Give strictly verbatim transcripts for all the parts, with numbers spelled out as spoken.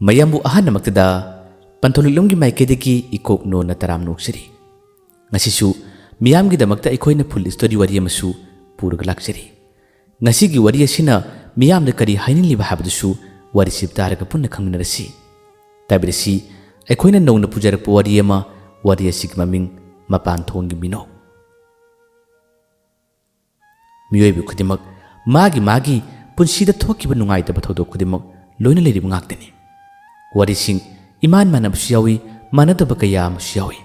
ꯃꯌꯥꯝꯕꯨ ꯑꯍꯥꯟꯕꯃꯛꯇꯗ ꯄꯟꯊꯧ ꯂꯤꯛꯂꯝꯒꯤ ꯃꯥꯏꯀꯩꯗꯒꯤ ꯏꯀꯣꯛ ꯅꯣꯟꯅ ꯇꯔꯥꯝꯅ ꯑꯣꯛꯆꯔꯤ꯫ ꯉꯁꯤꯁꯨ ꯃꯤꯌꯥꯝꯒꯤꯗꯃꯛꯇ ꯑꯩꯈꯣꯏꯅ ꯐꯨꯜ ꯁ꯭ꯇꯣꯔꯤ ꯋꯥꯔꯤ ꯑꯃꯁꯨ ꯄꯨꯔꯒ ꯂꯥꯛꯆꯔꯤ꯫ ꯉꯁꯤꯒꯤ ꯋꯥꯔꯤ ꯑꯁꯤꯅ ꯃꯤꯌꯥꯝꯗ ꯀꯔꯤ ꯍꯥꯏꯅꯤꯡꯂꯤꯕ ꯍꯥꯏꯕꯗꯨꯁꯨ ꯋꯥꯔꯤꯁꯤ ꯇꯥꯔꯒ ꯄꯨꯟꯅ ꯈꯪꯃꯤꯟꯅꯔꯁꯤ꯫ ꯇꯥꯕꯤꯔꯁꯤ, ꯑꯩꯈꯣꯏꯅ ꯅꯧꯅ ꯄꯨꯖꯔꯛꯄ ꯋꯥꯔꯤ ꯑꯃ, ꯋꯥꯔꯤ ꯑꯁꯤꯒꯤ ꯃꯃꯤꯡ ꯃꯄꯥꯟ ꯊꯣꯡꯒꯤ ꯃꯤꯅꯣꯛ꯫ ꯃꯤꯑꯣꯏꯕ ꯈꯨꯗꯤꯡꯃꯛ ꯃꯥꯒꯤ ꯃꯥꯒꯤ ꯄꯨꯟꯁꯤꯗ ꯊꯣꯛꯈꯤꯕ ꯅꯨꯡꯉꯥꯏꯇꯕ ꯊꯧꯗꯣꯛ ꯈꯨꯗꯤꯡꯃꯛ ꯂꯣꯏꯅ ꯂꯩꯔꯤꯕ ꯉꯥꯛꯇꯅꯤ꯫ ꯋꯥꯔꯤꯁꯤꯡ ꯏꯃꯥꯟ ꯃꯥꯟꯅꯕꯁꯨ ꯌꯥꯎꯏ, ꯃꯥꯟꯅꯗꯕ ꯀꯌꯥ ꯑꯃꯁꯨ ꯌꯥꯎꯏ꯫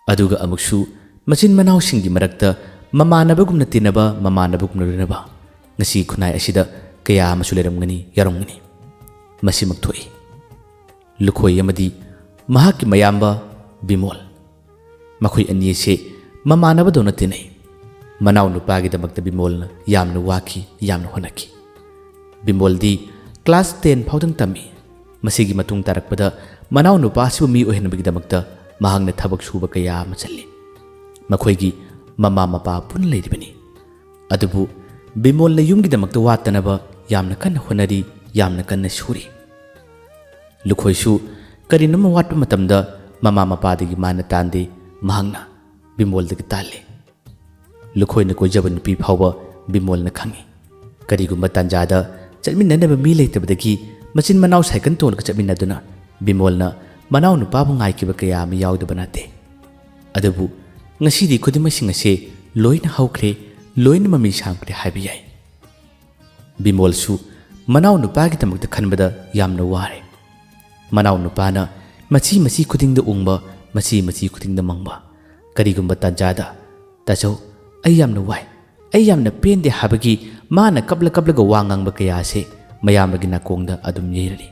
ꯑꯗꯨꯒ ꯑꯃꯨꯛꯁꯨ ꯃꯆꯤꯟ ꯃꯅꯥꯎꯁꯤꯡꯒꯤ ꯃꯔꯛꯇ ꯃꯃꯥꯟꯅꯕꯒꯨꯝꯅ ꯇꯤꯟꯅꯕ, ꯃꯃꯥꯟꯅꯕꯒꯨꯝꯅ ꯂꯣꯏꯅꯕ, ꯉꯁꯤ ꯈꯨꯟꯅꯥꯏ ꯑꯁꯤꯗ ꯀꯌꯥ ꯑꯃꯁꯨ ꯂꯩꯔꯝꯒꯅꯤ, ꯌꯥꯎꯔꯝꯒꯅꯤ꯫ ꯃꯁꯤꯃꯛ ꯊꯣꯛꯏ꯫ ꯂꯨꯈꯣꯏ ꯑꯃꯗꯤ ꯃꯍꯥꯛꯀꯤ ꯃꯌꯥꯝꯕ ꯕꯤꯃꯣꯜ, ꯃꯈꯣꯏ ꯑꯅꯤ ꯑꯁꯤ ꯃꯃꯥꯟꯅꯕꯗꯧꯅ ꯇꯤꯟꯅꯩ꯫ ꯃꯅꯥꯎ ꯅꯨꯄꯥꯒꯤꯗꯃꯛꯇ ꯕꯤꯃꯣꯜꯅ ꯌꯥꯝꯅ ꯋꯥꯈꯤ, ꯌꯥꯝꯅ ꯍꯣꯠꯅꯈꯤ꯫ ꯕꯤꯃꯣꯜꯗꯤ ꯀ꯭ꯂꯥꯁ ꯇꯦꯟ ꯐꯥꯎꯗꯪ ꯇꯝꯃꯤ꯫ ꯃꯁꯤꯒꯤ ꯃꯇꯨꯡ ꯇꯥꯔꯛꯄꯗ ꯃꯅꯥꯎ ꯅꯨꯄꯥ ꯑꯁꯤꯕꯨ ꯃꯤ ꯑꯣꯏꯍꯟꯕꯒꯤꯗꯃꯛꯇ ꯃꯍꯥꯛꯅ ꯊꯕꯛ ꯁꯨꯕ ꯀꯌꯥ ꯑꯃ ꯆꯠꯂꯤ꯫ ꯃꯈꯣꯏꯒꯤ ꯃꯃꯥ ꯃꯄꯥ ꯄꯨꯟꯅ ꯂꯩꯔꯤꯕꯅꯤ꯫ ꯑꯗꯨꯕꯨ ꯕꯤꯃꯣꯜꯅ ꯌꯨꯝꯒꯤꯗꯃꯛꯇ ꯋꯥꯠꯇꯅꯕ ꯌꯥꯝꯅ ꯀꯟꯅ ꯍꯣꯠꯅꯔꯤ, ꯌꯥꯝꯅ ꯀꯟꯅ ꯁꯨꯔꯤ꯫ ꯂꯨꯈꯣꯏꯁꯨ ꯀꯔꯤꯅꯣꯝꯃ ꯋꯥꯠꯄ ꯃꯇꯝꯗ ꯃꯃꯥ ꯃꯄꯥꯗꯒꯤ ꯃꯥꯅ ꯇꯥꯟꯗꯦ, ꯃꯍꯥꯛꯅ ꯕꯤꯃꯣꯜꯗꯒꯤ ꯇꯥꯜꯂꯤ꯫ ꯂꯨꯈꯣꯏꯅ ꯀꯣꯏꯖꯕ ꯅꯨꯄꯤ ꯐꯥꯎꯕ ꯕꯤꯃꯣꯜꯅ ꯈꯪꯏ꯫ ꯀꯔꯤꯒꯨꯝꯕ ꯇꯥꯟꯖꯥꯗ ꯆꯠꯃꯤꯟꯅꯅꯕ ꯃꯤ ꯂꯩꯇꯕꯗꯒꯤ ꯃꯆꯤꯟ ꯃꯅꯥꯎ ꯁꯥꯏꯀꯜ ꯇꯣꯡꯂꯒ ꯆꯠꯃꯤꯟꯅꯗꯨꯅ ꯕꯤꯃꯣꯜꯅ ꯃꯅꯥꯎ ꯅꯨꯄꯥꯕꯨ ꯉꯥꯏꯈꯤꯕ ꯀꯌꯥ ꯑꯃ ꯌꯥꯎꯗꯕ ꯅꯠꯇꯦ꯫ ꯑꯗꯨꯕꯨ ꯉꯁꯤꯗꯤ ꯈꯨꯗꯤꯡꯃꯛꯁꯤꯡ ꯑꯁꯦ ꯂꯣꯏꯅ ꯍꯧꯈ꯭ꯔꯦ, ꯂꯣꯏꯅ ꯃꯃꯤ ꯁꯥꯝꯈ꯭ꯔꯦ ꯍꯥꯏꯕ ꯌꯥꯏ꯫ ꯕꯤꯃꯣꯜꯁꯨ ꯃꯅꯥꯎ ꯅꯨꯄꯥꯒꯤꯗꯃꯛꯇ ꯈꯟꯕꯗ ꯌꯥꯝꯅ ꯋꯥꯔꯦ꯫ ꯃꯅꯥꯎ ꯅꯨꯄꯥꯅ ꯃꯆꯤ ꯃꯆꯤ ꯈꯨꯗꯤꯡꯗ ꯎꯪꯕ, ꯃꯆꯤ ꯃꯆꯤ ꯈꯨꯗꯤꯡꯗ ꯃꯪꯕ꯫ ꯀꯔꯤꯒꯨꯝꯕ ꯇꯥꯟꯖꯥꯗ, "ꯇꯥꯆꯧ, ꯑꯩ ꯌꯥꯝꯅ ꯋꯥꯏ, ꯑꯩ ꯌꯥꯝꯅ ꯄꯦꯟꯗꯦ" ꯍꯥꯏꯕꯒꯤ ꯃꯥꯅ ꯀꯞꯂ ꯀꯞꯂꯒ ꯋꯥ ꯉꯥꯡꯕ ꯀꯌꯥ ꯑꯁꯦ ꯃꯌꯥꯝꯕꯒꯤ ꯅꯥꯀꯣꯡꯗ ꯑꯗꯨꯝ ꯌꯩꯔꯅꯤ꯫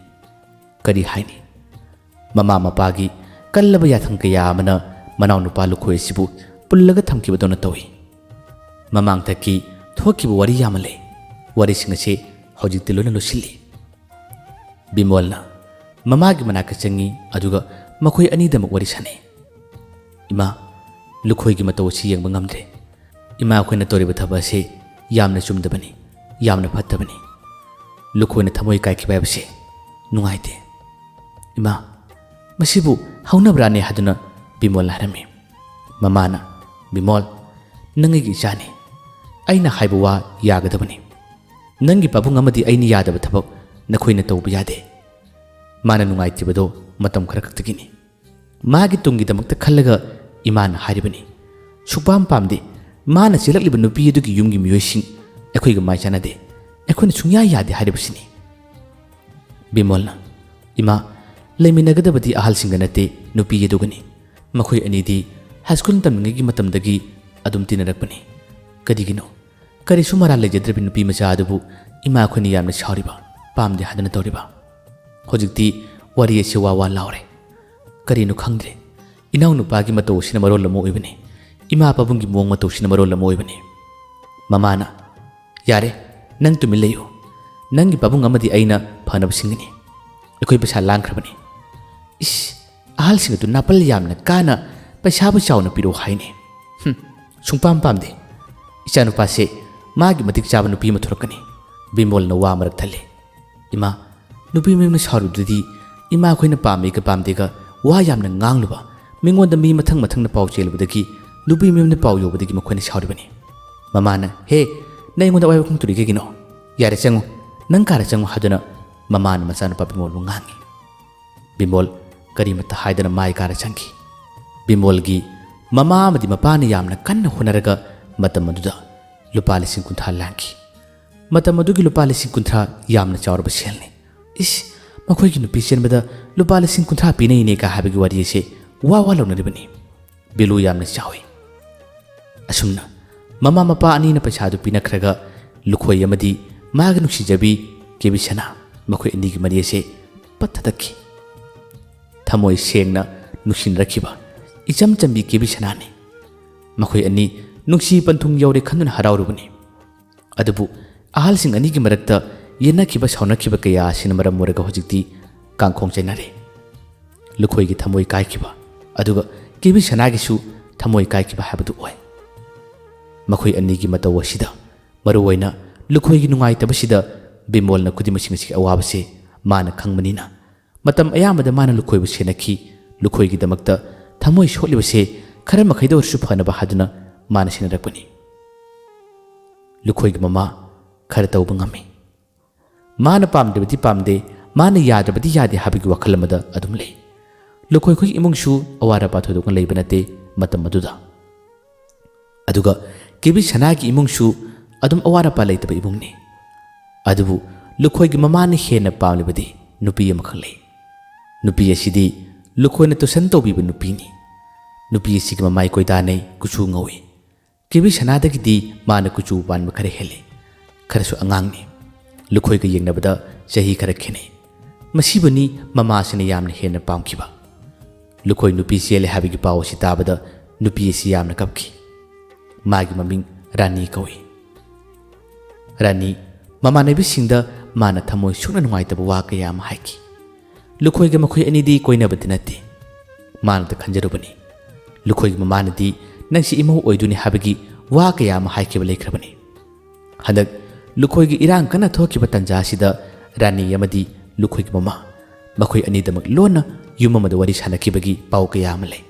ꯀꯔꯤ ꯍꯥꯏꯅꯤ? ꯃꯃꯥ ꯃꯄꯥꯒꯤ ꯀꯜꯂꯕ ꯌꯥꯊꯪ ꯀꯌꯥ ꯑꯃꯅ ꯃꯅꯥꯎ ꯅꯨꯄꯥ ꯂꯨꯈꯣꯏ ꯑꯁꯤꯕꯨ ꯄꯨꯜꯂꯒ ꯊꯝꯈꯤꯕꯗꯧꯅ ꯇꯧꯏ꯫ ꯃꯃꯥꯡꯊꯛꯀꯤ ꯊꯣꯛꯈꯤꯕ ꯋꯥꯔꯤ ꯌꯥꯝꯅ ꯂꯩ꯫ ꯋꯥꯔꯤꯁꯤꯡ ꯑꯁꯤ ꯍꯧꯖꯤꯛꯇꯤ ꯂꯣꯏꯅ ꯂꯣꯏꯁꯤꯜꯂꯤ꯫ ꯕꯤꯃꯣꯜꯅ ꯃꯃꯥꯒꯤ ꯃꯅꯥꯛꯇ ꯆꯪꯉꯤ, ꯑꯗꯨꯒ ꯃꯈꯣꯏ ꯑꯅꯤꯗꯃꯛ ꯋꯥꯔꯤ ꯁꯥꯟꯅꯩ꯫ "ꯏꯃꯥ, ꯂꯨꯈꯣꯏꯒꯤ ꯃꯇꯧ ꯑꯁꯤ ꯌꯦꯡꯕ ꯉꯝꯗ꯭ꯔꯦ꯫ ꯏꯃꯥ, ꯑꯩꯈꯣꯏꯅ ꯇꯧꯔꯤꯕ ꯊꯕꯛ ꯑꯁꯤ ꯌꯥꯝꯅ ꯆꯨꯝꯗꯕꯅꯤ, ꯌꯥꯝꯅ ꯐꯠꯇꯕꯅꯤ꯫ ꯂꯨꯈꯣꯏꯅ ꯊꯃꯣꯏ ꯀꯥꯏꯈꯤꯕ ꯍꯥꯏꯕꯁꯤ ꯅꯨꯡꯉꯥꯏꯇꯦ꯫ "ꯏꯃꯥ, ꯃꯁꯤꯕꯨ ꯍꯧꯅꯕ꯭ꯔꯥꯅꯦ?" ꯍꯥꯏꯗꯨꯅ ꯕꯤꯃꯣꯜꯅ ꯍꯥꯏꯔꯝꯃꯤ꯫ ꯃꯃꯥꯅ, "ꯕꯤꯃꯣꯜ, ꯅꯪ ꯑꯩꯒꯤ ꯏꯆꯥꯅꯤ꯫ ꯑꯩꯅ ꯍꯥꯏꯕ ꯋꯥ ꯌꯥꯒꯗꯕꯅꯤ꯫ ꯅꯪꯒꯤ ꯄꯥꯕꯨꯡ ꯑꯃꯗꯤ ꯑꯩꯅ ꯌꯥꯗꯕ ꯊꯕꯛ ꯅꯈꯣꯏꯅ ꯇꯧꯕ ꯌꯥꯗꯦ꯫ ꯃꯥꯅ ꯅꯨꯡꯉꯥꯏꯇ꯭ꯔꯤꯕꯗꯣ ꯃꯇꯝ ꯈꯔ ꯈꯛꯇꯒꯤꯅꯤ꯫ ꯃꯥꯒꯤ ꯇꯨꯡꯒꯤꯗꯃꯛꯇ ꯈꯜꯂꯒ ꯏꯃꯥꯅ ꯍꯥꯏꯔꯤꯕꯅꯤ꯫ ꯁꯨꯛꯄꯥꯝ ꯄꯥꯝꯗꯦ꯫ ꯃꯥꯅ ꯆꯦꯜꯂꯛꯂꯤꯕ ꯅꯨꯄꯤ ꯑꯗꯨꯒꯤ ꯌꯨꯝꯒꯤ ꯃꯤꯑꯣꯏꯁꯤꯡ ꯑꯩꯈꯣꯏꯒ ꯃꯥꯏ ꯆꯥꯟꯅꯗꯦ꯫ ꯑꯩꯈꯣꯏꯅ ꯁꯨꯡꯌꯥ ꯌꯥꯗꯦ ꯍꯥꯏꯔꯤꯕꯁꯤꯅꯤ꯫" ꯕꯤꯃꯣꯜꯅ, "ꯏꯃꯥ, ꯂꯩꯃꯤꯟꯅꯒꯗꯕꯗꯤ ꯑꯍꯜꯁꯤꯡꯒ ꯅꯠꯇꯦ, ꯅꯨꯄꯤ ꯑꯗꯨꯒꯅꯤ꯫ ꯃꯈꯣꯏ ꯑꯅꯤꯗꯤ ꯍꯥꯏ ꯁ꯭ꯀꯨꯜ ꯇꯝꯂꯤꯉꯩꯒꯤ ꯃꯇꯝꯗꯒꯤ ꯑꯗꯨꯝ ꯇꯤꯟꯅꯔꯛꯄꯅꯤ꯫ ꯀꯔꯤꯒꯤꯅꯣ? ꯀꯔꯤꯁꯨ ꯃꯔꯥꯜ ꯂꯩꯖꯗ꯭ꯔꯕꯤ ꯅꯨꯄꯤ ꯃꯆꯥ ꯑꯗꯨꯕꯨ ꯏꯃꯥ ꯑꯩꯈꯣꯏꯅ ꯌꯥꯝꯅ ꯁꯥꯎꯔꯤꯕ, ꯄꯥꯝꯗꯦ ꯍꯥꯏꯗꯨꯅ ꯇꯧꯔꯤꯕ?" ꯍꯧꯖꯤꯛꯇꯤ ꯋꯥꯔꯤ ꯑꯁꯤ ꯋꯥ ꯋꯥ ꯂꯥꯎꯔꯦ꯫ ꯀꯔꯤꯅꯣ ꯈꯪꯗ꯭ꯔꯦ꯫ ꯏꯅꯥꯎꯅꯨꯄꯥꯒꯤ ꯃꯇꯧ ꯑꯁꯤꯅ ꯃꯔꯣꯜ ꯑꯃ ꯑꯣꯏꯕꯅꯤ꯫ ꯏꯃꯥ ꯄꯥꯕꯨꯡꯒꯤ ꯃꯑꯣꯡ ꯃꯇꯧꯁꯤꯅ ꯃꯔꯣꯜ ꯑꯃ ꯑꯣꯏꯕꯅꯤ꯫ ꯃꯃꯥꯅ, "ꯌꯥꯔꯦ, ꯅꯪ ꯇꯨꯃꯤꯟ ꯂꯩꯌꯨ꯫ ꯅꯪꯒꯤ ꯄꯥꯕꯨꯡ ꯑꯃꯗꯤ ꯑꯩꯅ ꯐꯅꯕ ꯁꯤꯟꯒꯅꯤ꯫ ꯑꯩꯈꯣꯏ ꯄꯩꯁꯥ ꯂꯥꯡꯈ꯭ꯔꯕꯅꯤ꯫" "ꯏꯁ, ꯑꯍꯜꯁꯤꯡ ꯑꯗꯨ ꯅꯥꯄꯜ ꯌꯥꯝꯅ ꯀꯥꯅ ꯄꯩꯁꯥꯕꯨ ꯆꯥꯎꯅ ꯄꯤꯔꯛꯑꯣ ꯍꯥꯏꯅꯦ꯫ ꯍꯨꯝ, ꯁꯨꯡꯄꯥꯝ ꯄꯥꯝꯗꯦ꯫ ꯏꯆꯥꯅꯨꯄꯥꯁꯦ ꯃꯥꯒꯤ ꯃꯇꯤꯛ ꯆꯥꯕ ꯅꯨꯄꯤ ꯑꯃ ꯊꯣꯔꯛꯀꯅꯤ꯫" ꯕꯤꯃꯣꯜꯅ ꯋꯥ ꯃꯔꯛ ꯊꯜꯂꯦ꯫ "ꯏꯃꯥ, ꯅꯨꯄꯤ ꯃꯌꯨꯝꯅ ꯁꯥꯎꯔꯨꯕꯗꯨꯗꯤ ꯏꯃꯥ ꯑꯩꯈꯣꯏꯅ ꯄꯥꯝꯃꯤꯒ ꯄꯥꯝꯗꯦꯒ ꯋꯥ ꯌꯥꯝꯅ ꯉꯥꯡꯂꯨꯕ, ꯃꯤꯉꯣꯟꯗ ꯃꯤ ꯃꯊꯪ ꯃꯊꯪꯅ ꯄꯥꯎ ꯆꯦꯜꯂꯨꯕꯗꯒꯤ ꯅꯨꯄꯤ ꯃꯌꯨꯝꯗ ꯄꯥꯎ ꯌꯧꯕꯗꯒꯤ ꯃꯈꯣꯏꯅ ꯁꯥꯎꯔꯤꯕꯅꯤ꯫" ꯃꯃꯥꯅ, "ꯍꯦ, ꯅꯪ ꯑꯩꯉꯣꯟꯗ ꯑꯋꯥꯏꯕ ꯈꯪꯗꯣꯔꯤ ꯀꯩꯒꯤꯅꯣ? ꯌꯥꯔꯦ, ꯆꯪꯉꯨ, ꯅꯪ ꯀꯥꯗ ꯆꯪꯉꯨ" ꯍꯥꯏꯗꯨꯅ ꯃꯃꯥꯅ ꯃꯆꯥꯅꯨꯄꯥ ꯕꯤꯃꯣꯜꯕꯨ ꯉꯥꯡꯉꯤ꯫ ꯕꯤꯃꯣꯜ ꯀꯔꯤꯃꯠꯇ ꯍꯥꯏꯗꯅ ꯃꯥꯏ ꯀꯥꯔ ꯆꯪꯈꯤ꯫ ꯕꯤꯃꯣꯜꯒꯤ ꯃꯃꯥ ꯑꯃꯗꯤ ꯃꯄꯥꯅ ꯌꯥꯝꯅ ꯀꯟꯅ ꯍꯣꯠꯅꯔꯒ ꯃꯇꯝ ꯑꯗꯨꯗ ꯂꯨꯄꯥ ꯂꯤꯁꯤꯡ ꯀꯨꯟꯊ꯭ꯔꯥ ꯂꯥꯡꯈꯤ꯫ ꯃꯇꯝ ꯑꯗꯨꯒꯤ ꯂꯨꯄꯥ ꯂꯤꯁꯤꯡ ꯀꯨꯟꯊ꯭ꯔꯥ ꯌꯥꯝꯅ ꯆꯥꯎꯔꯕ ꯁꯦꯜꯅꯤ꯫ "ꯏꯁ, ꯃꯈꯣꯏꯒꯤ ꯅꯨꯄꯤ ꯆꯦꯟꯕꯗ ꯂꯨꯄꯥ ꯂꯤꯁꯤꯡ ꯀꯨꯟꯊ꯭ꯔꯥ ꯄꯤꯅꯩꯅꯦ" ꯀ ꯍꯥꯏꯕꯒꯤ ꯋꯥꯔꯤ ꯑꯁꯤ ꯋꯥ ꯋꯥ ꯂꯥꯎꯅꯔꯤꯕꯅꯤ꯫ ꯚꯦꯂꯨ ꯌꯥꯝꯅ ꯆꯥꯎꯏ꯫ ꯑꯁꯨꯝꯅ ꯃꯃꯥ ꯃꯄꯥ ꯑꯅꯤꯅ ꯄꯩꯁꯥꯗꯨ ꯄꯤꯅꯈ꯭ꯔꯒ ꯂꯨꯈꯣꯏ ꯑꯃꯗꯤ ꯃꯥꯒꯤ ꯅꯨꯡꯁꯤꯖꯕꯤ ꯀꯦꯕꯤ ꯁꯅꯥ, ꯃꯈꯣꯏ ꯑꯅꯤꯒꯤ ꯃꯔꯤ ꯑꯁꯦ ꯄꯠ ꯊꯗꯠꯈꯤ꯫ ꯊꯃꯣꯏ ꯁꯦꯡꯅ ꯅꯨꯡꯁꯤꯅꯔꯛꯈꯤꯕ ꯏꯆꯝ ꯆꯝꯕꯤ ꯀꯦꯕꯤ ꯁꯅꯥꯅꯤ꯫ ꯃꯈꯣꯏ ꯑꯅꯤ ꯅꯨꯡꯁꯤ ꯄꯟꯊꯨꯡ ꯌꯧꯔꯦ ꯈꯟꯗꯨꯅ ꯍꯔꯥꯎꯔꯨꯕꯅꯤ꯫ ꯑꯗꯨꯕꯨ ꯑꯍꯜꯁꯤꯡ ꯑꯅꯤꯒꯤ ꯃꯔꯛꯇ ꯌꯦꯠꯅꯈꯤꯕ ꯁꯥꯎꯅꯈꯤꯕ ꯀꯌꯥ ꯑꯁꯤꯅ ꯃꯔꯝ ꯑꯣꯏꯔꯒ ꯍꯧꯖꯤꯛꯇꯤ ꯀꯥꯡꯈꯣꯡ ꯆꯩꯅꯔꯦ꯫ ꯂꯨꯈꯣꯏꯒꯤ ꯊꯃꯣꯏ ꯀꯥꯏꯈꯤꯕ, ꯑꯗꯨꯒ ꯀꯦꯕꯤ ꯁꯅꯥꯒꯤꯁꯨ ꯊꯃꯣꯏ ꯀꯥꯏꯈꯤꯕ ꯍꯥꯏꯕꯗꯨ ꯑꯣꯏ꯫ ꯃꯈꯣꯏ ꯑꯅꯤꯒꯤ ꯃꯇꯧ ꯑꯁꯤꯗ, ꯃꯔꯨꯑꯣꯏꯅ ꯂꯨꯈꯣꯏꯒꯤ ꯅꯨꯡꯉꯥꯏꯇꯕꯁꯤꯗ, ꯕꯤꯃꯣꯜꯅ ꯈꯨꯗꯤꯡꯃꯛꯁꯤꯡ ꯑꯁꯤꯒꯤ ꯑꯋꯥꯕꯁꯦ ꯃꯥꯅ ꯈꯪꯕꯅꯤꯅ, ꯃꯇꯝ ꯑꯌꯥꯝꯕꯗ ꯃꯥꯅ ꯂꯨꯈꯣꯏꯕꯨ ꯁꯦꯟꯅꯈꯤ꯫ ꯂꯨꯈꯣꯏꯒꯤꯗꯃꯛꯇ ꯊꯃꯣꯏ ꯁꯣꯛꯂꯤꯕꯁꯦ ꯈꯔ ꯃꯈꯩꯗ ꯑꯣꯏꯔꯁꯨ ꯐꯅꯕ ꯍꯥꯏꯗꯨꯅ ꯃꯥꯅ ꯁꯦꯟꯅꯔꯛꯄꯅꯤ꯫ ꯂꯨꯈꯣꯏꯒꯤ ꯃꯃꯥ ꯈꯔ ꯇꯧꯕ ꯉꯝꯃꯤ꯫ ꯃꯥꯅ ꯄꯥꯝꯗ꯭ꯔꯕꯗꯤ ꯄꯥꯝꯗꯦ, ꯃꯥꯅ ꯌꯥꯗ꯭ꯔꯕꯗꯤ ꯌꯥꯗꯦ ꯍꯥꯏꯕꯒꯤ ꯋꯥꯈꯜ ꯑꯃꯗ ꯑꯗꯨꯝ ꯂꯩ꯫ ꯂꯨꯈꯣꯏ ꯈꯣꯏꯒꯤ ꯏꯃꯨꯡꯁꯨ ꯑꯋꯥꯠ ꯑꯄꯥ ꯊꯣꯏꯗꯣꯛꯅ ꯂꯩꯕ ꯅꯠꯇꯦ ꯃꯇꯝ ꯑꯗꯨꯗ꯫ ꯑꯗꯨꯒ ꯀꯦꯕꯤ ꯁꯅꯥꯒꯤ ꯏꯃꯨꯡꯁꯨ ꯑꯗꯨꯝ ꯑꯋꯥꯠ ꯑꯄꯥ ꯂꯩꯇꯕ ꯏꯃꯨꯡꯅꯤ꯫ ꯑꯗꯨꯕꯨ ꯂꯨꯈꯣꯏꯒꯤ ꯃꯃꯥꯅ ꯍꯦꯟꯅ ꯄꯥꯝꯂꯤꯕꯗꯤ ꯅꯨꯄꯤ ꯑꯃꯈꯛ ꯂꯩ꯫ ꯅꯨꯄꯤ ꯑꯁꯤꯗꯤ ꯂꯨꯈꯣꯏꯅ ꯇꯨꯁꯟ ꯇꯧꯕꯤꯕ ꯅꯨꯄꯤꯅꯤ꯫ ꯅꯨꯄꯤ ꯑꯁꯤꯒꯤ ꯃꯃꯥꯏ ꯀꯣꯏꯗꯥꯅꯩ, ꯀꯨꯆꯨ ꯉꯧꯏ꯫ ꯀꯦꯕꯤ ꯁꯅꯥꯗꯒꯤꯗꯤ ꯃꯥꯅ ꯀꯨꯆꯨ ꯄꯥꯟꯕ ꯈꯔ ꯍꯦꯜꯂꯤ꯫ ꯈꯔꯁꯨ ꯑꯉꯥꯡꯅꯤ꯫ ꯂꯨꯈꯣꯏꯒ ꯌꯦꯡꯅꯕꯗ ꯆꯍꯤ ꯈꯔ ꯈꯦꯠꯅꯩ꯫ ꯃꯁꯤꯕꯨꯅꯤ ꯃꯃꯥꯁꯤꯅ ꯌꯥꯝꯅ ꯍꯦꯟꯅ ꯄꯥꯝꯈꯤꯕ꯫ ꯂꯨꯈꯣꯏ ꯅꯨꯄꯤ ꯆꯦꯜꯂꯦ ꯍꯥꯏꯕꯒꯤ ꯄꯥꯎ ꯑꯁꯤ ꯇꯥꯕꯗ ꯅꯨꯄꯤ ꯑꯁꯤ ꯌꯥꯝꯅ ꯀꯞꯈꯤ꯫ ꯃꯥꯒꯤ ꯃꯃꯤꯡ ꯔꯥꯅꯤ ꯀꯧꯏ꯫ ꯔꯥꯅꯤ ꯃꯃꯥꯟꯅꯕꯤꯁꯤꯡꯗ ꯃꯥꯅ ꯊꯃꯣꯏ ꯁꯣꯛꯅ ꯅꯨꯡꯉꯥꯏꯇꯕ ꯋꯥ ꯀꯌꯥ ꯑꯃ ꯍꯥꯏꯈꯤ꯫ ꯂꯨꯈꯣꯏꯒ ꯃꯈꯣꯏ ꯑꯅꯤꯗꯤ ꯀꯣꯏꯅꯕꯗꯤ ꯅꯠꯇꯦ꯫ ꯃꯥꯅꯗ ꯈꯟꯖꯔꯨꯕꯅꯤ꯫ ꯂꯨꯈꯣꯏꯒꯤ ꯃꯃꯥꯅꯗꯤ ꯅꯪꯁꯤ ꯏꯃꯧ ꯑꯣꯏꯗꯣꯏꯅꯤ ꯍꯥꯏꯕꯒꯤ ꯋꯥ ꯀꯌꯥ ꯑꯃ ꯍꯥꯏꯈꯤꯕ ꯂꯩꯈ꯭ꯔꯕꯅꯤ꯫ ꯍꯟꯗꯛ ꯂꯨꯈꯣꯏꯒꯤ ꯏꯔꯥꯡ ꯀꯟꯅ ꯊꯣꯛꯈꯤꯕ ꯇꯥꯟꯖꯥ ꯑꯁꯤꯗ ꯔꯥꯅꯤ ꯑꯃꯗꯤ ꯂꯨꯈꯣꯏꯒꯤ ꯃꯃꯥ ꯃꯈꯣꯏ ꯑꯅꯤꯗꯃꯛ ꯂꯣꯟꯅ ꯌꯨꯝ ꯑꯃꯗ ꯋꯥꯔꯤ ꯁꯥꯟꯅꯈꯤꯕꯒꯤ ꯄꯥꯎ ꯀꯌꯥ ꯑꯃ ꯂꯩ꯫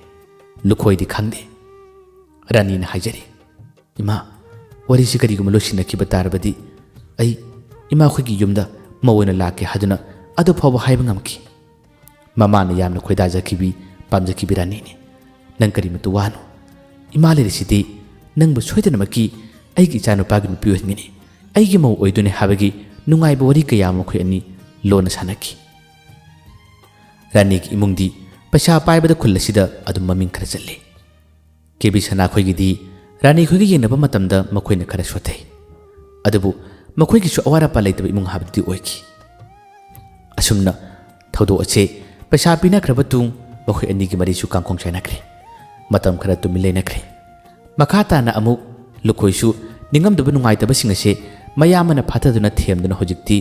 ꯂꯨꯈꯣꯏꯗꯤ ꯈꯪꯗꯦ꯫ ꯔꯥꯅꯤꯅ ꯍꯥꯏꯖꯔꯤ, "ꯏꯃꯥ, ꯋꯥꯔꯤꯁꯤ ꯀꯔꯤꯒꯨꯝꯕ ꯂꯣꯏꯁꯤꯟꯅꯈꯤꯕ ꯇꯥꯔꯕꯗꯤ ꯑꯩ ꯏꯃꯥꯈꯣꯏꯒꯤ ꯌꯨꯝꯗ ꯃꯧ ꯑꯣꯏꯅ ꯂꯥꯛꯀꯦ ꯍꯥꯏꯗꯨꯅ ꯑꯗꯨ ꯐꯥꯎꯕ ꯍꯥꯏꯕ ꯉꯝꯈꯤ꯫" ꯃꯃꯥꯅ ꯌꯥꯝꯅ ꯈꯣꯏꯗꯥꯖꯈꯤꯕꯤ, ꯄꯥꯝꯖꯈꯤꯕꯤ ꯔꯥꯅꯤꯅꯤ꯫ "ꯅꯪ ꯀꯔꯤꯃꯇ ꯋꯥꯅꯨ꯫ ꯏꯃꯥ ꯂꯩꯔꯤꯁꯤꯗꯤ ꯅꯪꯕꯨ ꯁꯣꯏꯗꯅꯃꯛꯀꯤ ꯑꯩꯒꯤ ꯏꯆꯥꯅꯨꯄꯥꯒꯤ ꯅꯨꯄꯤ ꯑꯣꯏꯍꯟꯒꯅꯤ꯫ ꯑꯩꯒꯤ ꯃꯧ ꯑꯣꯏꯗꯣꯏꯅꯤ" ꯍꯥꯏꯕꯒꯤ ꯅꯨꯡꯉꯥꯏꯕ ꯋꯥꯔꯤ ꯀꯌꯥ ꯑꯃ ꯃꯈꯣꯏ ꯑꯅꯤ ꯂꯣꯟꯅ ꯁꯥꯟꯅꯈꯤ꯫ ꯔꯥꯅꯤꯒꯤ ꯏꯃꯨꯡꯗꯤ ꯄꯩꯁꯥ ꯄꯥꯏꯕꯗ ꯈꯨꯜ ꯑꯁꯤꯗ ꯑꯗꯨꯝ ꯃꯃꯤꯡ ꯈꯔ ꯆꯠꯂꯤ꯫ ꯀꯦꯕꯤ ꯁꯅꯥ ꯈꯣꯏꯒꯤꯗꯤ ꯔꯥꯅꯤ ꯈꯣꯏꯒ ꯌꯦꯡꯅꯕ ꯃꯇꯝꯗ ꯃꯈꯣꯏꯅ ꯈꯔ ꯁꯣꯠꯊꯩ꯫ ꯑꯗꯨꯕꯨ ꯃꯈꯣꯏꯒꯤꯁꯨ ꯑꯋꯥꯠ ꯑꯄꯥ ꯂꯩꯇꯕ ꯏꯃꯨꯡ ꯍꯥꯏꯕꯗꯨꯗꯤ ꯑꯣꯏꯈꯤ꯫ ꯑꯁꯨꯝꯅ ꯊꯧꯗꯣꯛ ꯑꯁꯦ ꯄꯩꯁꯥ ꯄꯤꯅꯈ꯭ꯔꯕ ꯇꯨꯡ ꯃꯈꯣꯏ ꯑꯅꯤꯒꯤ ꯃꯔꯤꯁꯨ ꯀꯥꯡꯈꯣꯡ ꯆꯥꯏꯅꯈ꯭ꯔꯦ꯫ ꯃꯇꯝ ꯈꯔ ꯇꯨꯃꯤꯟ ꯂꯩꯅꯈ꯭ꯔꯦ꯫ ꯃꯈꯥ ꯇꯥꯅ ꯑꯃꯨꯛ ꯂꯨꯈꯣꯏꯁꯨ ꯅꯤꯡꯉꯝꯗꯕ ꯅꯨꯡꯉꯥꯏꯇꯕꯁꯤꯡ ꯑꯁꯦ ꯃꯌꯥꯝ ꯑꯃꯅ ꯐꯥꯊꯗꯨꯅ ꯊꯦꯝꯗꯨꯅ ꯍꯧꯖꯤꯛꯇꯤ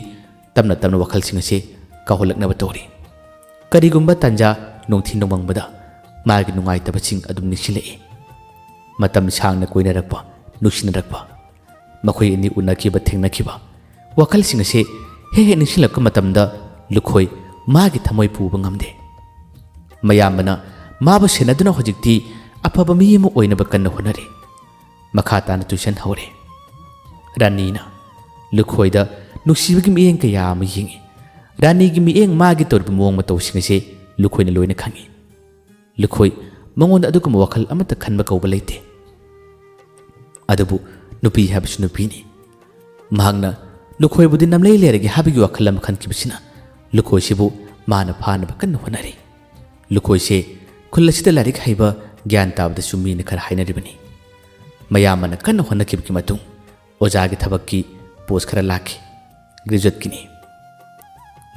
ꯇꯞꯅ ꯇꯞꯅ ꯋꯥꯈꯜꯁꯤꯡ ꯑꯁꯦ ꯀꯥꯎꯍꯜꯂꯛꯅꯕ ꯇꯧꯔꯤ꯫ ꯀꯔꯤꯒꯨꯝꯕ ꯇꯥꯟꯖꯥ ꯅꯣꯡꯊꯤ ꯅꯣꯡꯃꯪꯕꯗ ꯃꯥꯒꯤ ꯅꯨꯡꯉꯥꯏꯇꯕꯁꯤꯡ ꯑꯗꯨꯝ ꯅꯤꯡꯁꯤꯡꯂꯛꯏ꯫ ꯃꯇꯝ ꯁꯥꯡꯅ ꯀꯣꯏꯅꯔꯛꯄ, ꯅꯨꯡꯁꯤꯅꯔꯛꯄ, ꯃꯈꯣꯏ ꯑꯅꯤ ꯎꯅꯈꯤꯕ, ꯊꯦꯡꯅꯈꯤꯕ, ꯋꯥꯈꯜꯁꯤꯡ ꯑꯁꯤ ꯍꯦꯛ ꯍꯦꯛ ꯅꯤꯡꯁꯤꯡꯂꯛꯄ ꯃꯇꯝꯗ ꯂꯨꯈꯣꯏ ꯃꯥꯒꯤ ꯊꯃꯣꯏ ꯄꯨꯕ ꯉꯝꯗꯦ꯫ ꯃꯌꯥꯝꯕꯅ ꯃꯥꯕꯨ ꯁꯦꯟꯅꯗꯨꯅ ꯍꯧꯖꯤꯛꯇꯤ ꯑꯐꯕ ꯃꯤ ꯑꯃ ꯑꯣꯏꯅꯕ ꯀꯟꯅ ꯍꯣꯠꯅꯔꯤ꯫ ꯃꯈꯥ ꯇꯥꯅ ꯇꯨꯏꯁꯟ ꯍꯧꯔꯦ꯫ ꯔꯥꯅꯤꯅ ꯂꯨꯈꯣꯏꯗ ꯅꯨꯡꯁꯤꯕꯒꯤ ꯃꯤꯠꯌꯦꯡ ꯀꯌꯥ ꯑꯃ ꯌꯦꯡꯉꯤ꯫ ꯔꯥꯅꯤꯒꯤ ꯃꯤꯠꯌꯦꯡ, ꯃꯥꯒꯤ ꯇꯧꯔꯤꯕ ꯃꯑꯣꯡ ꯃꯇꯧꯁꯤꯡ ꯑꯁꯦ ꯂꯨꯈꯣꯏꯅ ꯂꯣꯏꯅ ꯈꯪꯉꯤ꯫ ꯂꯨꯈꯣꯏ ꯃꯉꯣꯟꯗ ꯑꯗꯨꯒꯨꯝꯕ ꯋꯥꯈꯜ ꯑꯃꯠꯇ ꯈꯟꯕ ꯀꯧꯕ ꯂꯩꯇꯦ꯫ ꯑꯗꯨꯕꯨ ꯅꯨꯄꯤ ꯍꯥꯏꯕꯁꯤ ꯅꯨꯄꯤꯅꯤ꯫ ꯃꯍꯥꯛꯅ ꯂꯨꯈꯣꯏꯕꯨꯗꯤ ꯅꯝꯂꯩ ꯂꯩꯔꯒꯦ ꯍꯥꯏꯕꯒꯤ ꯋꯥꯈꯜ ꯑꯃ ꯈꯟꯈꯤꯕꯁꯤꯅ ꯂꯨꯈꯣꯏꯁꯤꯕꯨ ꯃꯥꯅ ꯐꯥꯅꯕ ꯀꯟꯅ ꯍꯣꯠꯅꯔꯤ꯫ ꯂꯨꯈꯣꯏꯁꯦ ꯈꯨꯜ ꯑꯁꯤꯗ ꯂꯥꯏꯔꯤꯛ ꯍꯩꯕ, ꯒ꯭ꯌꯥꯟ ꯇꯥꯕꯗꯁꯨ ꯃꯤꯅ ꯈꯔ ꯍꯥꯏꯅꯔꯤꯕꯅꯤ꯫ ꯃꯌꯥꯝꯕꯅ ꯀꯟꯅ ꯍꯣꯠꯅꯈꯤꯕꯒꯤ ꯃꯇꯨꯡ ꯑꯣꯖꯥꯒꯤ ꯊꯕꯛꯀꯤ ꯄꯣꯁ ꯈꯔ ꯂꯥꯛꯈꯤ꯫ ꯒ꯭ꯔꯦꯖꯨꯋꯦꯠꯀꯤꯅꯤ꯫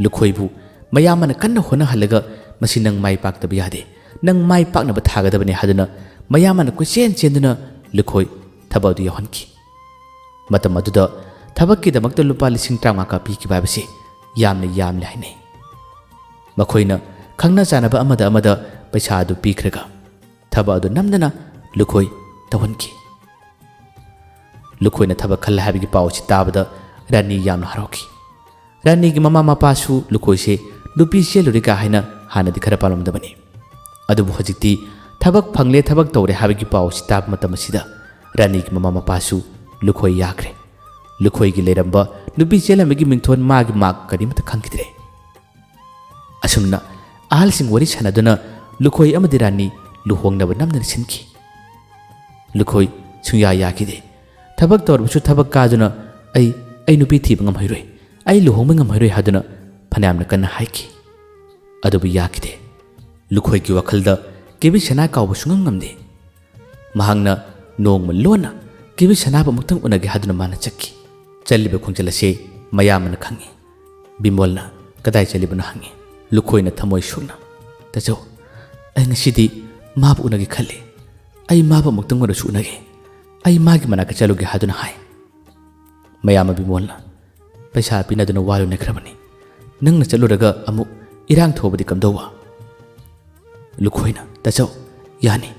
ꯂꯨꯈꯣꯏꯕꯨ ꯃꯌꯥꯝꯕꯅ ꯀꯟꯅ ꯍꯣꯠꯅꯍꯜꯂꯒ, "ꯃꯁꯤ ꯅꯪ ꯃꯥꯏ ꯄꯥꯛꯇꯕ ꯌꯥꯗꯦ, ꯅꯪ ꯃꯥꯏ ꯄꯥꯛꯅꯕ ꯊꯥꯒꯗꯕꯅꯤ" ꯍꯥꯏꯗꯨꯅ ꯃꯌꯥꯝꯕꯅ ꯀꯣꯏꯆꯦꯟ ꯆꯦꯟꯗꯨꯅ ꯂꯨꯈꯣꯏ ꯊꯕꯛ ꯑꯗꯨ ꯌꯥꯎꯍꯟꯈꯤ꯫ ꯃꯇꯝ ꯑꯗꯨꯗ ꯊꯕꯛꯀꯤꯗꯃꯛꯇ ꯂꯨꯄꯥ ꯂꯤꯁꯤꯡ ꯇꯔꯥꯃꯉꯥ ꯀꯥꯞꯄꯤꯈꯤꯕ ꯍꯥꯏꯕꯁꯤ ꯌꯥꯝꯅ ꯌꯥꯝꯂꯦ ꯍꯥꯏꯅꯩ꯫ ꯃꯈꯣꯏꯅ ꯈꯪꯅ ꯆꯥꯟꯅꯕ ꯑꯃꯗ ꯑꯃꯗ ꯄꯩꯁꯥ ꯑꯗꯨ ꯄꯤꯈ꯭ꯔꯒ ꯊꯕꯛ ꯑꯗꯨ ꯅꯝꯗꯅ ꯂꯨꯈꯣꯏ ꯇꯧꯍꯟꯈꯤ꯫ ꯂꯨꯈꯣꯏꯅ ꯊꯕꯛ ꯈꯜꯂꯦ ꯍꯥꯏꯕꯒꯤ ꯄꯥꯎ ꯑꯁꯤ ꯇꯥꯕꯗ ꯔꯥꯅꯤ ꯌꯥꯝꯅ ꯍꯔꯥꯎꯈꯤ꯫ ꯔꯥꯅꯤꯒꯤ ꯃꯃꯥ ꯃꯄꯥꯁꯨ ꯂꯨꯈꯣꯏꯁꯦ ꯅꯨꯄꯤ ꯆꯦꯜꯂꯨꯔꯦꯒ ꯍꯥꯏꯅ ꯍꯥꯟꯅꯗꯤ ꯈꯔ ꯄꯥꯝꯂꯝꯗꯕꯅꯤ꯫ ꯑꯗꯨꯕꯨ ꯍꯧꯖꯤꯛꯇꯤ ꯊꯕꯛ ꯐꯪꯂꯦ, ꯊꯕꯛ ꯇꯧꯔꯦ ꯍꯥꯏꯕꯒꯤ ꯄꯥꯎ ꯑꯁꯤ ꯇꯥꯕ ꯃꯇꯝ ꯑꯁꯤꯗ ꯔꯥꯅꯤꯒꯤ ꯃꯃꯥ ꯃꯄꯥꯁꯨ ꯂꯨꯈꯣꯏ ꯌꯥꯈ꯭ꯔꯦ꯫ ꯂꯨꯈꯣꯏꯒꯤ ꯂꯩꯔꯝꯕ ꯅꯨꯄꯤ ꯆꯦꯜꯂꯝꯕꯒꯤ ꯃꯤꯡꯊꯣꯟ ꯃꯥꯒꯤ ꯃꯥꯛ ꯀꯔꯤꯃꯠꯇ ꯈꯪꯈꯤꯗ꯭ꯔꯦ꯫ ꯑꯁꯨꯝꯅ ꯑꯍꯜꯁꯤꯡ ꯋꯥꯔꯤ ꯁꯥꯟꯅꯗꯨꯅ ꯂꯨꯈꯣꯏ ꯑꯃꯗꯤ ꯔꯥꯅꯤ ꯂꯨꯍꯣꯡꯅꯕ ꯅꯝꯗꯅ ꯁꯤꯟꯈꯤ꯫ ꯂꯨꯈꯣꯏ ꯁꯨꯡꯌꯥ ꯌꯥꯈꯤꯗꯦ꯫ ꯊꯕꯛ ꯇꯧꯔꯕꯁꯨ ꯊꯕꯛ ꯀꯥꯗꯨꯅ "ꯑꯩ, ꯑꯩ ꯅꯨꯄꯤ ꯊꯤꯕ ꯉꯝꯍꯩꯔꯣꯏ, ꯑꯩ ꯂꯨꯍꯣꯡꯕ ꯉꯝꯍꯩꯔꯣꯏ" ꯍꯥꯏꯗꯨꯅ ꯐꯅꯌꯥꯝꯅ ꯀꯟꯅ ꯍꯥꯏꯈꯤ꯫ ꯑꯗꯨꯕꯨ ꯌꯥꯈꯤꯗꯦ꯫ ꯂꯨꯈꯣꯏꯒꯤ ꯋꯥꯈꯜꯗ ꯀꯦꯕꯤ ꯁꯅꯥ ꯀꯥꯎꯕ ꯁꯨꯡꯉꯝ ꯉꯝꯗꯦ꯫ ꯃꯍꯥꯛꯅ ꯅꯣꯡꯃ ꯂꯣꯟꯅ ꯀꯦꯕꯤ ꯁꯅꯥꯕꯨ ꯑꯃꯨꯛꯇꯪ ꯎꯅꯒꯦ ꯍꯥꯏꯗꯨꯅ ꯃꯥꯅ ꯆꯠꯈꯤ꯫ ꯆꯠꯂꯤꯕ ꯈꯣꯡꯆꯠ ꯑꯁꯦ ꯃꯌꯥꯝꯕꯅ ꯈꯪꯉꯤ꯫ ꯕꯤꯃꯣꯜꯅ "ꯀꯗꯥꯏ ꯆꯠꯂꯤꯕꯅꯣ?" ꯍꯪꯉꯤ꯫ ꯂꯨꯈꯣꯏꯅ ꯊꯃꯣꯏ ꯁꯣꯛꯅ, "ꯇꯥꯆꯧ, ꯑꯩ ꯉꯁꯤꯗꯤ ꯃꯥꯕꯨ ꯎꯅꯒꯦ ꯈꯜꯂꯤ꯫ ꯑꯩ ꯃꯥꯕꯨ ꯑꯃꯨꯛꯇꯪ ꯑꯣꯏꯔꯁꯨ ꯎꯅꯒꯦ꯫ ꯑꯩ ꯃꯥꯒꯤ ꯃꯅꯥꯛꯇ ꯆꯠꯂꯨꯒꯦ" ꯍꯥꯏꯗꯨꯅ ꯍꯥꯏ꯫ ꯃꯌꯥꯝꯕ ꯕꯤꯃꯣꯜꯅ, "ꯄꯩꯁꯥ ꯄꯤꯅꯗꯨꯅ ꯋꯥ ꯂꯣꯏꯅꯈ꯭ꯔꯕꯅꯤ꯫ ꯅꯪꯅ ꯆꯠꯂꯨꯔꯒ ꯑꯃꯨꯛ ꯏꯔꯥꯡ ꯊꯣꯛꯑꯕꯗꯤ ꯀꯝꯗꯧꯕ?" ꯂꯨꯈꯣꯏꯅ, "ꯇꯥꯆꯧ, ꯌꯥꯅꯤ꯫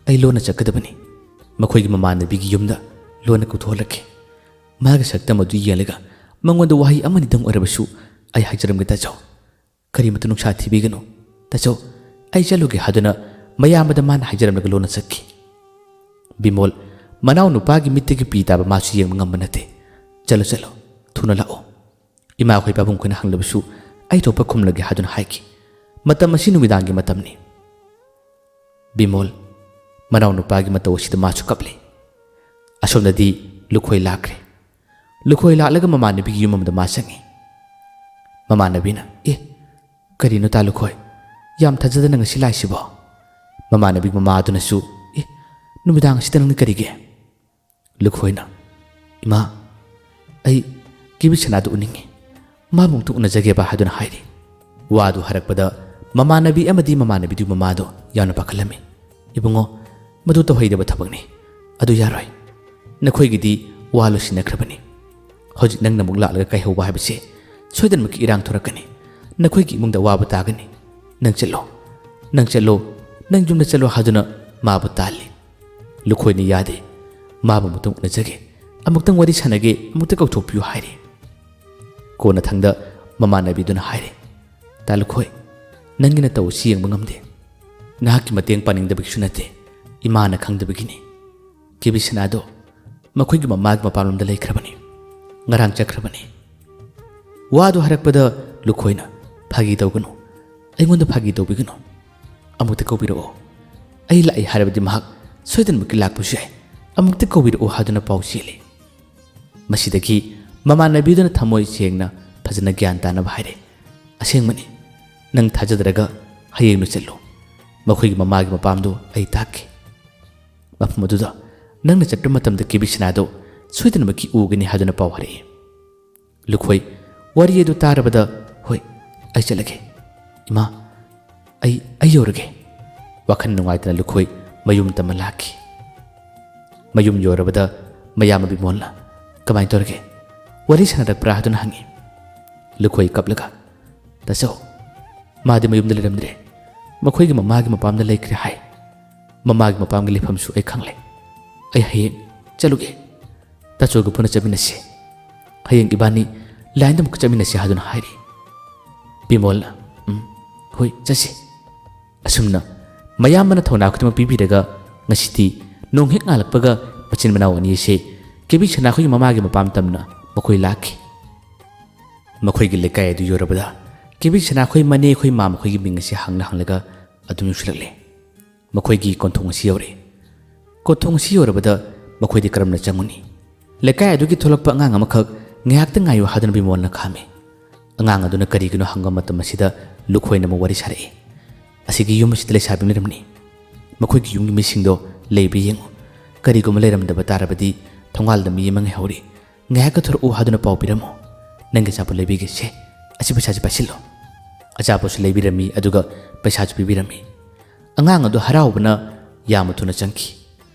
ꯑꯩ ꯂꯣꯟꯅ ꯆꯠꯀꯗꯕꯅꯤ꯫ ꯃꯈꯣꯏꯒꯤ ꯃꯃꯥꯟꯅꯕꯤꯒꯤ ꯌꯨꯝꯗ ꯂꯣꯟꯅ ꯀꯧꯊꯣꯛꯍꯜꯂꯛꯀꯦ꯫ ꯃꯥꯒꯤ ꯁꯛꯇꯝ ꯑꯗꯨ ꯌꯦꯡꯂꯒ ꯃꯉꯣꯟꯗ ꯋꯥꯍꯩ ꯑꯃꯅꯤꯗꯪ ꯑꯣꯏꯔꯕꯁꯨ ꯑꯩ ꯍꯥꯏꯖꯔꯝꯒꯦ ꯇꯥꯆꯧ"꯫ "ꯀꯔꯤꯃꯇ ꯅꯨꯡꯁꯥ ꯊꯤꯕꯤꯒꯅꯨ꯫ ꯇꯥꯆꯧ, ꯑꯩ ꯆꯠꯂꯨꯒꯦ" ꯍꯥꯏꯗꯨꯅ ꯃꯌꯥꯝꯕꯗ ꯃꯥꯅ ꯍꯥꯏꯖꯔꯝꯂꯒ ꯂꯣꯟꯅ ꯆꯠꯈꯤ꯫ ꯕꯤꯃꯣꯜ, ꯃꯅꯥꯎ ꯅꯨꯄꯥꯒꯤ ꯃꯤꯠꯇꯒꯤ ꯄꯤ ꯇꯥꯕ ꯃꯥꯁꯨ ꯌꯦꯡꯕ ꯉꯝꯕ ꯅꯠꯇꯦ꯫ "ꯆꯠꯂꯣ, ꯆꯠꯂꯣ, ꯊꯨꯅ ꯂꯥꯛꯑꯣ꯫ ꯏꯃꯥꯈꯣꯏ ꯄꯥꯕꯨꯡꯈꯣꯏꯅ ꯍꯪꯂꯕꯁꯨ ꯑꯩ ꯊꯣꯛꯄ ꯈꯨꯝꯂꯒꯦ" ꯍꯥꯏꯗꯨꯅ ꯍꯥꯏꯈꯤ꯫ ꯃꯇꯝ ꯑꯁꯤ ꯅꯨꯃꯤꯗꯥꯡꯒꯤ ꯃꯇꯝꯅꯤ꯫ ꯕꯤꯃꯣꯜ, ꯃꯅꯥꯎ ꯅꯨꯄꯥꯒꯤ ꯃꯇꯧ ꯑꯁꯤꯗ ꯃꯥꯁꯨ ꯀꯞꯂꯤ꯫ ꯑꯁꯣꯝꯗꯗꯤ ꯂꯨꯈꯣꯏ ꯂꯥꯛꯈ꯭ꯔꯦ꯫ ꯂꯨꯈꯣꯏ ꯂꯥꯛꯂꯒ ꯃꯃꯥꯟꯅꯕꯤꯒꯤ ꯌꯨꯝ ꯑꯃꯗ ꯃꯥ ꯆꯪꯉꯤ꯫ ꯃꯃꯥꯟꯅꯕꯤꯅ, "ꯑꯦ, ꯀꯔꯤꯅꯣ ꯇꯥ ꯂꯨꯈꯣꯏ? ꯌꯥꯝ ꯊꯥꯖꯗꯅ ꯉꯁꯤ ꯂꯥꯛꯏꯁꯤꯕꯣ?" ꯃꯃꯥꯟꯅꯕꯤ ꯃꯃꯥꯗꯨꯅꯁꯨ, "ꯑꯦ, ꯅꯨꯃꯤꯗꯥꯡ ꯑꯁꯤꯗ ꯅꯪꯗꯤ ꯀꯔꯤꯒꯤ?" ꯂꯨꯈꯣꯏꯅ, "ꯏꯃꯥ, ꯑꯩ ꯀꯦꯕꯤ ꯁꯅꯥꯗꯨ ꯎꯅꯤꯡꯉꯤ꯫ ꯃꯥꯕꯨ ꯑꯃꯨꯛꯇ ꯎꯅꯖꯒꯦꯕ" ꯍꯥꯏꯗꯨꯅ ꯍꯥꯏꯔꯤ꯫ ꯋꯥꯗꯨ ꯍꯥꯏꯔꯛꯄꯗ ꯃꯃꯥꯟꯅꯕꯤ ꯑꯃꯗꯤ ꯃꯃꯥꯟꯅꯕꯤꯗꯨꯒꯤ ꯃꯃꯥꯗꯣ ꯌꯥꯝꯅ ꯄꯥꯈꯠꯂꯝꯃꯤ꯫ "ꯏꯕꯨꯡꯉꯣ, ꯃꯗꯨ ꯇꯧꯍꯩꯗꯕ ꯊꯕꯛꯅꯤ꯫ ꯑꯗꯨ ꯌꯥꯔꯣꯏ꯫ ꯅꯈꯣꯏꯒꯤꯗꯤ ꯋꯥ ꯂꯣꯏꯁꯤꯟꯅꯈ꯭ꯔꯕꯅꯤ꯫ ꯍꯧꯖꯤꯛ ꯅꯪꯅ ꯑꯃꯨꯛ ꯂꯥꯛꯂꯒ ꯀꯥꯏꯍꯧꯕ ꯍꯥꯏꯕꯁꯦ ꯁꯣꯏꯗꯅꯃꯛꯀꯤ ꯏꯔꯥꯡ ꯊꯣꯔꯛꯀꯅꯤ꯫ ꯅꯈꯣꯏꯒꯤ ꯏꯃꯨꯡꯗ ꯑꯋꯥꯕ ꯇꯥꯒꯅꯤ꯫ ꯅꯪ ꯆꯠꯂꯣ, ꯅꯪ ꯆꯠꯂꯣ, ꯅꯪ ꯌꯨꯝꯗ ꯆꯠꯂꯣ" ꯍꯥꯏꯗꯨꯅ ꯃꯥꯕꯨ ꯇꯥꯜꯂꯤ꯫ ꯂꯨꯈꯣꯏꯅ ꯌꯥꯗꯦ꯫ "ꯃꯥꯕꯨ ꯑꯃꯨꯛꯇꯪ ꯎꯅꯖꯒꯦ, ꯑꯃꯨꯛꯇꯪ ꯋꯥꯔꯤ ꯁꯥꯟꯅꯒꯦ, ꯑꯃꯨꯛꯇ ꯀꯧꯊꯣꯛꯄꯤꯌꯨ" ꯍꯥꯏꯔꯤ꯫ ꯀꯣꯟꯅꯊꯪꯗ ꯃꯃꯥꯟꯅꯕꯤꯗꯨꯅ ꯍꯥꯏꯔꯦ, "ꯇꯥ ꯂꯨꯈꯣꯏ, ꯅꯪꯒꯤ ꯅꯇꯧ ꯑꯁꯤ ꯌꯦꯡꯕ ꯉꯝꯗꯦ꯫ ꯅꯍꯥꯛꯀꯤ ꯃꯇꯦꯡ ꯄꯥꯡꯅꯤꯡꯗꯕꯒꯤꯁꯨ ꯅꯠꯇꯦ, ꯏꯃꯥꯅ ꯈꯪꯗꯕꯒꯤꯅꯤ꯫ ꯀꯦꯕꯤ ꯁꯅꯥꯗꯣ ꯃꯈꯣꯏꯒꯤ ꯃꯃꯥꯒꯤ ꯃꯄꯥꯝꯂꯣꯝꯗ ꯂꯩꯈ꯭ꯔꯕꯅꯤ꯫ ꯉꯔꯥꯡ ꯆꯠꯈ꯭ꯔꯕꯅꯤ"꯫ ꯋꯥꯗꯨ ꯍꯥꯏꯔꯛꯄꯗ ꯂꯨꯈꯣꯏꯅ, "ꯐꯥꯒꯤ ꯇꯧꯒꯅꯨ, ꯑꯩꯉꯣꯟꯗ ꯐꯥꯒꯤ ꯇꯧꯕꯤꯒꯅꯨ꯫ ꯑꯃꯨꯛꯇ ꯀꯧꯕꯤꯔꯛꯑꯣ꯫ ꯑꯩ ꯂꯥꯛꯏ ꯍꯥꯏꯔꯕꯗꯤ ꯃꯍꯥꯛ ꯁꯣꯏꯗꯅꯃꯛꯀꯤ ꯂꯥꯛꯄꯁꯨ ꯌꯥꯏ꯫ ꯑꯃꯨꯛꯇ ꯀꯧꯕꯤꯔꯛꯑꯣ" ꯍꯥꯏꯗꯨꯅ ꯄꯥꯎ ꯆꯦꯜꯂꯤ꯫ ꯃꯁꯤꯗꯒꯤ ꯃꯃꯥꯟꯅꯕꯤꯗꯨꯅ ꯊꯃꯣꯏ ꯁꯦꯡꯅ ꯐꯖꯅ ꯒ꯭ꯌꯥꯟ ꯇꯥꯅꯕ ꯍꯥꯏꯔꯦ, "ꯑꯁꯦꯡꯕꯅꯤ, ꯅꯪ ꯊꯥꯖꯗ꯭ꯔꯒ ꯍꯌꯦꯡꯗꯨ ꯆꯠꯂꯨ꯫ ꯃꯈꯣꯏꯒꯤ ꯃꯃꯥꯒꯤ ꯃꯄꯥꯝꯗꯨ ꯑꯩ ꯇꯥꯛꯀꯦ꯫ ꯃꯐꯝ ꯑꯗꯨꯗ ꯅꯪꯅ ꯆꯠꯄ ꯃꯇꯝꯗ ꯀꯦꯕꯤ ꯁꯅꯥꯗꯣ ꯁꯣꯏꯗꯅꯃꯛꯀꯤ ꯎꯒꯅꯤ" ꯍꯥꯏꯗꯨꯅ ꯄꯥꯎ ꯍꯥꯏꯔꯛꯏ꯫ ꯂꯨꯈꯣꯏ ꯋꯥꯔꯤ ꯑꯗꯨ ꯇꯥꯔꯕꯗ, "ꯍꯣꯏ, ꯑꯩ ꯆꯠꯂꯒꯦ꯫ ꯏꯃꯥ, ꯑꯩ, ꯑꯩ ꯌꯧꯔꯒꯦ"꯫ ꯋꯥꯈꯜ ꯅꯨꯡꯉꯥꯏꯇꯅ ꯂꯨꯈꯣꯏ ꯃꯌꯨꯝ ꯇꯝꯅ ꯂꯥꯛꯈꯤ꯫ ꯃꯌꯨꯝ ꯌꯧꯔꯕꯗ ꯃꯌꯥꯝꯕ ꯕꯤꯃꯣꯜꯅ, "ꯀꯃꯥꯏꯅ ꯇꯧꯔꯒꯦ? ꯋꯥꯔꯤ ꯁꯥꯟꯅꯔꯛꯄ꯭ꯔꯥ?" ꯍꯥꯏꯗꯨꯅ ꯍꯪꯉꯤ꯫ ꯂꯨꯈꯣꯏ ꯀꯞꯂꯒ, "ꯇꯥꯆꯧ, ꯃꯥꯗꯤ ꯃꯌꯨꯝꯗ ꯂꯩꯔꯝꯗ꯭ꯔꯦ꯫ ꯃꯈꯣꯏꯒꯤ ꯃꯃꯥꯒꯤ ꯃꯄꯥꯝꯗ ꯂꯩꯈ꯭ꯔꯦ ꯍꯥꯏ꯫ ꯃꯃꯥꯒꯤ ꯃꯄꯥꯝꯒꯤ ꯂꯩꯐꯝꯁꯨ ꯑꯩ ꯈꯪꯂꯦ꯫ ꯑꯩ ꯍꯌꯦꯡ ꯆꯠꯂꯨꯒꯦ꯫ ꯇꯥꯆꯧꯒ ꯄꯨꯟꯅ ꯆꯠꯃꯤꯟꯅꯁꯤ꯫ ꯍꯌꯦꯡ ꯏꯕꯥꯅꯤ ꯂꯥꯏꯟꯗ ꯑꯃꯨꯛꯀ ꯆꯠꯃꯤꯟꯅꯁꯤ" ꯍꯥꯏꯗꯨꯅ ꯍꯥꯏꯔꯤ꯫ ꯕꯤꯃꯣꯜꯅ, "ꯍꯣꯏ, ꯆꯠꯁꯤ"꯫ ꯑꯁꯨꯝꯅ ꯃꯌꯥꯝꯕꯅ ꯊꯧꯅꯥ ꯈꯨꯗꯤꯡꯃꯛ ꯄꯤꯕꯤꯔꯒ ꯉꯁꯤꯗꯤ ꯅꯣꯡ ꯍꯦꯛ ꯉꯥꯜꯂꯛꯄꯒ ꯃꯆꯤꯟ ꯃꯅꯥꯎ ꯑꯅꯤ ꯑꯁꯦ ꯀꯦꯕꯤ ꯁꯅꯥꯈꯣꯏꯒꯤ ꯃꯃꯥꯒꯤ ꯃꯄꯥꯝ ꯇꯝꯅ ꯃꯈꯣꯏ ꯂꯥꯛꯈꯤ꯫ ꯃꯈꯣꯏꯒꯤ ꯂꯩꯀꯥꯏ ꯑꯗꯨ ꯌꯧꯔꯕꯗ ꯀꯦꯕꯤ ꯁꯅꯥꯈꯣꯏ ꯃꯅꯦ ꯑꯩꯈꯣꯏ ꯃꯥꯝꯃꯈꯣꯏꯒꯤ ꯃꯤꯡ ꯑꯁꯤ ꯍꯪꯅ ꯍꯪꯂꯒ ꯑꯗꯨꯝ ꯌꯧꯁꯤꯜꯂꯛꯂꯦ꯫ ꯃꯈꯣꯏꯒꯤ ꯀꯣꯟꯊꯣꯡ ꯑꯁꯤ ꯌꯧꯔꯛꯏ꯫ ꯀꯣꯟꯊꯣꯡ ꯑꯁꯤ ꯌꯧꯔꯕꯗ ꯃꯈꯣꯏꯗꯤ ꯀꯔꯝꯅ ꯆꯪꯉꯨꯅꯤ? ꯂꯩꯀꯥꯏ ꯑꯗꯨꯒꯤ ꯊꯣꯛꯂꯛꯄ ꯑꯉꯥꯡ ꯑꯃꯈꯛ ꯉꯥꯏꯍꯥꯛꯇ ꯉꯥꯏꯌꯨ ꯍꯥꯏꯗꯨꯅ ꯕꯤꯃꯣꯜꯅ ꯈꯥꯝꯃꯤ꯫ ꯑꯉꯥꯡ ꯑꯗꯨꯅ ꯀꯔꯤꯒꯤꯅꯣ ꯍꯪꯕ ꯃꯇꯝ ꯑꯁꯤꯗ ꯂꯨꯈꯣꯏꯅ ꯑꯃꯨꯛ ꯋꯥꯔꯤ ꯁꯥꯔꯛꯏ꯫ "ꯑꯁꯤꯒꯤ ꯌꯨꯝ ꯑꯁꯤꯗ ꯂꯩꯁꯥꯕꯤ ꯑꯃ ꯂꯩꯔꯝꯅꯤ꯫ ꯃꯈꯣꯏꯒꯤ ꯌꯨꯝꯒꯤ ꯃꯤꯁꯤꯡꯗꯣ ꯂꯩꯕ꯭ꯔꯥ ꯌꯦꯡꯉꯨ꯫ ꯀꯔꯤꯒꯨꯝꯕ ꯂꯩꯔꯝꯗꯕ ꯇꯥꯔꯕꯗꯤ ꯊꯣꯡꯒꯥꯜꯗ ꯃꯤ ꯑꯃ ꯉꯥꯏꯍꯧꯔꯤ꯫ ꯉꯥꯏꯍꯥꯛꯀ ꯊꯣꯔꯛꯎ ꯍꯥꯏꯗꯨꯅ ꯄꯥꯎ ꯄꯤꯔꯝꯃꯨ꯫ ꯅꯪꯒꯤ ꯑꯆꯥꯄꯣꯠ ꯂꯩꯕꯤꯒꯦ꯫ ꯁꯦ, ꯑꯁꯤ ꯄꯩꯁꯥꯁꯤ ꯄꯥꯏꯁꯤꯜꯂꯨ"꯫ ꯑꯆꯥꯄꯣꯠꯁꯨ ꯂꯩꯕꯤꯔꯝꯃꯤ, ꯑꯗꯨꯒ ꯄꯩꯁꯥꯁꯨ ꯄꯤꯕꯤꯔꯝꯃꯤ꯫ ꯑꯉꯥꯡ ꯑꯗꯨ ꯍꯔꯥꯎꯕꯅ ꯌꯥꯝꯅ ꯊꯨꯅ ꯆꯪꯈꯤ꯫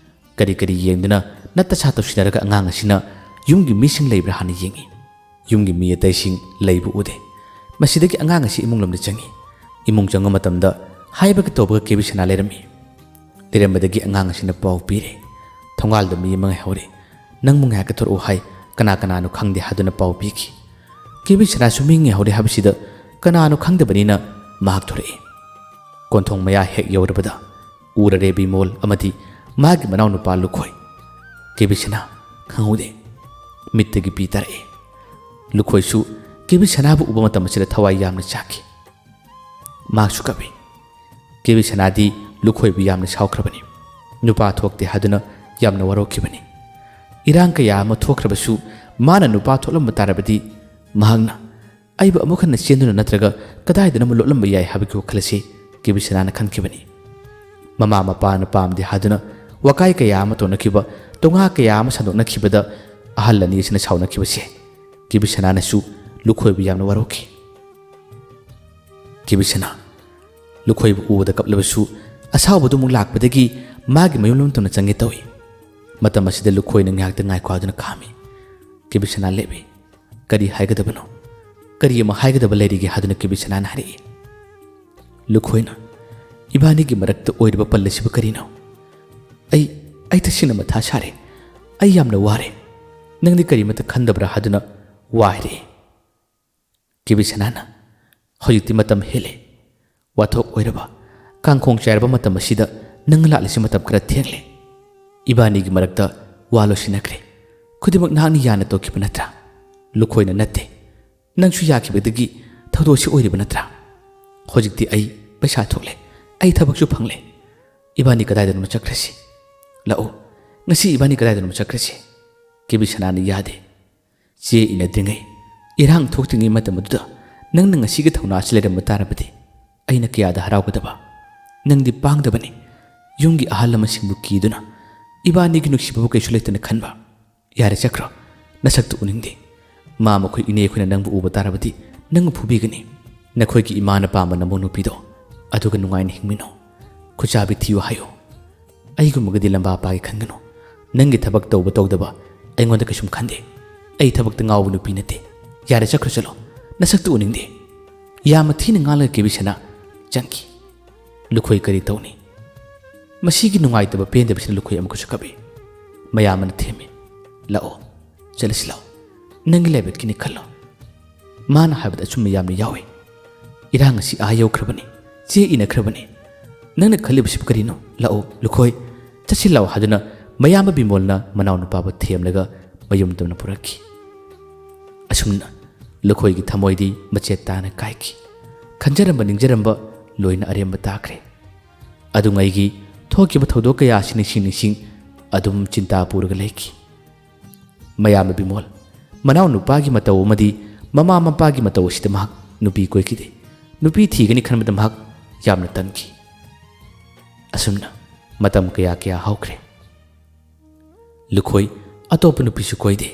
ꯀꯔꯤ ꯀꯔꯤ ꯌꯦꯡꯗꯨꯅ ꯅꯠꯇ ꯁꯥ ꯇꯧꯁꯤꯟꯅꯔꯒ ꯑꯉꯥꯡ ꯑꯁꯤꯅ ꯌꯨꯝꯒꯤ ꯃꯤꯁꯤꯡ ꯂꯩꯕ꯭ꯔꯥ ꯍꯥꯟꯅ ꯌꯦꯡꯉꯤ꯫ ꯌꯨꯝꯒꯤ ꯃꯤ ꯑꯇꯩꯁꯤꯡ ꯂꯩꯕ ꯎꯗꯦ꯫ ꯃꯁꯤꯗꯒꯤ ꯑꯉꯥꯡ ꯑꯁꯤ ꯏꯃꯨꯡ ꯂꯣꯝꯗ ꯆꯪꯉꯤ꯫ ꯏꯃꯨꯡ ꯆꯪꯕ ꯃꯇꯝꯗ ꯍꯥꯏꯕꯒ ꯇꯧꯕꯒ ꯀꯦꯕꯤ ꯁꯅꯥ ꯂꯩꯔꯝꯃꯤ꯫ ꯂꯩꯔꯝꯕꯗꯒꯤ ꯑꯉꯥꯡ ꯑꯁꯤꯅ ꯄꯥꯎ ꯄꯤꯔꯦ, "ꯊꯣꯡꯒꯥꯜꯗ ꯃꯤ ꯑꯃ ꯉꯥꯏꯍꯧꯔꯦ꯫ ꯅꯪꯕꯨ ꯉꯥꯏꯍꯥꯛꯀ ꯊꯣꯔꯛꯎ ꯍꯥꯏ, ꯀꯅꯥ ꯀꯅꯥꯅꯣ ꯈꯪꯗꯦ" ꯍꯥꯏꯗꯨꯅ ꯄꯥꯎ ꯄꯤꯈꯤ꯫ ꯀꯦꯕꯤ ꯁꯅꯥꯁꯨ ꯃꯤ ꯉꯥꯏꯍꯧꯔꯦ ꯍꯥꯏꯕꯁꯤꯗ ꯀꯅꯥꯅꯣ ꯈꯪꯗꯕꯅꯤꯅ ꯃꯍꯥꯛ ꯊꯣꯔꯛꯏ꯫ ꯀꯣꯟꯊꯣꯡ ꯃꯌꯥ ꯍꯦꯛ ꯌꯧꯔꯕꯗ ꯎꯔꯔꯦ ꯕꯤꯃꯣꯜ ꯑꯃꯗꯤ ꯃꯥꯒꯤ ꯃꯅꯥꯎꯅꯨꯄꯥ ꯂꯨꯈꯣꯏ꯫ ꯀꯦꯕꯤ ꯁꯅꯥ ꯈꯪꯍꯧꯗꯦ꯫ ꯃꯤꯠꯇꯒꯤ ꯄꯤ ꯇꯥꯔꯛꯏ꯫ ꯂꯨꯈꯣꯏꯁꯨ ꯀꯦꯕꯤ ꯁꯅꯥꯕꯨ ꯎꯕ ꯃꯇꯝ ꯑꯁꯤꯗ ꯊꯋꯥꯏ ꯌꯥꯝꯅ ꯆꯥꯛꯈꯤ꯫ ꯃꯍꯥꯛꯁꯨ ꯀꯞꯄꯤ꯫ ꯀꯦꯕꯤ ꯁꯅꯥꯗꯤ ꯂꯨꯈꯣꯏꯕꯨ ꯌꯥꯝꯅ ꯁꯥꯎꯈ꯭ꯔꯕꯅꯤ꯫ ꯅꯨꯄꯥ ꯊꯣꯛꯇꯦ ꯍꯥꯏꯗꯨꯅ ꯌꯥꯝꯅ ꯋꯥꯔꯧꯈꯤꯕꯅꯤ꯫ ꯏꯔꯥꯡ ꯀꯌꯥ ꯑꯃ ꯊꯣꯛꯈ꯭ꯔꯕꯁꯨ ꯃꯥꯅ ꯅꯨꯄꯥ ꯊꯣꯛꯂꯝꯕ ꯇꯥꯔꯕꯗꯤ ꯃꯍꯥꯛꯅ ꯑꯩꯕꯨ ꯑꯃꯨꯛ ꯍꯟꯅ ꯆꯦꯟꯗꯨꯅ ꯅꯠꯇ꯭ꯔꯒ ꯀꯗꯥꯏꯗꯅꯣ ꯑꯃ ꯂꯣꯠꯂꯝꯕ ꯌꯥꯏ ꯍꯥꯏꯕꯒꯤ ꯋꯥꯈꯜ ꯑꯁꯤ ꯀꯦꯕꯤ ꯁꯅꯥꯅ ꯈꯟꯈꯤꯕꯅꯤ꯫ ꯃꯃꯥ ꯃꯄꯥꯅ ꯄꯥꯝꯗꯦ ꯍꯥꯏꯗꯨꯅ ꯋꯥꯀꯥꯏ ꯀꯌꯥ ꯑꯃ ꯇꯧꯅꯈꯤꯕ, ꯇꯣꯉꯥ ꯀꯌꯥ ꯑꯃ ꯁꯟꯗꯣꯛꯅꯈꯤꯕꯗ ꯑꯍꯜ ꯑꯅꯤ ꯑꯁꯤꯅ ꯁꯥꯎꯅꯈꯤꯕꯁꯦ ꯀꯦꯕꯤ ꯁꯅꯥꯅꯁꯨ ꯂꯨꯈꯣꯏꯕꯨ ꯌꯥꯝꯅ ꯋꯥꯔꯧꯈꯤ꯫ ꯀꯦꯕꯤ ꯁꯅꯥ ꯂꯨꯈꯣꯏꯕꯨ ꯎꯕꯗ ꯀꯞꯂꯕꯁꯨ ꯑꯁꯥꯎꯕꯗꯨ ꯑꯃꯨꯛ ꯂꯥꯛꯄꯗꯒꯤ ꯃꯥꯒꯤ ꯃꯌꯨꯝ ꯂꯣꯝ ꯇꯝꯅ ꯆꯪꯒꯦ ꯇꯧꯏ꯫ ꯃꯇꯝ ꯑꯁꯤꯗ ꯂꯨꯈꯣꯏꯅ ꯉꯥꯏꯍꯥꯛꯇ ꯉꯥꯏꯈꯣ ꯍꯥꯏꯗꯨꯅ ꯈꯥꯝꯃꯤ꯫ ꯀꯦꯕꯤ ꯁꯅꯥ ꯂꯦꯞꯄꯤ꯫ ꯀꯔꯤ ꯍꯥꯏꯒꯗꯕꯅꯣ? ꯀꯔꯤ ꯑꯃ ꯍꯥꯏꯒꯗꯕ ꯂꯩꯔꯤꯒꯦ ꯍꯥꯏꯗꯨꯅ ꯀꯦꯕꯤ ꯁꯅꯥꯅ ꯍꯥꯏꯔꯛꯏ꯫ ꯂꯨꯈꯣꯏꯅ, "ꯏꯕꯥꯅꯤꯒꯤ ꯃꯔꯛꯇ ꯑꯣꯏꯔꯤꯕ ꯄꯜ ꯑꯁꯤꯕꯨ ꯀꯔꯤꯅꯣ? ꯑꯩ, ꯑꯩ ꯇꯁꯦꯡꯅ ꯃꯊꯥ ꯁꯥꯔꯦ꯫ ꯑꯩ ꯌꯥꯝꯅ ꯋꯥꯔꯦ꯫ ꯅꯪꯗꯤ ꯀꯔꯤꯃꯠꯇ ꯈꯟꯗꯕ꯭ꯔꯥ?" ꯍꯥꯏꯗꯨꯅ ꯋꯥ ꯍꯥꯏꯔꯛꯏ꯫ ꯀꯦꯕꯤ ꯁꯅꯥꯅ, "ꯍꯧꯖꯤꯛꯇꯤ ꯃꯇꯝ ꯍꯦꯜꯂꯦ꯫ ꯋꯥꯊꯣꯛ ꯑꯣꯏꯔꯕ, ꯀꯥꯡꯈꯣꯡ ꯆꯥꯏꯔꯕ ꯃꯇꯝ ꯑꯁꯤꯗ ꯅꯪ ꯂꯥꯛꯂꯤꯁꯤ ꯃꯇꯝ ꯈꯔ ꯊꯦꯡꯂꯦ꯫ ꯏꯕꯥꯅꯤꯒꯤ ꯃꯔꯛꯇ ꯋꯥ ꯂꯣꯏꯁꯤꯟꯅꯈ꯭ꯔꯦ꯫ ꯈꯨꯗꯤꯡꯃꯛ ꯅꯍꯥꯛꯅ ꯌꯥꯅ ꯇꯧꯈꯤꯕ ꯅꯠꯇ꯭ꯔꯥ? ꯂꯨꯈꯣꯏꯅ ꯅꯠꯇꯦ꯫ ꯅꯪꯁꯨ ꯌꯥꯈꯤꯕꯗꯒꯤ ꯊꯧꯗꯣꯛꯁꯤ ꯑꯣꯏꯔꯤꯕ ꯅꯠꯇ꯭ꯔꯥ? ꯍꯧꯖꯤꯛꯇꯤ ꯑꯩ ꯄꯩꯁꯥ ꯊꯣꯛꯂꯦ꯫ ꯑꯩ ꯊꯕꯛꯁꯨ ꯐꯪꯂꯦ꯫ ꯏꯕꯥꯅꯤ ꯀꯗꯥꯏꯗꯅꯣ ꯆꯠꯈ꯭ꯔꯁꯤ꯫ ꯂꯥꯛꯑꯣ꯫ ꯉꯁꯤ ꯏꯕꯥꯅꯤ ꯀꯗꯥꯏꯗꯅꯣ ꯆꯠꯈ꯭ꯔꯁꯤ꯫ ꯀꯦꯕꯤ ꯁꯅꯥꯅ ꯌꯥꯗꯦ꯫ ꯆꯦ ꯏꯅꯗ꯭ꯔꯤꯉꯩ, ꯏꯔꯥꯡ ꯊꯣꯛꯇ꯭ꯔꯤꯉꯩ ꯃꯇꯝ ꯑꯗꯨꯗ ꯅꯪꯅ ꯉꯁꯤꯒꯤ ꯊꯧꯅꯥ ꯑꯁꯤ ꯂꯩꯔꯝꯕ ꯇꯥꯔꯕꯗꯤ ꯑꯩꯅ ꯀꯌꯥꯗ ꯍꯔꯥꯎꯒꯗꯕ꯫ ꯅꯪꯗꯤ ꯄꯥꯡꯗꯕꯅꯤ꯫ ꯌꯨꯝꯒꯤ ꯑꯍꯜ ꯂꯃꯟꯁꯤꯡꯕꯨ ꯀꯤꯗꯨꯅ ꯏꯕꯥꯅꯤꯒꯤ ꯅꯨꯡꯁꯤꯕꯕꯨ ꯀꯩꯁꯨ ꯂꯩꯇꯅ ꯈꯟꯕ꯫ ꯌꯥꯔꯦ ꯆꯠꯈ꯭ꯔꯣ꯫ ꯅꯁꯛꯇꯨ ꯎꯅꯤꯡꯗꯦ꯫ ꯃꯥ ꯃꯈꯣꯏ ꯏꯅꯦ ꯑꯩꯈꯣꯏꯅ ꯅꯪꯕꯨ ꯎꯕ ꯇꯥꯔꯕꯗꯤ ꯅꯪꯕꯨ ꯐꯨꯕꯤꯒꯅꯤ꯫ ꯅꯈꯣꯏꯒꯤ ꯏꯃꯥꯅ ꯄꯥꯝꯕ ꯅꯃꯧ ꯅꯨꯄꯤꯗꯣ ꯑꯗꯨꯒ ꯅꯨꯡꯉꯥꯏꯅ ꯍꯤꯡꯃꯤꯟꯅꯧ꯫ ꯈꯨꯆꯥꯕꯤ ꯊꯤꯌꯨ ꯍꯥꯏꯌꯨ꯫ ꯑꯩꯒꯨꯝꯕꯒꯗꯤ ꯂꯝꯕꯥ ꯄꯥꯒꯦ ꯈꯟꯒꯅꯨ꯫ ꯅꯪꯒꯤ ꯊꯕꯛ ꯇꯧꯕ ꯇꯧꯗꯕ ꯑꯩꯉꯣꯟꯗ ꯀꯩꯁꯨꯝ ꯈꯟꯗꯦ꯫ ꯑꯩ ꯊꯕꯛꯇ ꯉꯥꯎꯕ ꯅꯨꯄꯤ ꯅꯠꯇꯦ꯫ ꯌꯥꯔꯦ ꯆꯠꯈ꯭ꯔꯣ ꯆꯠꯂꯣ꯫ ꯅꯁꯛꯇꯨ ꯎꯅꯤꯡꯗꯦ꯫ ꯌꯥꯝꯅ ꯊꯤꯅ ꯉꯥꯡꯂꯒ ꯀꯦꯕꯤ ꯁꯅꯥ ꯆꯪꯈꯤ꯫ ꯂꯨꯈꯣꯏ ꯀꯔꯤ ꯇꯧꯅꯤ? ꯃꯁꯤꯒꯤ ꯅꯨꯡꯉꯥꯏꯇꯕ ꯄꯦꯟꯗꯕꯁꯤꯅ ꯂꯨꯈꯣꯏ ꯑꯃꯨꯛꯀꯁꯨ ꯀꯞꯏ꯫ ꯃꯌꯥꯝꯕꯅ ꯊꯦꯝꯃꯤ꯫ ꯂꯥꯛꯑꯣ꯫ ꯆꯠꯂꯁꯤ ꯂꯥꯛꯑꯣ꯫ ꯅꯪꯒꯤ ꯂꯥꯏꯕꯛꯀꯤꯅꯤ ꯈꯜꯂꯣ꯫ ꯃꯥꯅ ꯍꯥꯏꯕꯗ ꯑꯆꯨꯝꯕ ꯌꯥꯝꯅ ꯌꯥꯎꯏ꯫ ꯏꯔꯥꯡ ꯑꯁꯤ ꯑꯥ ꯌꯧꯈ꯭ꯔꯕꯅꯤ꯫ ꯆꯦ ꯏꯅꯈ꯭ꯔꯕꯅꯤ꯫ ꯅꯪꯅ ꯈꯜꯂꯤꯕꯁꯤꯕꯨ ꯀꯔꯤꯅꯣ? ꯂꯥꯛꯑꯣ ꯂꯨꯈꯣꯏ꯫ ꯆꯠꯁꯤ ꯂꯥꯛꯑꯣ ꯍꯥꯏꯗꯨꯅ ꯃꯌꯥꯝꯕ ꯕꯤꯃꯣꯜꯅ ꯃꯅꯥꯎꯅꯨꯄꯥꯕꯨ ꯊꯦꯝꯂꯒ ꯃꯌꯨꯝ ꯇꯝꯅ ꯄꯨꯔꯛꯈꯤ꯫ ꯑꯁꯨꯝꯅ ꯂꯨꯈꯣꯏꯒꯤ ꯊꯃꯣꯏꯗꯤ ꯃꯆꯦꯠ ꯇꯥꯅ ꯀꯥꯏꯈꯤ꯫ ꯈꯟꯖꯔꯝꯕ ꯅꯤꯡꯖꯔꯝꯕ ꯂꯣꯏꯅ ꯑꯔꯦꯝꯕ ꯇꯥꯈ꯭ꯔꯦ꯫ ꯑꯗꯨꯉꯩꯒꯤ ꯊꯣꯛꯈꯤꯕ ꯊꯧꯗꯣꯛ ꯀꯌꯥ ꯑꯁꯤ ꯅꯤꯡꯁꯤꯡ ꯅꯤꯡꯁꯤꯡ ꯑꯗꯨꯝ ꯆꯤꯟꯇꯥ ꯄꯨꯔꯒ ꯂꯩꯈꯤ꯫ ꯃꯌꯥꯝꯕ ꯕꯤꯃꯣꯜ, ꯃꯅꯥꯎ ꯅꯨꯄꯥꯒꯤ ꯃꯇꯧ ꯑꯃꯗꯤ ꯃꯃꯥ ꯃꯄꯥꯒꯤ ꯃꯇꯧ ꯑꯁꯤꯗ ꯃꯍꯥꯛ ꯅꯨꯄꯤ ꯀꯣꯏꯈꯤꯗꯦ꯫ ꯅꯨꯄꯤ ꯊꯤꯒꯅꯤ ꯈꯟꯕꯗ ꯃꯍꯥꯛ ꯌꯥꯝꯅ ꯇꯟꯈꯤ꯫ ꯑꯁꯨꯝꯅ ꯃꯇꯝ ꯀꯌꯥ ꯀꯌꯥ ꯍꯧꯈ꯭ꯔꯦ꯫ ꯂꯨꯈꯣꯏ ꯑꯇꯣꯞꯄ ꯅꯨꯄꯤꯁꯨ ꯀꯣꯏꯗꯦ꯫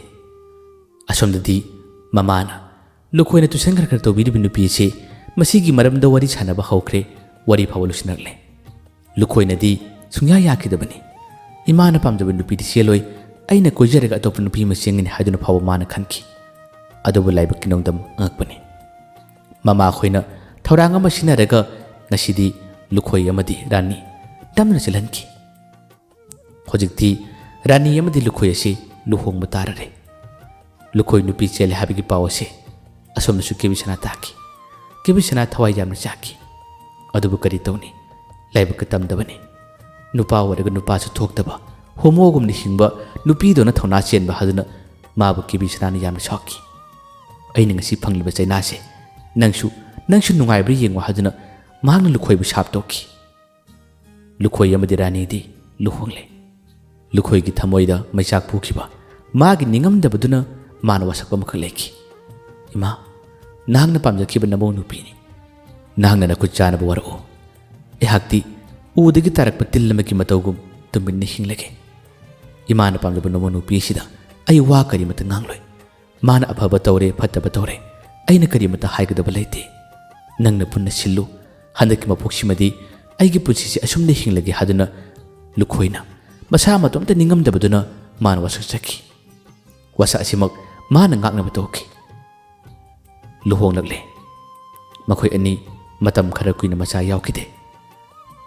ꯑꯁꯣꯝꯗꯗꯤ ꯃꯃꯥꯅ ꯂꯨꯈꯣꯏꯅ ꯇꯨꯏꯁꯟ ꯈꯔ ꯈꯔ ꯇꯧꯕꯤꯔꯤꯕ ꯅꯨꯄꯤ ꯑꯁꯤ ꯃꯁꯤꯒꯤ ꯃꯔꯝꯗ ꯋꯥꯔꯤ ꯁꯥꯟꯅꯕ ꯍꯧꯈ꯭ꯔꯦ, ꯋꯥꯔꯤ ꯐꯥꯎꯕ ꯂꯣꯏꯁꯤꯟꯅꯔꯛꯂꯦ꯫ ꯂꯨꯈꯣꯏꯅꯗꯤ ꯁꯨꯡꯌꯥ ꯌꯥꯈꯤꯗꯕꯅꯤ꯫ ꯏꯃꯥꯅ ꯄꯥꯝꯖꯕ ꯅꯨꯄꯤꯗꯤ ꯆꯦꯜꯂꯣꯏ, ꯑꯩꯅ ꯀꯣꯏꯖꯔꯒ ꯑꯇꯣꯞꯄ ꯅꯨꯄꯤ ꯑꯃ ꯆꯦꯟꯒꯅꯤ ꯍꯥꯏꯗꯨꯅ ꯐꯥꯎꯕ ꯃꯥꯅ ꯈꯟꯈꯤ꯫ ꯑꯗꯨꯕꯨ ꯂꯥꯏꯕꯛꯀꯤ ꯅꯣꯡꯗꯝ ꯑꯉꯛꯄꯅꯤ꯫ ꯃꯃꯥꯈꯣꯏꯅ ꯊꯧꯔꯥꯡ ꯑꯃ ꯁꯤꯟꯅꯔꯒ ꯉꯁꯤꯗꯤ ꯂꯨꯈꯣꯏ ꯑꯃꯗꯤ ꯔꯥꯅꯤ ꯅꯝꯅ ꯆꯦꯜꯍꯟꯈꯤ꯫ ꯍꯧꯖꯤꯛꯇꯤ ꯔꯥꯅꯤ ꯑꯃꯗꯤ ꯂꯨꯈꯣꯏ ꯑꯁꯤ ꯂꯨꯍꯣꯡꯕ ꯇꯥꯔꯔꯦ꯫ ꯂꯨꯈꯣꯏ ꯅꯨꯄꯤ ꯆꯦꯜꯂꯦ ꯍꯥꯏꯕꯒꯤ ꯄꯥꯎ ꯑꯁꯤ ꯑꯁꯣꯝꯗꯁꯨ ꯀꯦꯕꯤ ꯁꯅꯥ ꯇꯥꯈꯤ꯫ ꯀꯦꯕꯤ ꯁꯅꯥ ꯊꯋꯥꯏ ꯌꯥꯝꯅ ꯆꯥꯛꯈꯤ꯫ ꯑꯗꯨꯕꯨ ꯀꯔꯤ ꯇꯧꯅꯤ? ꯂꯥꯏꯕꯛꯀ ꯇꯝꯗꯕꯅꯤ꯫ ꯅꯨꯄꯥ ꯑꯣꯏꯔꯒ ꯅꯨꯄꯥꯁꯨ ꯊꯣꯛꯇꯕ, ꯍꯣꯃꯣꯒꯨꯝꯅ ꯍꯤꯡꯕ ꯅꯨꯄꯤꯗꯧꯅ ꯊꯧꯅꯥ ꯆꯦꯟꯕ ꯍꯥꯏꯗꯨꯅ ꯃꯥꯕꯨ ꯀꯦꯕꯤ ꯁꯅꯥꯅ ꯌꯥꯝꯅ ꯁꯥꯎꯈꯤ꯫ ꯑꯩꯅ ꯉꯁꯤ ꯐꯪꯂꯤꯕ ꯆꯩꯅꯥꯁꯦ ꯅꯪꯁꯨ, ꯅꯪꯁꯨ ꯅꯨꯡꯉꯥꯏꯕ꯭ꯔꯥ ꯌꯦꯡꯉꯨ ꯍꯥꯏꯗꯨꯅ ꯃꯍꯥꯛꯅ ꯂꯨꯈꯣꯏꯕꯨ ꯁꯥꯞ ꯇꯧꯈꯤ꯫ ꯂꯨꯈꯣꯏ ꯑꯃꯗꯤ ꯔꯥꯅꯤꯗꯤ ꯂꯨꯍꯣꯡꯂꯦ꯫ ꯂꯨꯈꯣꯏꯒꯤ ꯊꯃꯣꯏꯗ ꯃꯩꯆꯥꯛ ꯄꯨꯈꯤꯕ ꯃꯥꯒꯤ ꯅꯤꯡꯉꯝꯗꯕꯗꯨꯅ ꯃꯥꯅ ꯋꯥꯁꯛꯄ ꯑꯃꯈꯛ ꯂꯩꯈꯤ꯫ "ꯏꯃꯥ, ꯅꯍꯥꯛꯅ ꯄꯥꯝꯖꯈꯤꯕ ꯅꯃꯧ ꯅꯨꯄꯤꯅꯤ꯫ ꯅꯍꯥꯛꯅ ꯅꯈꯨꯠ ꯆꯥꯅꯕ ꯋꯥꯔꯛꯎ꯫ ꯑꯩꯍꯥꯛꯇꯤ ꯎꯗꯒꯤ ꯇꯥꯔꯛꯄ ꯇꯤꯜ ꯑꯃꯒꯤ ꯃꯇꯧꯒꯨꯝ ꯇꯨꯃꯤꯟꯅ ꯍꯤꯡꯂꯒꯦ꯫ ꯏꯃꯥꯅ ꯄꯥꯝꯖꯕ ꯅꯃꯧ ꯅꯨꯄꯤ ꯑꯁꯤꯗ ꯑꯩ ꯋꯥ ꯀꯔꯤꯃꯇ ꯉꯥꯡꯂꯣꯏ꯫ ꯃꯥꯅ ꯑꯐꯕ ꯇꯧꯔꯦ, ꯐꯠꯇꯕ ꯇꯧꯔꯦ, ꯑꯩꯅ ꯀꯔꯤꯃꯇ ꯍꯥꯏꯒꯗꯕ ꯂꯩꯇꯦ꯫ ꯅꯪꯅ ꯄꯨꯟꯅ ꯁꯤꯜꯂꯨ꯫ ꯍꯟꯗꯛꯀꯤ ꯃꯄꯣꯛꯁꯤꯃꯗꯤ ꯑꯩꯒꯤ ꯄꯨꯟꯁꯤꯁꯦ ꯑꯁꯨꯝꯅ ꯍꯤꯡꯂꯒꯦ" ꯍꯥꯏꯗꯨꯅ ꯂꯨꯈꯣꯏꯅ ꯃꯁꯥ ꯃꯇꯣꯝꯇ ꯅꯤꯡꯉꯝꯗꯕꯗꯨꯅ ꯃꯥꯅ ꯋꯥꯁꯛꯆꯈꯤ꯫ ꯋꯥꯁꯛ ꯑꯁꯤꯃꯛ ꯃꯥꯅ ꯉꯥꯛꯅꯕ ꯇꯧꯈꯤ꯫ ꯂꯨꯍꯣꯡꯂꯛꯂꯦ꯫ ꯃꯈꯣꯏ ꯑꯅꯤ ꯃꯇꯝ ꯈꯔ ꯀꯨꯏꯅ ꯃꯆꯥ ꯌꯥꯎꯈꯤꯗꯦ꯫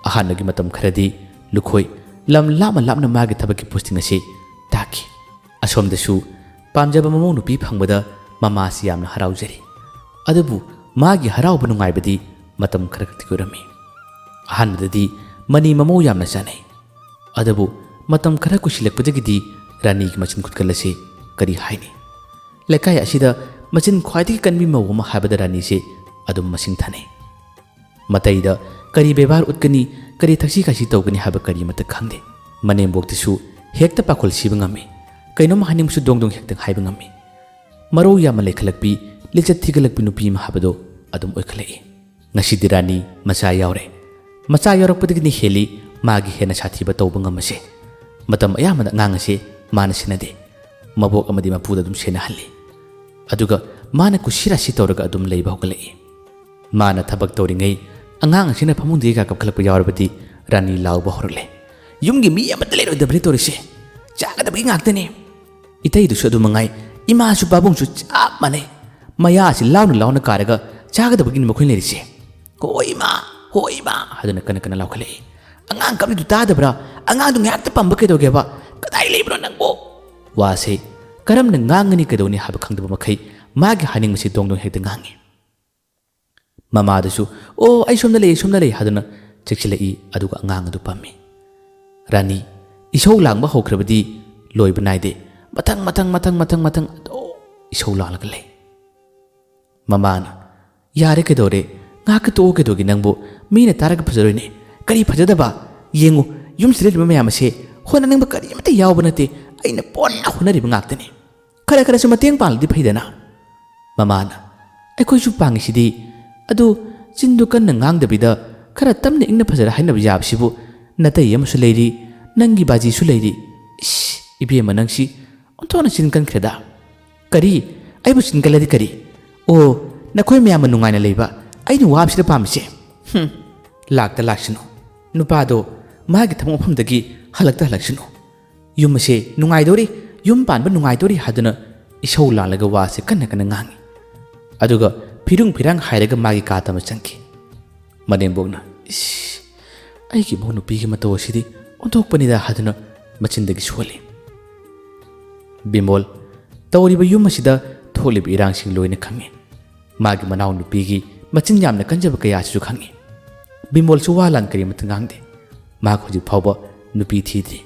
ꯑꯍꯥꯟꯕꯒꯤ ꯃꯇꯝ ꯈꯔꯗꯤ ꯂꯨꯈꯣꯏ ꯂꯝ ꯂꯥꯞꯅ ꯂꯥꯞꯅ ꯃꯥꯒꯤ ꯊꯕꯛꯀꯤ ꯄꯣꯁꯇꯤꯡ ꯑꯁꯤ ꯇꯥꯈꯤ꯫ ꯑꯁꯣꯝꯗꯁꯨ ꯄꯥꯝꯖꯕ ꯃꯃꯧ ꯅꯨꯄꯤ ꯐꯪꯕꯗ ꯃꯃꯥꯁꯤ ꯌꯥꯝꯅ ꯍꯔꯥꯎꯖꯔꯤ꯫ ꯑꯗꯨꯕꯨ ꯃꯥꯒꯤ ꯍꯔꯥꯎꯕ ꯅꯨꯡꯉꯥꯏꯕꯗꯤ ꯃꯇꯝ ꯈꯔ ꯈꯛꯇꯒꯤ ꯑꯣꯏꯔꯝꯃꯤ꯫ ꯑꯍꯥꯟꯕꯗꯗꯤ ꯃꯅꯤ ꯃꯃꯧ ꯌꯥꯝꯅ ꯆꯥꯅꯩ꯫ ꯑꯗꯨꯕꯨ ꯃꯇꯝ ꯈꯔ ꯀꯨꯏꯁꯤꯜꯂꯛꯄꯗꯒꯤꯗꯤ ꯔꯥꯅꯤꯒꯤ ꯃꯆꯤꯟ ꯈꯨꯠꯀꯜ ꯑꯁꯤ ꯀꯔꯤ ꯍꯥꯏꯅꯤ? ꯂꯩꯀꯥꯏ ꯑꯁꯤꯗ ꯃꯆꯤꯟ ꯈ꯭ꯋꯥꯏꯗꯒꯤ ꯀꯟꯕꯤ ꯃꯧ ꯑꯃ ꯍꯥꯏꯕꯗ ꯔꯥꯅꯤꯁꯤ ꯑꯗꯨꯝ ꯃꯁꯤꯡ ꯊꯥꯅꯩ꯫ ꯃꯇꯩꯗ ꯀꯔꯤ ꯕꯦꯕꯥꯔ ꯎꯠꯀꯅꯤ, ꯀꯔꯤ ꯊꯛꯁꯤ ꯈꯥꯁꯤ ꯇꯧꯒꯅꯤ ꯍꯥꯏꯕ ꯀꯔꯤꯃꯠꯇ ꯈꯪꯗꯦ꯫ ꯃꯅꯦꯝꯕꯣꯛꯇꯁꯨ ꯍꯦꯛꯇ ꯄꯥꯈꯣꯜ ꯁꯤꯕ ꯉꯝꯃꯤ꯫ ꯀꯩꯅꯣꯝ ꯍꯥꯏꯅꯤꯡꯕꯁꯨ ꯗꯣꯡ ꯗꯣꯡ ꯍꯦꯛꯇ ꯍꯥꯏꯕ ꯉꯝꯃꯤ꯫ ꯃꯔꯧ ꯌꯥꯝꯅ ꯂꯩꯈꯠꯂꯛꯄꯤ, ꯂꯤꯆꯠ ꯊꯤꯒꯠꯂꯛꯄꯤ ꯅꯨꯄꯤ ꯑꯃ ꯍꯥꯏꯕꯗꯣ ꯑꯗꯨꯝ ꯑꯣꯏꯈꯠꯂꯛꯏ꯫ ꯉꯁꯤꯗꯤ ꯔꯥꯅꯤ ꯃꯆꯥ ꯌꯥꯎꯔꯦ꯫ ꯃꯆꯥ ꯌꯥꯎꯔꯛꯄꯗꯒꯤꯅꯤ ꯍꯦꯜꯂꯤ ꯃꯥꯒꯤ ꯍꯦꯟꯅ ꯁꯥꯊꯤꯕ ꯇꯧꯕ ꯉꯝꯕꯁꯦ꯫ ꯃꯇꯝ ꯑꯌꯥꯝꯕꯗ ꯑꯉꯥꯡ ꯑꯁꯤ ꯃꯥꯅ ꯁꯦꯟꯅꯗꯦ꯫ ꯃꯕꯣꯛ ꯑꯃꯗꯤ ꯃꯄꯨꯗ ꯑꯗꯨꯝ ꯁꯦꯟꯅꯍꯜꯂꯤ꯫ ꯑꯗꯨꯒ ꯃꯥꯅ ꯀꯨꯁꯤ ꯔꯥꯁꯤ ꯇꯧꯔꯒ ꯑꯗꯨꯝ ꯂꯩꯕ ꯍꯧꯒꯠꯂꯛꯏ꯫ ꯃꯥꯅ ꯊꯕꯛ ꯇꯧꯔꯤꯉꯩ ꯑꯉꯥꯡ ꯑꯁꯤꯅ ꯐꯃꯨꯡꯗꯒꯤ ꯀꯥꯈꯠꯂꯛꯄ ꯌꯥꯎꯔꯕꯗꯤ ꯔꯥꯅꯤ ꯂꯥꯎꯕ ꯍꯧꯔꯛꯂꯦ꯫ "ꯌꯨꯝꯒꯤ ꯃꯤ ꯑꯃꯠꯇ ꯂꯩꯔꯣꯏꯗꯕꯅꯤ ꯇꯧꯔꯤꯁꯦ꯫ ꯆꯥꯒꯗꯕꯒꯤ ꯉꯥꯛꯇꯅꯤ꯫ ꯏꯇꯩꯗꯨꯁꯨ ꯑꯗꯨ ꯃꯉꯥꯏ, ꯏꯃꯥꯁꯨ ꯄꯥꯕꯨꯡꯁꯨ ꯆꯞ ꯃꯥꯟꯅꯩ꯫ ꯃꯌꯥ ꯑꯁꯤ ꯂꯥꯎꯅ ꯂꯥꯎꯅ ꯀꯥꯔꯒ ꯆꯥꯒꯗꯕꯒꯤꯅꯤ ꯃꯈꯣꯏꯅ ꯂꯩꯔꯤꯁꯦ꯫ ꯍꯣꯏ ꯏꯃꯥ, ꯍꯣꯏ ꯏꯃꯥ" ꯍꯥꯏꯗꯨꯅ ꯀꯟꯅ ꯀꯟꯅ ꯂꯥꯎꯈꯠꯂꯛꯏ꯫ "ꯑꯉꯥꯡ ꯀꯞꯂꯤꯗꯨ ꯇꯥꯗꯕ꯭ꯔꯥ? ꯑꯉꯥꯡꯗꯨ ꯉꯥꯏꯍꯥꯛꯇ ꯄꯝꯕ ꯀꯩꯗꯧꯒꯦꯕ? ꯀꯗꯥꯏ ꯂꯩꯕꯅꯣ ꯅꯪꯕꯨ?" ꯋꯥꯁꯦ ꯀꯔꯝꯅ ꯉꯥꯡꯒꯅꯤ ꯀꯩꯗꯧꯅꯤ ꯍꯥꯏꯕ ꯈꯪꯗꯕ ꯃꯈꯩ ꯃꯥꯒꯤ ꯍꯥꯏꯅꯤꯡꯕꯁꯤ ꯗꯣꯡ ꯗꯣꯡ ꯍꯦꯛꯇ ꯉꯥꯡꯉꯤ꯫ ꯃꯃꯥꯗꯨꯁꯨ "ꯑꯣ, ꯑꯩ ꯁꯣꯝꯗ ꯂꯩ, ꯑꯩ ꯁꯣꯝꯗ ꯂꯩ" ꯍꯥꯏꯗꯨꯅ ꯆꯦꯛꯁꯤꯜꯂꯛꯏ꯫ ꯑꯗꯨꯒ ꯑꯉꯥꯡ ꯑꯗꯨ ꯄꯝꯃꯤ꯫ ꯔꯥꯅꯤ, ꯏꯁꯧ ꯂꯥꯡꯕ ꯍꯧꯈ꯭ꯔꯕꯗꯤ ꯂꯣꯏꯕ ꯅꯥꯏꯗꯦ꯫ ꯃꯊꯪ ꯃꯊꯪ ꯃꯊꯪ ꯃꯊꯪ ꯃꯊꯪ ꯑꯗꯨꯝ ꯏꯁꯧ ꯂꯥꯡꯂꯒ ꯂꯩ꯫ ꯃꯃꯥꯅ, "ꯌꯥꯔꯦ, ꯀꯩꯗꯧꯔꯦ? ꯉꯥꯏꯍꯥꯛꯀ ꯇꯣꯛꯑꯣ, ꯀꯩꯗꯧꯒꯦ ꯅꯪꯕꯨ? ꯃꯤꯅ ꯇꯥꯔꯒ ꯐꯖꯔꯣꯏꯅꯦ꯫ ꯀꯔꯤ ꯐꯖꯗꯕ? ꯌꯦꯡꯉꯨ, ꯌꯨꯝꯁꯤꯗ ꯂꯩꯔꯤꯕ ꯃꯌꯥꯝ ꯑꯁꯦ ꯍꯣꯠꯅꯅꯤꯡꯕ ꯀꯔꯤꯃꯠꯇ ꯌꯥꯎꯕ ꯅꯠꯇꯦ꯫ ꯑꯩꯅ ꯄꯨꯟꯅ ꯍꯣꯠꯅꯔꯤꯕ ꯉꯥꯛꯇꯅꯤ꯫ ꯈꯔ ꯈꯔꯁꯨ ꯃꯇꯦꯡ ꯄꯥꯡꯂꯗꯤ ꯐꯩꯗꯅ꯫" ꯃꯃꯥꯅ, "ꯑꯩꯈꯣꯏꯁꯨ ꯄꯥꯡꯉꯤꯁꯤꯗꯤ꯫ ꯑꯗꯨ ꯆꯤꯟꯗꯨ ꯀꯟꯅ ꯉꯥꯡꯗꯕꯤꯗ ꯈꯔ ꯇꯞꯅ ꯏꯪꯅ ꯐꯖꯅ ꯍꯥꯏꯅꯕ ꯌꯥꯕꯁꯤꯕꯨ? ꯅꯇꯩ ꯑꯃꯁꯨ ꯂꯩꯔꯤ, ꯅꯪꯒꯤ ꯕꯥꯖꯤꯁꯨ ꯂꯩꯔꯤ꯫ ꯏꯁ, ꯏꯕꯦꯝꯃ ꯅꯪꯁꯤ ꯑꯣꯟꯊꯣꯛꯅ ꯆꯤꯟ ꯀꯟꯈ꯭ꯔꯦꯗ꯫" "ꯀꯔꯤ? ꯑꯩꯕꯨ ꯆꯤꯟ ꯀꯜꯂꯗꯤ ꯀꯔꯤ? ꯑꯣ, ꯅꯈꯣꯏ ꯃꯌꯥꯝꯅ ꯅꯨꯡꯉꯥꯏꯅ ꯂꯩꯕ, ꯑꯩꯅ ꯋꯥꯕꯁꯤꯗ ꯄꯥꯝꯃꯤꯁꯦ? ꯍꯨꯝ, ꯂꯥꯛꯇ ꯂꯥꯛꯁꯅꯨ꯫ ꯅꯨꯄꯥꯗꯣ ꯃꯥꯒꯤ ꯊꯕꯛ ꯃꯐꯝꯗꯒꯤ ꯍꯜꯂꯛꯇ ꯍꯜꯂꯛꯁꯅꯨ꯫ ꯌꯨꯝ ꯑꯁꯦ ꯅꯨꯡꯉꯥꯏꯗꯧꯔꯤ, ꯌꯨꯝ ꯄꯥꯟꯕ ꯅꯨꯡꯉꯥꯏꯗꯧꯔꯤ" ꯍꯥꯏꯗꯨꯅ ꯏꯁꯧ ꯂꯥꯡꯂꯒ ꯋꯥꯁꯦ ꯀꯟꯅ ꯀꯟꯅ ꯉꯥꯡꯉꯤ꯫ ꯑꯗꯨꯒ ꯐꯤꯔꯨꯡ ꯐꯤꯔꯥꯡ ꯍꯥꯏꯔꯒ ꯃꯥꯒꯤ ꯀꯥꯗ ꯑꯃ ꯆꯪꯈꯤ꯫ ꯃꯅꯦꯝꯕꯣꯛꯅ, "ꯏꯁ, ꯑꯩꯒꯤ ꯏꯃꯧ ꯅꯨꯄꯤꯒꯤ ꯃꯇꯧ ꯑꯁꯤꯗꯤ ꯑꯣꯟꯊꯣꯛꯄꯅꯤꯗ" ꯍꯥꯏꯗꯨꯅ ꯃꯆꯤꯟꯗꯒꯤ ꯁꯣꯜꯂꯤ꯫ ꯕꯤꯃꯣꯜ ꯇꯧꯔꯤꯕ ꯌꯨꯝ ꯑꯁꯤꯗ ꯊꯣꯛꯂꯤꯕ ꯏꯔꯥꯡꯁꯤꯡ ꯂꯣꯏꯅ ꯈꯪꯉꯤ꯫ ꯃꯥꯒꯤ ꯃꯅꯥꯎ ꯅꯨꯄꯤꯒꯤ ꯃꯆꯤꯟ ꯌꯥꯝꯅ ꯀꯟꯖꯕ ꯀꯌꯥꯁꯤꯁꯨ ꯈꯪꯉꯤ꯫ ꯕꯤꯃꯣꯜꯁꯨ ꯋꯥ ꯂꯥꯟ ꯀꯔꯤꯃꯠꯇ ꯉꯥꯡꯗꯦ꯫ ꯃꯍꯥꯛ ꯍꯧꯖꯤꯛ ꯐꯥꯎꯕ ꯅꯨꯄꯤ ꯊꯤꯗ꯭ꯔꯤ꯫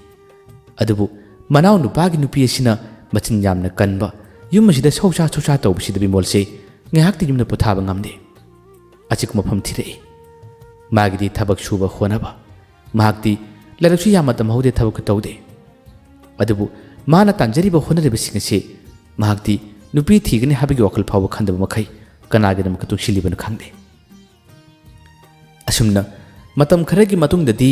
ꯑꯗꯨꯕꯨ ꯃꯅꯥꯎ ꯅꯨꯄꯥꯒꯤ ꯅꯨꯄꯤ ꯑꯁꯤꯅ ꯃꯆꯤꯟ ꯌꯥꯝꯅ ꯀꯟꯕ, ꯌꯨꯝ ꯑꯁꯤꯗ ꯁꯧꯁꯥ ꯁꯧꯁꯥ ꯇꯧꯕꯁꯤꯗ ꯕꯤꯃꯣꯜꯁꯦ ꯉꯥꯏꯍꯥꯛꯇꯤ ꯌꯨꯝꯗ ꯄꯣꯊꯥꯕ ꯉꯝꯗꯦ꯫ ꯑꯆꯤꯛꯄ ꯃꯐꯝ ꯊꯤꯔꯛꯏ꯫ ꯃꯥꯒꯤꯗꯤ ꯊꯕꯛ ꯁꯨꯕ ꯍꯣꯠꯅꯕ꯫ ꯃꯍꯥꯛꯇꯤ ꯂꯥꯏꯔꯤꯛꯁꯨ ꯌꯥꯝꯅ ꯇꯝꯍꯧꯗꯦ, ꯊꯕꯛꯁꯨ ꯇꯧꯗꯦ꯫ ꯑꯗꯨꯕꯨ ꯃꯥꯅ ꯇꯥꯟꯖꯔꯤꯕ ꯍꯣꯠꯅꯔꯤꯕꯁꯤꯡ ꯑꯁꯤ ꯃꯍꯥꯛꯇꯤ ꯅꯨꯄꯤ ꯊꯤꯒꯅꯤ ꯍꯥꯏꯕꯒꯤ ꯋꯥꯈꯜ ꯐꯥꯎꯕ ꯈꯟꯗꯕ ꯃꯈꯩ ꯀꯅꯥꯒꯤꯗꯃꯛꯇ ꯇꯨꯡꯁꯤꯜꯂꯤꯕꯅꯣ ꯈꯪꯗꯦ꯫ ꯑꯁꯨꯝꯅ ꯃꯇꯝ ꯈꯔꯒꯤ ꯃꯇꯨꯡꯗꯗꯤ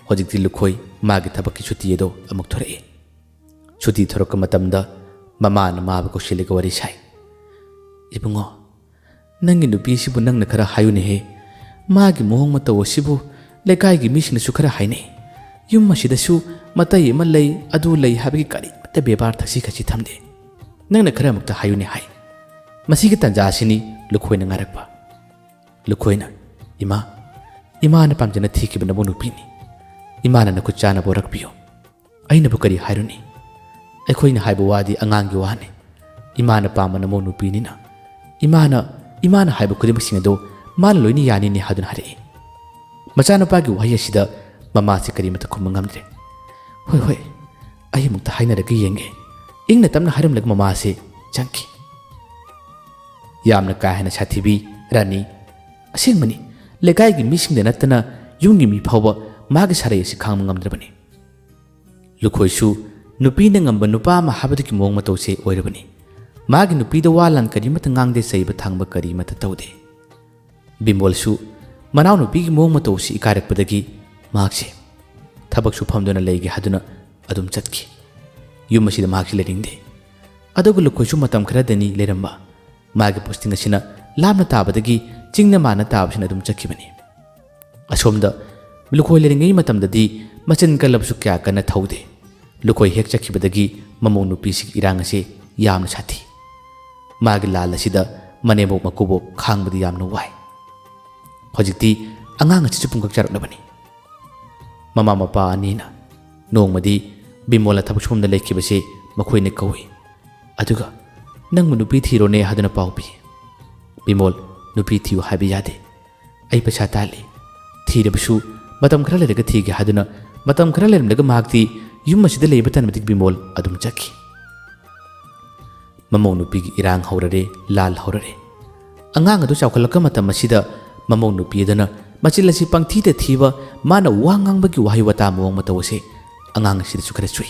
ꯍꯧꯖꯤꯛꯇꯤ ꯂꯨꯈꯣꯏ ꯃꯥꯒꯤ ꯊꯕꯛꯀꯤ ꯁꯨꯇꯤ ꯑꯗꯣ ꯑꯃꯨꯛ ꯊꯣꯔꯛꯏ꯫ ꯁꯨꯇꯤ ꯊꯣꯔꯛꯄ ꯃꯇꯝꯗ ꯃꯃꯥꯅ ꯃꯥꯕꯨ ꯀꯧꯁꯤꯜꯂꯒ ꯋꯥꯔꯤ ꯁꯥꯏ꯫ "ꯏꯕꯨꯡꯉꯣ, ꯅꯪꯒꯤ ꯅꯨꯄꯤꯁꯤꯕꯨ ꯅꯪꯅ ꯈꯔ ꯍꯥꯏꯌꯨꯅꯦꯍꯦ꯫ ꯃꯥꯒꯤ ꯃꯑꯣꯡ ꯃꯇꯧ ꯑꯁꯤꯕꯨ ꯂꯩꯀꯥꯏꯒꯤ ꯃꯤꯁꯤꯡꯅꯁꯨ ꯈꯔ ꯍꯥꯏꯅꯩ꯫ ꯌꯨꯝ ꯑꯁꯤꯗꯁꯨ ꯃꯇꯩ ꯑꯃ ꯂꯩ, ꯑꯗꯨ ꯂꯩ ꯍꯥꯏꯕꯒꯤ ꯀꯔꯤꯃꯠꯇ ꯕꯦꯕꯥꯔ ꯊꯛꯁꯤ ꯈꯥꯁꯤ ꯊꯝꯗꯦ꯫ ꯅꯪꯅ ꯈꯔ ꯑꯃꯨꯛꯇ ꯍꯥꯏꯌꯨꯅꯦ" ꯍꯥꯏ꯫ ꯃꯁꯤꯒꯤ ꯇꯥꯟꯖꯥ ꯑꯁꯤꯅꯤ ꯂꯨꯈꯣꯏꯅ ꯉꯥꯏꯔꯛꯄ꯫ ꯂꯨꯈꯣꯏꯅ, "ꯏꯃꯥ, ꯏꯃꯥꯅ ꯄꯥꯝꯖꯅ ꯊꯤꯈꯤꯕ ꯅꯃꯧ ꯅꯨꯄꯤꯅꯤ꯫ ꯏꯃꯥꯅ ꯅꯈꯨꯠ ꯆꯥꯅꯕ ꯋꯥꯔꯛꯄꯤꯌꯨ꯫ ꯑꯩꯅꯕꯨ ꯀꯔꯤ ꯍꯥꯏꯔꯨꯅꯤ? ꯑꯩꯈꯣꯏꯅ ꯍꯥꯏꯕ ꯋꯥꯗꯤ ꯑꯉꯥꯡꯒꯤ ꯋꯥꯅꯤ꯫ ꯏꯃꯥꯅ ꯄꯥꯝꯕ ꯅꯃꯧ ꯅꯨꯄꯤꯅꯤꯅ ꯏꯃꯥꯅ, ꯏꯃꯥꯅ ꯍꯥꯏꯕ ꯈꯨꯗꯤꯡꯃꯛꯁꯤꯡ ꯑꯗꯨ ꯃꯥꯅ ꯂꯣꯏꯅ ꯌꯥꯅꯤꯅꯦ ꯍꯥꯏꯗꯨꯅ ꯍꯥꯏꯔꯛꯏ꯫ ꯃꯆꯥꯅꯨꯄꯥꯒꯤ ꯋꯥꯍꯩ ꯑꯁꯤꯗ ꯃꯃꯥꯁꯦ ꯀꯔꯤꯃꯠꯇ ꯈꯨꯝꯕ ꯉꯝꯗ꯭ꯔꯦ꯫ "ꯍꯣꯏ, ꯍꯣꯏ, ꯑꯩ ꯑꯃꯨꯛꯇ ꯍꯥꯏꯅꯔꯒ ꯌꯦꯡꯒꯦ"꯫ ꯏꯪꯅ ꯇꯞꯅ ꯍꯥꯏꯔꯝꯂꯒ ꯃꯃꯥꯁꯦ ꯆꯪꯈꯤ꯫ ꯌꯥꯝꯅ ꯀꯥ ꯍꯦꯟꯅ ꯁꯥꯊꯤꯕꯤ ꯔꯥꯅꯤ꯫ ꯑꯁꯦꯡꯕꯅꯤ, ꯂꯩꯀꯥꯏꯒꯤ ꯃꯤꯁꯤꯡꯗ ꯅꯠꯇꯅ ꯌꯨꯝꯒꯤ ꯃꯤ ꯐꯥꯎꯕ ꯃꯥꯒꯤ ꯁꯥꯔꯩ ꯑꯁꯤ ꯈꯥꯡꯕ ꯉꯝꯗ꯭ꯔꯕꯅꯤ꯫ ꯂꯨꯈꯣꯏꯁꯨ ꯅꯨꯄꯤꯅ ꯉꯝꯕ ꯅꯨꯄꯥ ꯑꯃ ꯍꯥꯏꯕꯗꯨꯒꯤ ꯃꯑꯣꯡ ꯃꯇꯧꯁꯦ ꯑꯣꯏꯔꯕꯅꯤ꯫ ꯃꯥꯒꯤ ꯅꯨꯄꯤꯗ ꯋꯥ ꯂꯥꯟ ꯀꯔꯤꯃꯠꯇ ꯉꯥꯡꯗꯦ, ꯆꯩꯕ ꯊꯥꯡꯕ ꯀꯔꯤꯃꯠꯇ ꯇꯧꯗꯦ꯫ ꯕꯤꯃꯣꯜꯁꯨ ꯃꯅꯥꯎꯅꯨꯄꯤꯒꯤ ꯃꯑꯣꯡ ꯃꯇꯧꯁꯤ ꯏꯀꯥꯏꯔꯛꯄꯗꯒꯤ ꯃꯍꯥꯛꯁꯦ ꯊꯕꯛ ꯁꯨꯐꯝꯗꯨꯅ ꯂꯩꯒꯦ ꯍꯥꯏꯗꯨꯅ ꯑꯗꯨꯝ ꯆꯠꯈꯤ꯫ ꯌꯨꯝ ꯑꯁꯤꯗ ꯃꯍꯥꯛꯁꯤ ꯂꯩꯅꯤꯡꯗꯦ꯫ ꯑꯗꯨꯒ ꯂꯨꯈꯣꯏꯁꯨ ꯃꯇꯝ ꯈꯔꯗꯅꯤ ꯂꯩꯔꯝꯕ꯫ ꯃꯥꯒꯤ ꯄꯣꯁꯇꯤꯡ ꯑꯁꯤꯅ ꯂꯥꯞꯅ ꯇꯥꯕꯗꯒꯤ ꯆꯤꯡꯅ ꯃꯥꯅ ꯇꯥꯕꯁꯤꯅ ꯑꯗꯨꯝ ꯆꯠꯈꯤꯕꯅꯤ꯫ ꯑꯁꯣꯝꯗ ꯂꯨꯈꯣꯏ ꯂꯩꯔꯤꯉꯩ ꯃꯇꯝꯗꯗꯤ ꯃꯆꯤꯟ ꯀꯜꯂꯕꯁꯨ ꯀꯌꯥ ꯀꯟꯅ ꯊꯧꯗꯦ꯫ ꯂꯨꯈꯣꯏ ꯍꯦꯛ ꯆꯠꯈꯤꯕꯗꯒꯤ ꯃꯃꯧ ꯅꯨꯄꯤꯁꯤꯒꯤ ꯏꯔꯥꯡ ꯑꯁꯤ ꯌꯥꯝꯅ ꯁꯥꯊꯤ꯫ ꯃꯥꯒꯤ ꯂꯥꯜ ꯑꯁꯤꯗ ꯃꯅꯦꯝꯕꯣꯛ ꯃꯀꯨꯕꯣꯛ ꯈꯥꯡꯕꯗꯤ ꯌꯥꯝꯅ ꯋꯥꯏ꯫ ꯍꯧꯖꯤꯛꯇꯤ ꯑꯉꯥꯡ ꯑꯁꯤꯁꯨ ꯄꯨꯡꯀꯛ ꯆꯥꯔꯛꯂꯕꯅꯤ꯫ ꯃꯃꯥ ꯃꯄꯥ ꯑꯅꯤꯅ ꯅꯣꯡꯃꯗꯤ ꯕꯤꯃꯣꯜꯅ ꯊꯕꯛ ꯁꯨꯐꯝꯗ ꯂꯩꯈꯤꯕꯁꯤ ꯃꯈꯣꯏꯅ ꯀꯧꯏ꯫ ꯑꯗꯨꯒ "ꯅꯪꯕꯨ ꯅꯨꯄꯤ ꯊꯤꯔꯣꯅꯦ" ꯍꯥꯏꯗꯨꯅ ꯄꯥꯎ ꯄꯤ꯫ ꯕꯤꯃꯣꯜ, "ꯅꯨꯄꯤ ꯊꯤꯌꯨ ꯍꯥꯏꯕ ꯌꯥꯗꯦ꯫ ꯑꯩ ꯄꯩꯁꯥ ꯇꯥꯜꯂꯤ꯫ ꯊꯤꯔꯕꯁꯨ ꯃꯇꯝ ꯈꯔ ꯂꯩꯔꯒ ꯊꯤꯒꯦ" ꯍꯥꯏꯗꯨꯅ ꯃꯇꯝ ꯈꯔ ꯂꯩꯔꯝꯂꯒ ꯃꯍꯥꯛꯇꯤ ꯌꯨꯝ ꯑꯁꯤꯗ ꯂꯩꯕ ꯇꯟꯕꯗꯒꯤ ꯕꯤꯃꯣꯜ ꯑꯗꯨꯝ ꯆꯠꯈꯤ꯫ ꯃꯃꯧ ꯅꯨꯄꯤꯒꯤ ꯏꯔꯥꯡ ꯍꯧꯔꯔꯦ, ꯂꯥꯜ ꯍꯧꯔꯔꯦ꯫ ꯑꯉꯥꯡ ꯑꯗꯨ ꯆꯥꯎꯈꯠꯂꯛꯄ ꯃꯇꯝ ꯑꯁꯤꯗ ꯃꯃꯧ ꯅꯨꯄꯤ ꯑꯗꯨꯅ ꯃꯆꯤꯜ ꯑꯁꯤ ꯄꯪꯊꯤꯗ ꯊꯤꯕ, ꯃꯥꯅ ꯋꯥ ꯉꯥꯡꯕꯒꯤ ꯋꯥꯍꯩ ꯋꯥꯇꯥ ꯃꯑꯣꯡ ꯃꯇꯧ ꯑꯁꯤ ꯑꯉꯥꯡ ꯑꯁꯤꯗꯁꯨ ꯈꯔ ꯆꯨꯏ꯫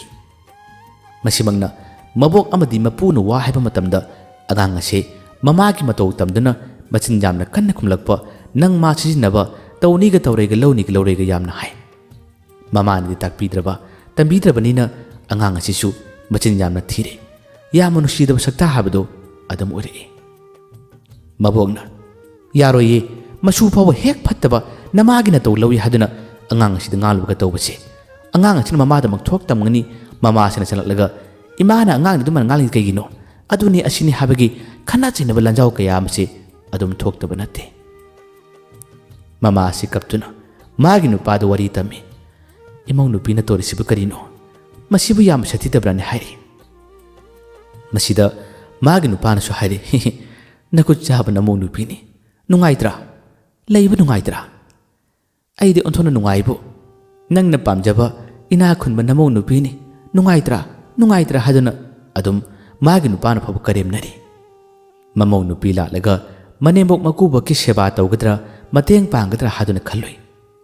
ꯃꯁꯤꯃꯛꯅ ꯃꯕꯣꯛ ꯑꯃꯗꯤ ꯃꯄꯨꯅ ꯋꯥ ꯍꯥꯏꯕ ꯃꯇꯝꯗ ꯑꯉꯥꯡ ꯑꯁꯤ ꯃꯃꯥꯒꯤ ꯃꯇꯧ ꯇꯝꯗꯨꯅ ꯃꯆꯤꯟ ꯌꯥꯝꯅ ꯀꯟꯅ ꯈꯨꯝꯂꯛꯄ, "ꯅꯪ ꯃꯥ ꯁꯤꯖꯤꯟꯅꯕ, ꯇꯧꯅꯤꯒ ꯇꯧꯔꯣꯏꯒ ꯂꯧꯅꯤꯒ ꯂꯧꯔꯣꯏꯒ" ꯌꯥꯝꯅ ꯍꯥꯏ꯫ ꯃꯃꯥꯅꯗꯤ ꯇꯥꯛꯄꯤꯗ꯭ꯔꯕ, ꯇꯝꯕꯤꯗ꯭ꯔꯕꯅꯤꯅ ꯑꯉꯥꯡ ꯑꯁꯤꯁꯨ ꯃꯆꯤꯟ ꯌꯥꯝꯅ ꯊꯤꯔꯦ꯫ ꯌꯥꯝꯅ ꯅꯨꯡꯁꯤꯗꯕ ꯁꯛꯇꯥ ꯍꯥꯏꯕꯗꯨ ꯑꯗꯨꯝ ꯑꯣꯏꯔꯛꯏ꯫ ꯃꯕꯣꯛꯅ, "ꯌꯥꯔꯣꯏꯌꯦ, ꯃꯁꯨ ꯐꯥꯎꯕ ꯍꯦꯛ ꯐꯠꯇꯕ, ꯅꯃꯥꯒꯤ ꯅꯇꯧ ꯂꯧꯏ" ꯍꯥꯏꯗꯨꯅ ꯑꯉꯥꯡ ꯑꯁꯤꯗ ꯉꯥꯡꯂꯨꯕꯒ ꯇꯧꯕꯁꯦ꯫ ꯑꯉꯥꯡ ꯑꯁꯤꯅ ꯃꯃꯥꯗꯃꯛ ꯊꯣꯛ ꯇꯝꯒꯅꯤ꯫ ꯃꯃꯥꯁꯤꯅ ꯆꯪꯂꯛꯂꯒ, "ꯏꯃꯥꯅ ꯑꯉꯥꯡꯗ ꯑꯗꯨꯃꯥꯏꯅ ꯉꯥꯡꯂꯤꯗꯨ ꯀꯩꯒꯤꯅꯣ? ꯑꯗꯨꯅꯤ ꯑꯁꯤꯅꯤ" ꯍꯥꯏꯕꯒꯤ ꯈꯠꯅ ꯆꯩꯅꯕ ꯂꯥꯟꯖꯥꯎ ꯀꯌꯥ ꯑꯃꯁꯦ ꯑꯗꯨꯝ ꯊꯣꯛꯇꯕ ꯅꯠꯇꯦ꯫ ꯃꯃꯥ ꯑꯁꯤ ꯀꯞꯇꯨꯅ ꯃꯥꯒꯤ ꯅꯨꯄꯥꯗ ꯋꯥꯔꯤ ꯇꯝꯃꯤ꯫ "ꯏꯃꯧ ꯅꯨꯄꯤꯅ ꯇꯧꯔꯤꯁꯤꯕꯨ ꯀꯔꯤꯅꯣ? ꯃꯁꯤꯕꯨ ꯌꯥꯝ ꯁꯥꯊꯤꯗꯕ꯭ꯔꯥꯅꯦ?" ꯍꯥꯏꯔꯤ꯫ ꯃꯁꯤꯗ ꯃꯥꯒꯤ ꯅꯨꯄꯥꯅꯁꯨ ꯍꯥꯏꯔꯤ, "ꯅꯈꯨꯠ ꯆꯥꯕ ꯅꯃꯧ ꯅꯨꯄꯤꯅꯤ, ꯅꯨꯡꯉꯥꯏꯇ꯭ꯔꯥ? "ꯂꯩꯕ ꯅꯨꯡꯉꯥꯏꯇ꯭ꯔꯥ?" "ꯑꯩꯗꯤ ꯑꯣꯟꯊꯣꯛꯅ ꯅꯨꯡꯉꯥꯏꯕꯨ꯫ ꯅꯪꯅ ꯄꯥꯝꯖꯕ ꯏꯅꯥꯛ ꯈꯨꯟꯕ ꯅꯃꯧ ꯅꯨꯄꯤꯅꯤ꯫ ꯅꯨꯡꯉꯥꯏꯇ꯭ꯔꯥ? ꯅꯨꯡꯉꯥꯏꯇ꯭ꯔꯥ?" ꯍꯥꯏꯗꯨꯅ ꯑꯗꯨꯝ ꯃꯥꯒꯤ ꯅꯨꯄꯥꯅ ꯐꯥꯎꯕ ꯀꯔꯦꯝꯅꯔꯤ꯫ ꯃꯃꯧ ꯅꯨꯄꯤ ꯂꯥꯛꯂꯒ ꯃꯅꯦꯝꯕꯣꯛ ꯃꯀꯨꯕꯣꯛꯀꯤ ꯁꯦꯕꯥ ꯇꯧꯒꯗ꯭ꯔꯥ, ꯃꯇꯦꯡ ꯄꯥꯡꯒꯗ꯭ꯔꯥ ꯍꯥꯏꯗꯨꯅ ꯈꯜꯂꯨꯏ꯫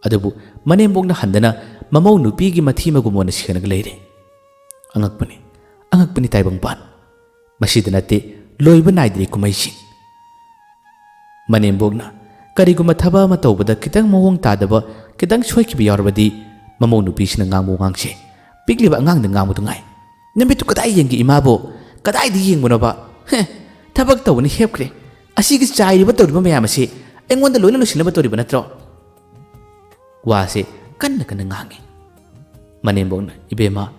ꯑꯗꯨꯕꯨ ꯃꯅꯦꯝꯕꯣꯛꯅ ꯍꯟꯗꯅ ꯃꯃꯧ ꯅꯨꯄꯤꯒꯤ ꯃꯊꯤ ꯃꯒꯨꯝ ꯑꯣꯏꯅ ꯁꯦꯟꯅꯒ ꯂꯩꯔꯦ꯫ ꯑꯉꯛꯄꯅꯤ, ꯑꯉꯛꯄꯅꯤ ꯇꯥꯏꯕꯪꯄꯥꯟ꯫ ꯃꯁꯤꯗ ꯅꯠꯇꯦ, ꯂꯣꯏꯕ ꯅꯥꯏꯗ꯭ꯔꯤ ꯀꯨꯝꯍꯩꯁꯤꯡ꯫ ꯃꯅꯦꯝꯕꯣꯛꯅ ꯀꯔꯤꯒꯨꯝꯕ ꯊꯕꯛ ꯑꯃ ꯇꯧꯕꯗ ꯈꯤꯇꯪ ꯃꯑꯣꯡ ꯇꯥꯗꯕ, ꯈꯤꯇꯪ ꯁꯣꯏꯈꯤꯕ ꯌꯥꯎꯔꯕꯗꯤ ꯃꯃꯧ ꯅꯨꯄꯤꯁꯤꯅ ꯉꯥꯡꯕ ꯋꯥꯉꯥꯡꯁꯦ ꯄꯤꯛꯂꯤꯕ ꯑꯉꯥꯡꯗ ꯉꯥꯡꯕꯗꯨ ꯉꯥꯏ꯫ "ꯅꯃꯤꯠꯇꯨ ꯀꯗꯥꯏ ꯌꯦꯡꯒꯦ ꯏꯃꯥꯕꯣ? ꯀꯗꯥꯏꯗ ꯌꯦꯡꯕꯅꯣꯕ? ꯍꯦ, ꯊꯕꯛ ꯇꯧꯕꯅ ꯍꯦꯞꯈ꯭ꯔꯦ꯫ ꯑꯁꯤꯒꯤ ꯆꯥꯏꯔꯤꯕ ꯇꯧꯔꯤꯕ ꯃꯌꯥꯝ ꯑꯁꯤ ꯑꯩꯉꯣꯟꯗ ꯂꯣꯏꯅ ꯂꯣꯏꯁꯤꯟꯅꯕ ꯇꯧꯔꯤꯕ ꯅꯠꯇ꯭ꯔꯣ?" ꯋꯥꯁꯦ ꯀꯟꯅ ꯀꯟꯅ ꯉꯥꯡꯉꯤ꯫ ꯃꯅꯦꯝꯕꯣꯛꯅ, "ꯏꯕꯦꯝꯃ,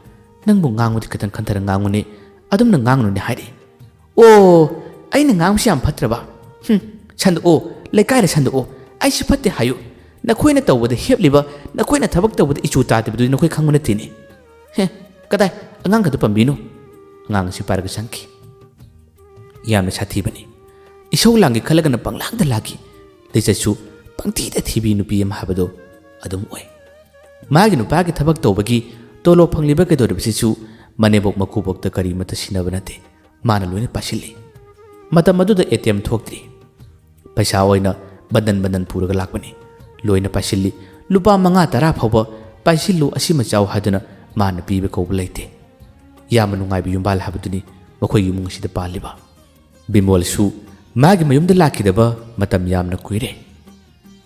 ꯅꯪꯕꯨ ꯉꯥꯡꯕꯗꯤ ꯈꯤꯇꯪ ꯈꯟꯊꯔ ꯉꯥꯡꯉꯨꯅꯦ, ꯑꯗꯨꯝꯅ ꯉꯥꯡꯉꯨꯅꯦ" ꯍꯥꯏꯔꯤ꯫ "ꯑꯣ, ꯑꯩꯅ ꯉꯥꯡꯕꯁꯤ ꯌꯥꯝ ꯐꯠꯇ꯭ꯔꯕ? ꯍꯨꯝ, ꯁꯟꯗꯣꯛꯑꯣ, ꯂꯩꯀꯥꯏꯗ ꯁꯟꯗꯣꯛꯑꯣ, ꯑꯩꯁꯤ ꯐꯠꯇꯦ ꯍꯥꯏꯌꯨ꯫ ꯅꯈꯣꯏꯅ ꯇꯧꯕꯗ ꯍꯦꯞꯂꯤꯕ, ꯅꯈꯣꯏꯅ ꯊꯕꯛ ꯇꯧꯕꯗ ꯏꯆꯨ ꯇꯥꯗꯕꯗꯨꯗꯤ ꯅꯈꯣꯏ ꯈꯪꯕ ꯅꯠꯇꯦꯅꯦ꯫ ꯍꯦ, ꯀꯗꯥꯏ, ꯑꯉꯥꯡꯒꯗꯨ ꯄꯟꯕꯤꯅꯨ꯫" ꯑꯉꯥꯡ ꯑꯁꯤ ꯄꯥꯏꯔꯒ ꯆꯪꯈꯤ꯫ ꯌꯥꯝꯅ ꯁꯥꯊꯤꯕꯅꯤ꯫ ꯏꯁꯧ ꯂꯥꯡꯒꯦ ꯈꯜꯂꯒꯅ ꯄꯪꯂꯥꯡꯗ ꯂꯥꯡꯈꯤ꯫ ꯂꯤꯆꯠꯁꯨ ꯄꯪꯊꯤꯗ ꯊꯤꯕꯤ ꯅꯨꯄꯤ ꯑꯃ ꯍꯥꯏꯕꯗꯣ ꯑꯗꯨꯝ ꯑꯣꯏ꯫ ꯃꯥꯒꯤ ꯅꯨꯄꯥꯒꯤ ꯊꯕꯛ ꯇꯧꯕꯒꯤ ꯇꯣꯂꯣꯞ ꯐꯪꯂꯤꯕ ꯀꯩꯗꯧꯔꯤꯕꯁꯤꯁꯨ ꯃꯅꯦꯝꯕꯣꯛ ꯃꯀꯨꯕꯣꯛꯇ ꯀꯔꯤꯃꯠꯇ ꯁꯤꯟꯅꯕ ꯅꯠꯇꯦ꯫ ꯃꯥꯅ ꯂꯣꯏꯅ ꯄꯥꯏꯁꯤꯜꯂꯤ꯫ ꯃꯇꯝ ꯑꯗꯨꯗ ꯑꯦ ꯇꯤ ꯑꯦꯝ ꯊꯣꯛꯇ꯭ꯔꯤ꯫ ꯄꯩꯁꯥ ꯑꯣꯏꯅ ꯕꯟꯗꯟ ꯕꯟꯗꯟ ꯄꯨꯔꯒ ꯂꯥꯛꯄꯅꯤ꯫ ꯂꯣꯏꯅ ꯄꯥꯏꯁꯤꯜꯂꯤ꯫ ꯂꯨꯄꯥ ꯃꯉꯥ ꯇꯔꯥ ꯐꯥꯎꯕ ꯄꯥꯏꯁꯤꯜꯂꯨ, ꯑꯁꯤꯃ ꯆꯥꯎ ꯍꯥꯏꯗꯨꯅ ꯃꯥꯅ ꯄꯤꯕ ꯀꯧꯕ ꯂꯩꯇꯦ꯫ ꯌꯥꯝꯅ ꯅꯨꯡꯉꯥꯏꯕ ꯌꯨꯝꯕꯥꯜ ꯍꯥꯏꯕꯗꯨꯅꯤ ꯃꯈꯣꯏꯒꯤ ꯏꯃꯨꯡ ꯑꯁꯤꯗ ꯄꯥꯜꯂꯤꯕ꯫ ꯕꯤꯃꯣꯜꯁꯨ ꯃꯥꯒꯤ ꯃꯌꯨꯝꯗ ꯂꯥꯛꯈꯤꯗꯕ ꯃꯇꯝ ꯌꯥꯝꯅ ꯀꯨꯏꯔꯦ꯫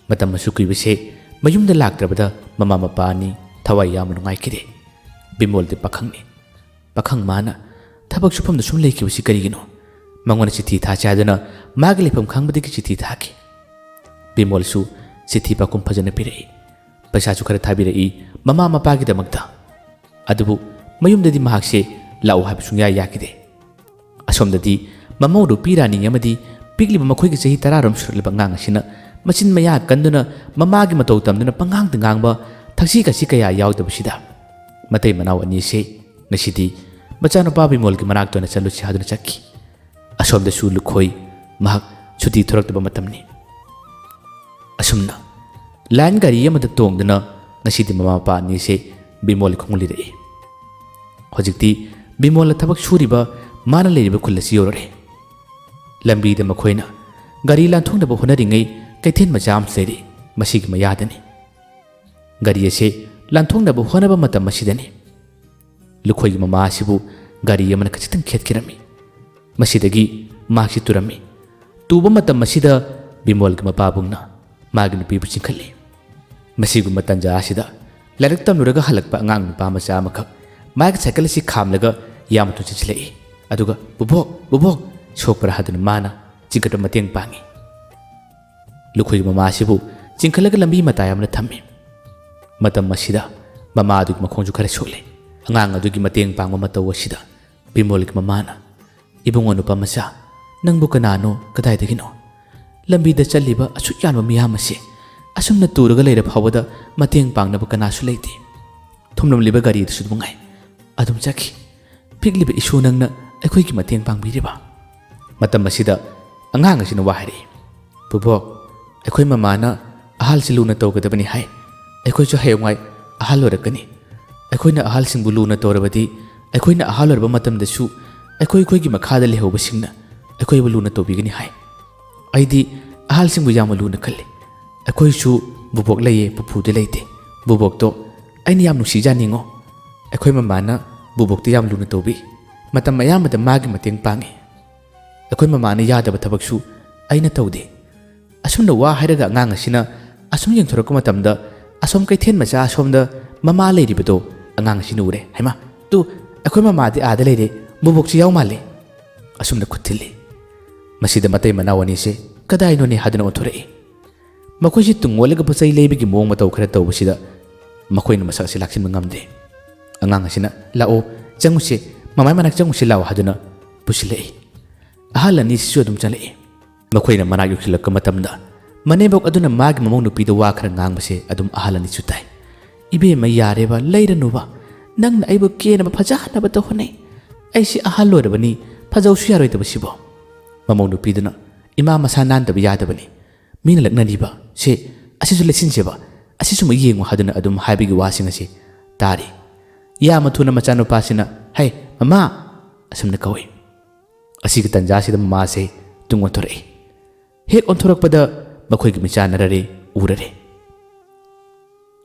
ꯃꯇꯝ ꯑꯁꯨꯛ ꯀꯨꯏꯕꯁꯦ ꯃꯌꯨꯝꯗ ꯂꯥꯛꯇ꯭ꯔꯕꯗ ꯃꯃꯥ ꯃꯄꯥ ꯑꯅꯤ ꯊꯋꯥꯏ ꯌꯥꯝꯅ ꯅꯨꯡꯉꯥꯏꯈꯤꯗꯦ꯫ ꯕꯤꯃꯣꯜꯗꯤ ꯄꯥꯈꯪꯅꯤ꯫ ꯄꯥꯈꯪ ꯃꯥꯅ ꯊꯕꯛ ꯁꯨꯐꯝꯗ ꯁꯨꯝ ꯂꯩꯈꯤꯕꯁꯤ ꯀꯔꯤꯒꯤꯅꯣ? ꯃꯉꯣꯟꯗ ꯆꯤꯊꯤ ꯊꯥꯁꯤ ꯍꯥꯏꯗꯨꯅ ꯃꯥꯒꯤ ꯂꯩꯐꯝ ꯈꯪꯕꯗꯒꯤ ꯆꯤꯊꯤ ꯊꯥꯈꯤ꯫ ꯕꯤꯃꯣꯜꯁꯨ ꯆꯤꯊꯤ ꯄꯥꯎꯈꯨꯝ ꯐꯖꯅ ꯄꯤꯔꯛꯏ꯫ ꯄꯩꯁꯥꯁꯨ ꯈꯔ ꯊꯥꯕꯤꯔꯛꯏ ꯃꯃꯥ ꯃꯄꯥꯒꯤꯗꯃꯛꯇ꯫ ꯑꯗꯨꯕꯨ ꯃꯌꯨꯝꯗꯗꯤ ꯃꯍꯥꯛꯁꯦ ꯂꯥꯛꯎ ꯍꯥꯏꯕ ꯁꯨꯡꯌꯥ ꯌꯥꯈꯤꯗꯦ꯫ ꯑꯁꯣꯝꯗꯗꯤ ꯃꯃꯧ ꯅꯨꯄꯤ ꯔꯥꯅꯤ ꯑꯃꯗꯤ ꯄꯤꯛꯂꯤꯕ ꯃꯈꯣꯏꯒꯤ ꯆꯍꯤ ꯇꯔꯥꯔꯣꯝ ꯁꯨꯔꯛꯂꯕ ꯑꯉꯥꯡ ꯑꯁꯤꯅ ꯃꯆꯤꯟ ꯃꯌꯥ ꯀꯟꯗꯨꯅ ꯃꯃꯥꯒꯤ ꯃꯇꯧ ꯇꯝꯗꯨꯅ ꯄꯉꯥꯡꯗ ꯉꯥꯡꯕ, ꯊꯛꯁꯤ ꯈꯥꯁꯤ ꯀꯌꯥ ꯌꯥꯎꯗꯕꯁꯤꯗ ꯃꯇꯩ ꯃꯅꯥꯎ ꯑꯅꯤꯁꯦ ꯉꯁꯤꯗꯤ ꯃꯆꯥꯅꯨꯄꯥ ꯕꯤꯃꯣꯜꯒꯤ ꯃꯅꯥꯛꯇ ꯑꯣꯏꯅ ꯆꯠꯂꯨꯁꯤ ꯍꯥꯏꯗꯨꯅ ꯆꯠꯈꯤ꯫ ꯑꯁꯣꯝꯗꯁꯨ ꯂꯨꯈꯣꯏ ꯃꯍꯥꯛ ꯁꯨꯇꯤ ꯊꯣꯔꯛꯇꯕ ꯃꯇꯝꯅꯤ꯫ ꯑꯁꯨꯝꯅ ꯂꯥꯏꯟ ꯒꯥꯔꯤ ꯑꯃꯗ ꯇꯣꯡꯗꯨꯅ ꯉꯁꯤꯗꯤ ꯃꯃꯥ ꯃꯄꯥ ꯑꯅꯤꯁꯦ ꯕꯤꯃꯣꯜ ꯈꯣꯡꯂꯤꯔꯛꯏ꯫ ꯍꯧꯖꯤꯛꯇꯤ ꯕꯤꯃꯣꯜꯅ ꯊꯕꯛ ꯁꯨꯔꯤꯕ, ꯃꯥꯅ ꯂꯩꯔꯤꯕ ꯈꯨꯜ ꯑꯁꯤ ꯌꯧꯔꯛꯑꯦ꯫ ꯂꯝꯕꯤꯗ ꯃꯈꯣꯏꯅ ꯒꯥꯔꯤ ꯂꯥꯟꯊꯣꯛꯅꯕ ꯍꯣꯠꯅꯔꯤꯉꯩ ꯀꯩꯊꯦꯜ ꯃꯆꯥ ꯑꯃꯁꯨ ꯂꯩꯔꯤ꯫ ꯃꯁꯤꯒꯤ ꯃꯌꯥꯗꯅꯤ꯫ ꯒꯥꯔꯤ ꯑꯁꯤ ꯂꯥꯟꯊꯣꯛꯅꯕ ꯍꯣꯠꯅꯕ ꯃꯇꯝ ꯑꯁꯤꯗꯅꯤ ꯂꯨꯈꯣꯏꯒꯤ ꯃꯃꯥ ꯑꯁꯤꯕꯨ ꯒꯥꯔꯤ ꯑꯃꯅ ꯈꯖꯤꯛꯇꯪ ꯈꯦꯠꯈꯤꯔꯝꯃꯤ꯫ ꯃꯁꯤꯗꯒꯤ ꯃꯍꯥꯛꯁꯤ ꯇꯨꯔꯝꯃꯤ꯫ ꯇꯨꯕ ꯃꯇꯝ ꯑꯁꯤꯗ ꯕꯤꯃꯣꯜꯒꯤ ꯃꯄꯥꯕꯨꯡꯅ ꯃꯥꯒꯤ ꯅꯨꯄꯤꯕꯨ ꯆꯤꯡꯈꯠꯂꯤ꯫ ꯃꯁꯤꯒꯨꯝꯕ ꯇꯟꯖꯥ ꯑꯁꯤꯗ ꯂꯥꯏꯔꯤꯛ ꯇꯝꯂꯨꯔꯒ ꯍꯜꯂꯛꯄ ꯑꯉꯥꯡ ꯅꯨꯄꯥ ꯃꯆꯥ ꯑꯃꯈꯛ ꯃꯥꯒꯤ ꯁꯥꯏꯀꯜ ꯑꯁꯤ ꯈꯥꯝꯂꯒ ꯌꯥꯝꯅ ꯊꯨꯅ ꯆꯦꯟꯁꯤꯜꯂꯛꯏ꯫ ꯑꯗꯨꯒ "ꯕꯨꯕꯣꯛ, ꯕꯨꯕꯣꯛ!" ꯁꯣꯛꯄ꯭ꯔꯥ ꯍꯥꯏꯗꯨꯅ ꯃꯥꯅ ꯆꯤꯡꯈꯠꯄ ꯃꯇꯦꯡ ꯄꯥꯡꯏ꯫ ꯂꯨꯈꯣꯏꯒꯤ ꯃꯃꯥ ꯑꯁꯤꯕꯨ ꯆꯤꯡꯈꯠꯂꯒ ꯂꯝꯕꯤ ꯃꯇꯥꯏ ꯑꯃꯗ ꯊꯝꯃꯤ꯫ ꯃꯇꯝ ꯑꯁꯤꯗ ꯃꯃꯥ ꯑꯗꯨꯒꯤ ꯃꯈꯣꯡꯁꯨ ꯈꯔ ꯁꯣꯛꯂꯦ꯫ ꯑꯉꯥꯡ ꯑꯗꯨꯒꯤ ꯃꯇꯦꯡ ꯄꯥꯡꯕ ꯃꯇꯧ ꯑꯁꯤꯗ ꯕꯤꯃꯣꯜꯒꯤ ꯃꯃꯥꯅ, "ꯏꯕꯨꯡꯉꯣ ꯅꯨꯄꯥ ꯃꯆꯥ, ꯅꯪꯕꯨ ꯀꯅꯥꯅꯣ? ꯀꯗꯥꯏꯗꯒꯤꯅꯣ? ꯂꯝꯕꯤꯗ ꯆꯠꯂꯤꯕ ꯑꯁꯨꯛ ꯌꯥꯝꯕ ꯃꯤꯌꯥꯝ ꯑꯁꯤ ꯑꯁꯨꯝꯅ ꯇꯨꯔꯒ ꯂꯩꯔ ꯐꯥꯎꯕꯗ ꯃꯇꯦꯡ ꯄꯥꯡꯅꯕ ꯀꯅꯥꯁꯨ ꯂꯩꯇꯦ꯫ ꯊꯣꯝꯂꯝꯂꯤꯕ ꯒꯥꯔꯤ ꯑꯗꯨꯁꯨ ꯑꯗꯨꯝ ꯉꯥꯏ꯫ ꯑꯗꯨꯝ ꯆꯠꯈꯤ꯫ ꯄꯤꯛꯂꯤꯕ ꯏꯁꯨ ꯅꯪꯅ ꯑꯩꯈꯣꯏꯒꯤ ꯃꯇꯦꯡ ꯄꯥꯡꯕꯤꯔꯤꯕ?" ꯃꯇꯝ ꯑꯁꯤꯗ ꯑꯉꯥꯡ ꯑꯁꯤꯅ ꯋꯥ ꯍꯥꯏꯔꯛꯏ, "ꯄꯨꯕꯣꯛ, ꯑꯩꯈꯣꯏ ꯃꯃꯥꯅ ꯑꯍꯜꯁꯤ ꯂꯨꯅ ꯇꯧꯒꯗꯕꯅꯤ ꯍꯥꯏ꯫ ꯑꯩꯈꯣꯏꯁꯨ ꯍꯌꯦꯡꯋꯥꯏ ꯑꯍꯜ ꯑꯣꯏꯔꯛꯀꯅꯤ꯫ ꯑꯩꯈꯣꯏꯅ ꯑꯍꯜꯁꯤꯡꯕꯨ ꯂꯨꯅ ꯇꯧꯔꯕꯗꯤ ꯑꯩꯈꯣꯏꯅ ꯑꯍꯜ ꯑꯣꯏꯔꯕ ꯃꯇꯝꯗꯁꯨ ꯑꯩꯈꯣꯏ ꯑꯩꯈꯣꯏꯒꯤ ꯃꯈꯥꯗ ꯂꯩꯍꯧꯕꯁꯤꯡꯅ ꯑꯩꯈꯣꯏꯕꯨ ꯂꯨꯅ ꯇꯧꯕꯤꯒꯅꯤ ꯍꯥꯏ꯫ ꯑꯩꯗꯤ ꯑꯍꯜꯁꯤꯡꯕꯨ ꯌꯥꯝꯅ ꯂꯨꯅ ꯈꯜꯂꯤ꯫ ꯑꯩꯈꯣꯏꯁꯨ ꯕꯨꯕꯣꯛ ꯂꯩꯌꯦ, ꯄꯨꯄꯨꯗꯤ ꯂꯩꯇꯦ꯫ ꯕꯨꯕꯣꯛꯇꯣ ꯑꯩꯅ ꯌꯥꯝ ꯅꯨꯡꯁꯤꯖꯥꯅꯤꯡꯉꯣ꯫ ꯑꯩꯈꯣꯏ ꯃꯃꯥꯅ ꯕꯨꯕꯣꯛꯇ ꯌꯥꯝ ꯂꯨꯅ ꯇꯧꯕꯤ꯫ ꯃꯇꯝ ꯑꯌꯥꯝꯕꯗ ꯃꯥꯒꯤ ꯃꯇꯦꯡ ꯄꯥꯡꯉꯤ꯫ ꯑꯩꯈꯣꯏ ꯃꯃꯥꯅ ꯌꯥꯗꯕ ꯊꯕꯛꯁꯨ ꯑꯩꯅ ꯇꯧꯗꯦ꯫" ꯑꯁꯨꯝꯅ ꯋꯥ ꯍꯥꯏꯔꯒ ꯑꯉꯥꯡ ꯑꯁꯤꯅ ꯑꯁꯨꯝ ꯌꯦꯡꯊꯣꯔꯛꯄ ꯃꯇꯝꯗ ꯑꯁꯣꯝ ꯀꯩꯊꯦꯜ ꯃꯆꯥ ꯑꯁꯣꯝꯗ ꯃꯃꯥ ꯂꯩꯔꯤꯕꯗꯣ ꯑꯉꯥꯡ ꯑꯁꯤꯅ ꯎꯔꯦ꯫ "ꯍꯩꯃꯥ, ꯇꯨ, ꯑꯩꯈꯣꯏ ꯃꯃꯥꯗꯤ ꯑꯥꯗ ꯂꯩꯔꯦ, ꯕꯨꯕꯣꯛꯁꯨ ꯌꯥꯎ ꯃꯥꯜꯂꯦ꯫" ꯑꯁꯨꯝꯅ ꯈꯨꯠ ꯊꯤꯜꯂꯤ꯫ ꯃꯁꯤꯗ ꯃꯇꯩ ꯃꯅꯥꯎ ꯑꯅꯤꯁꯦ ꯀꯗꯥꯏꯅꯣꯅꯦ ꯍꯥꯏꯗꯨꯅ ꯑꯣꯟꯊꯣꯔꯛꯏ꯫ ꯃꯈꯣꯏꯁꯤ ꯇꯨꯡ ꯑꯣꯜꯂꯒ ꯄꯣꯠ ꯆꯩ ꯂꯩꯕꯒꯤ ꯃꯑꯣꯡ ꯃꯇꯧ ꯈꯔ ꯇꯧꯕꯁꯤꯗ ꯃꯈꯣꯏꯅ ꯃꯁꯛ ꯑꯁꯤ ꯂꯥꯛꯁꯤꯟꯕ ꯉꯝꯗꯦ꯫ ꯑꯉꯥꯡ ꯑꯁꯤꯅ, "ꯂꯥꯛꯑꯣ, ꯆꯪꯉꯨꯁꯦ, ꯃꯃꯥꯏ ꯃꯅꯥꯛ ꯆꯪꯉꯨꯁꯦ ꯂꯥꯛꯑꯣ" ꯍꯥꯏꯗꯨꯅ ꯄꯨꯁꯤꯜꯂꯛꯏ꯫ ꯑꯍꯜ ꯑꯅꯤꯁꯤꯁꯨ ꯑꯗꯨꯝ ꯆꯪꯂꯛꯏ꯫ ꯃꯈꯣꯏꯅ ꯃꯅꯥꯛ ꯌꯧꯁꯤꯜꯂꯛꯄ ꯃꯇꯝꯗ ꯃꯅꯦꯝꯕꯣꯛ ꯑꯗꯨꯅ ꯃꯥꯒꯤ ꯃꯃꯧ ꯅꯨꯄꯤꯗ ꯋꯥ ꯈꯔ ꯉꯥꯡꯕꯁꯦ ꯑꯗꯨꯝ ꯑꯍꯜ ꯑꯅꯤꯁꯨ ꯇꯥꯏ꯫ "ꯏꯕꯦꯝꯃ, ꯌꯥꯔꯦꯕ, ꯂꯩꯔꯅꯨꯕ꯫ ꯅꯪꯅ ꯑꯩꯕꯨ ꯀꯦꯅꯕ ꯐꯖꯍꯟꯅꯕꯇ ꯍꯣꯠꯅꯩ꯫ ꯑꯩꯁꯤ ꯑꯍꯜ ꯑꯣꯏꯔꯕꯅꯤ, ꯐꯖꯧꯁꯨ ꯌꯥꯔꯣꯏꯗꯕꯁꯤꯕꯣ꯫" ꯃꯃꯧ ꯅꯨꯄꯤꯗꯨꯅ, "ꯏꯃꯥ ꯃꯁꯥ ꯅꯥꯟꯗꯕ ꯌꯥꯗꯕꯅꯤ꯫ ꯃꯤꯅ ꯂꯛꯅꯔꯤꯕ ꯁꯦ, ꯑꯁꯤꯁꯨ ꯂꯩꯁꯤꯟꯁꯦꯕ, ꯑꯁꯤꯁꯨ ꯑꯃꯨꯛ ꯌꯦꯡꯉꯨ ꯍꯥꯏꯗꯨꯅ ꯑꯗꯨꯝ ꯍꯥꯏꯕꯒꯤ ꯋꯥꯁꯤꯡ ꯑꯁꯤ ꯇꯥꯔꯤ꯫ ꯌꯥꯝꯅ ꯊꯨꯅ ꯃꯆꯥꯅꯨꯄꯥꯁꯤꯅ, "ꯍꯩ, ꯃꯃꯥ!" ꯑꯁꯨꯝꯅ ꯀꯧꯏ꯫ ꯑꯁꯤꯒꯤ ꯇꯟꯖꯥꯁꯤꯗ ꯃꯃꯥꯁꯦ ꯇꯨꯡ ꯑꯣꯟꯊꯣꯔꯛꯏ꯫ ꯍꯦꯛ ꯑꯣꯟꯊꯣꯔꯛꯄꯗ ꯃꯈꯣꯏꯒꯤ ꯃꯤꯆꯥꯟꯅꯔꯔꯦ, ꯎꯔꯔꯦ꯫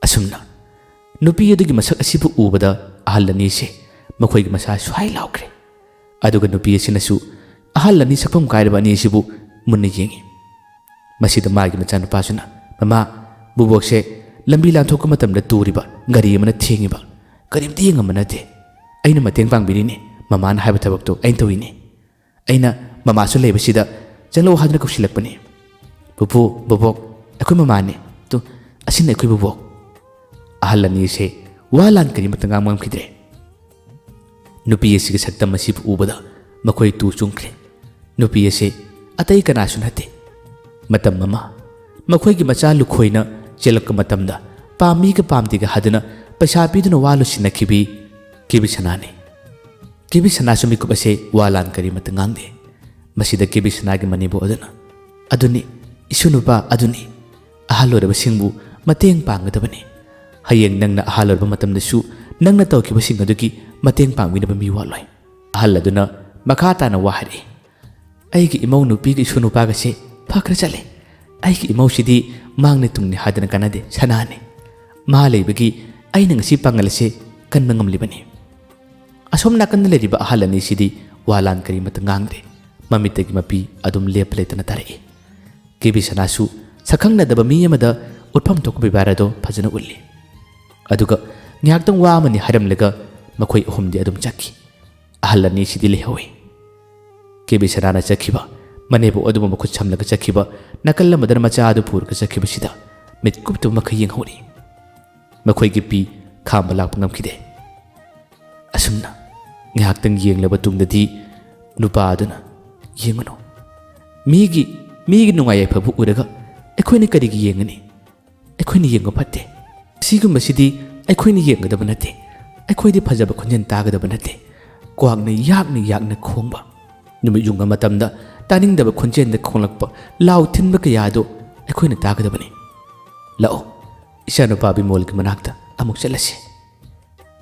ꯑꯁꯨꯝꯅ ꯅꯨꯄꯤ ꯑꯗꯨꯒꯤ ꯃꯁꯛ ꯑꯁꯤꯕꯨ ꯎꯕꯗ ꯑꯍꯜ ꯑꯅꯤꯁꯦ ꯃꯈꯣꯏꯒꯤ ꯃꯁꯥ ꯁ꯭ꯋꯥꯏ ꯂꯥꯎꯈ꯭ꯔꯦ꯫ ꯑꯗꯨꯒ ꯅꯨꯄꯤ ꯑꯁꯤꯅꯁꯨ ꯑꯍꯜ ꯑꯅꯤ ꯁꯛꯐꯝ ꯀꯥꯏꯔꯕ ꯑꯅꯤ ꯑꯁꯤꯕꯨ ꯃꯨꯟꯅ ꯌꯦꯡꯏ꯫ ꯃꯁꯤꯗ ꯃꯥꯒꯤ ꯃꯆꯥꯅꯨꯄꯥꯁꯤꯅ, "ꯃꯃꯥ, ꯕꯨꯕꯣꯛꯁꯦ ꯂꯝꯕꯤ ꯂꯥꯟꯊꯣꯛꯄ ꯃꯇꯝꯗ ꯇꯨꯔꯤꯕ ꯒꯥꯔꯤ ꯑꯃꯅ ꯊꯦꯡꯉꯤꯕ, ꯀꯔꯤꯝꯇ ꯌꯦꯡꯉꯝꯕ ꯅꯠꯇꯦ꯫ ꯑꯩꯅ ꯃꯇꯦꯡ ꯄꯥꯡꯕꯤꯔꯤꯅꯦ, ꯃꯃꯥꯅ ꯍꯥꯏꯕ ꯊꯕꯛꯇꯣ ꯑꯩꯅ ꯇꯧꯔꯤꯅꯦ꯫ ꯑꯩꯅ ꯃꯃꯥꯁꯨ ꯂꯩꯕꯁꯤꯗ ꯆꯪꯂꯛꯑꯣ ꯍꯥꯏꯗꯨꯅ ꯀꯧꯁꯤꯜꯂꯛꯄꯅꯤ꯫ ꯄꯨꯄꯨ, ꯕꯣꯕꯣꯛ, ꯑꯩꯈꯣꯏ ꯃꯃꯥꯅꯦ꯫ ꯇꯨ, ꯑꯁꯤꯅ ꯑꯩꯈꯣꯏ ꯕꯣꯕꯣꯛ꯫" ꯑꯍꯜ ꯑꯅꯤꯁꯦ ꯋꯥ ꯂꯥꯟ ꯀꯔꯤꯃꯠꯇ ꯉꯥꯡꯕ ꯉꯝꯈꯤꯗ꯭ꯔꯦ꯫ ꯅꯨꯄꯤ ꯑꯁꯤꯒꯤ ꯁꯛꯇꯝ ꯑꯁꯤꯕꯨ ꯎꯕꯗ ꯃꯈꯣꯏ ꯇꯨ ꯆꯨꯡꯈ꯭ꯔꯦ꯫ ꯅꯨꯄꯤ ꯑꯁꯤ ꯑꯇꯩ ꯀꯅꯥꯁꯨ ꯅꯠꯇꯦ꯫ ꯃꯇꯝ ꯑꯃ ꯃꯈꯣꯏꯒꯤ ꯃꯆꯥ ꯂꯨꯈꯣꯏꯅ ꯆꯦꯜꯂꯛꯄ ꯃꯇꯝꯗ ꯄꯥꯝꯃꯤꯒ ꯄꯥꯝꯗꯦꯒ ꯍꯥꯏꯗꯨꯅ ꯄꯩꯁꯥ ꯄꯤꯗꯨꯅ ꯋꯥ ꯂꯣꯏꯁꯤꯟꯅꯈꯤꯕꯤ ꯀꯦꯕꯤ ꯁꯅꯥꯅꯤ꯫ ꯀꯦꯕꯤ ꯁꯅꯥꯁꯨ ꯃꯤꯀꯨꯞ ꯑꯁꯦ ꯋꯥ ꯂꯥꯟ ꯀꯔꯤꯃꯠꯇ ꯉꯥꯡꯗꯦ꯫ ꯃꯁꯤꯗ ꯀꯦꯕꯤ ꯁꯅꯥꯒꯤ ꯃꯅꯦꯝꯕꯣꯛ ꯑꯗꯨꯅ, "ꯑꯗꯨꯅꯤ, ꯏꯁꯨ ꯅꯨꯄꯥ ꯑꯗꯨꯅꯤ꯫ ꯑꯍꯜ ꯑꯣꯏꯔꯕꯁꯤꯡꯕꯨ ꯃꯇꯦꯡ ꯄꯥꯡꯒꯗꯕꯅꯤ꯫ ꯍꯌꯦꯡ ꯅꯪꯅ ꯑꯍꯜ ꯑꯣꯏꯔꯕ ꯃꯇꯝꯗꯁꯨ ꯅꯪꯅ ꯇꯧꯈꯤꯕꯁꯤꯡ ꯑꯗꯨꯒꯤ ꯃꯇꯦꯡ ꯄꯥꯡꯕꯤꯅꯕ ꯃꯤ ꯋꯥꯠꯂꯣꯏ꯫" ꯑꯍꯜ ꯑꯗꯨꯅ ꯃꯈꯥ ꯇꯥꯅ ꯋꯥ ꯍꯥꯏꯔꯛꯏ, "ꯑꯩꯒꯤ ꯏꯃꯧ ꯅꯨꯄꯤꯒ ꯏꯁꯨ ꯅꯨꯄꯥꯒꯁꯦ ꯐꯈ꯭ꯔ ꯆꯠꯂꯦ꯫ ꯑꯩꯒꯤ ꯏꯃꯧꯁꯤꯗꯤ ꯃꯥꯡꯅ ꯇꯨꯡꯅꯤ ꯍꯥꯏꯗꯅ ꯀꯥꯟꯅꯗꯦ, ꯁꯅꯥꯅꯤ꯫ ꯃꯥ ꯂꯩꯕꯒꯤ ꯑꯩꯅ ꯉꯁꯤ ꯄꯥꯡꯒꯜ ꯑꯁꯦ ꯀꯟꯕ ꯉꯝꯂꯤꯕꯅꯤ꯫" ꯑꯁꯣꯝ ꯅꯥꯀꯟꯗ ꯂꯩꯔꯤꯕ ꯑꯍꯜ ꯑꯅꯤꯁꯤꯗꯤ ꯋꯥ ꯂꯥꯟ ꯀꯔꯤꯃꯠꯇ ꯉꯥꯡꯗ꯭ꯔꯦ꯫ ꯃꯃꯤꯠꯇꯒꯤ ꯃꯄꯤ ꯑꯗꯨꯝ ꯂꯦꯞꯄ ꯂꯩꯇꯅ ꯇꯥꯔꯛꯏ꯫ ꯀꯦꯕꯤ ꯁꯅꯥꯁꯨ ꯁꯛꯈꯪꯅꯗꯕ ꯃꯤ ꯑꯃꯗ ꯎꯠꯐꯝ ꯊꯣꯛꯄ ꯕꯦꯕꯥꯔ ꯑꯗꯣ ꯐꯖꯅ ꯎꯠꯂꯤ꯫ ꯑꯗꯨꯒ ꯉꯥꯏꯍꯥꯛꯇꯪ ꯋꯥ ꯑꯃꯅꯤ ꯍꯥꯏꯔꯝꯂꯒ ꯃꯈꯣꯏ ꯑꯍꯨꯝꯗꯤ ꯑꯗꯨꯝ ꯆꯠꯈꯤ꯫ ꯑꯍꯜ ꯑꯅꯤꯁꯤꯗꯤ ꯂꯩꯍꯧꯏ꯫ ꯀꯦꯕꯤ ꯁꯅꯥꯅ ꯆꯠꯈꯤꯕ, ꯃꯅꯦꯕꯨ ꯑꯗꯨꯕꯨ ꯃꯈꯨꯠ ꯁꯝꯂꯒ ꯆꯠꯈꯤꯕ ꯅꯥꯀꯜ ꯑꯃꯗꯅ ꯃꯆꯥ ꯑꯗꯨ ꯄꯨꯔꯒ ꯆꯠꯈꯤꯕꯁꯤꯗ ꯃꯤꯠ ꯀꯨꯞꯇꯕ ꯃꯈꯩ ꯌꯦꯡꯍꯧꯔꯤ꯫ ꯃꯈꯣꯏꯒꯤ ꯄꯤ ꯈꯥꯝꯕ ꯂꯥꯛꯄ ꯉꯝꯈꯤꯗꯦ꯫ ꯑꯁꯨꯝꯅ ꯉꯥꯏꯍꯥꯛꯇꯪ ꯌꯦꯡꯂꯕ ꯇꯨꯡꯗꯗꯤ ꯅꯨꯄꯥ ꯑꯗꯨꯅ, "ꯌꯦꯡꯉꯨꯅꯨ, ꯃꯤꯒꯤ, ꯃꯤꯒꯤ ꯅꯨꯡꯉꯥꯏ ꯌꯥꯏꯐꯕ ꯎꯔꯒ ꯑꯩꯈꯣꯏꯅ ꯀꯔꯤꯒꯤ ꯌꯦꯡꯒꯅꯤ? ꯑꯩꯈꯣꯏꯅ ꯌꯦꯡꯕ ꯐꯠꯇꯦ꯫ ꯁꯤꯒꯨꯝꯕꯁꯤꯗꯤ ꯑꯩꯈꯣꯏꯅ ꯌꯦꯡꯒꯗꯕ ꯅꯠꯇꯦ꯫ ꯑꯩꯈꯣꯏꯗꯤ ꯐꯖꯕ ꯈꯣꯟꯖꯦꯜ ꯇꯥꯒꯗꯕ ꯅꯠꯇꯦ꯫ ꯀ꯭ꯋꯥꯛꯅ ꯌꯥꯛꯅ ꯌꯥꯛꯅ ꯈꯣꯡꯕ, ꯅꯨꯃꯤꯠ ꯌꯨꯡꯕ ꯃꯇꯝꯗ ꯇꯥꯅꯤꯡꯗꯕ ꯈꯣꯟꯖꯦꯜꯗ ꯈꯣꯡꯂꯛꯄ ꯂꯥꯎ ꯊꯤꯟꯕ ꯀꯌꯥꯗꯨ ꯑꯩꯈꯣꯏꯅ ꯇꯥꯒꯗꯕꯅꯤ꯫ ꯂꯥꯛꯑꯣ, ꯏꯆꯥꯅꯨꯄꯥ ꯕꯤꯃꯣꯜꯒꯤ ꯃꯅꯥꯛꯇ ꯑꯃꯨꯛ ꯆꯠꯂꯁꯤ꯫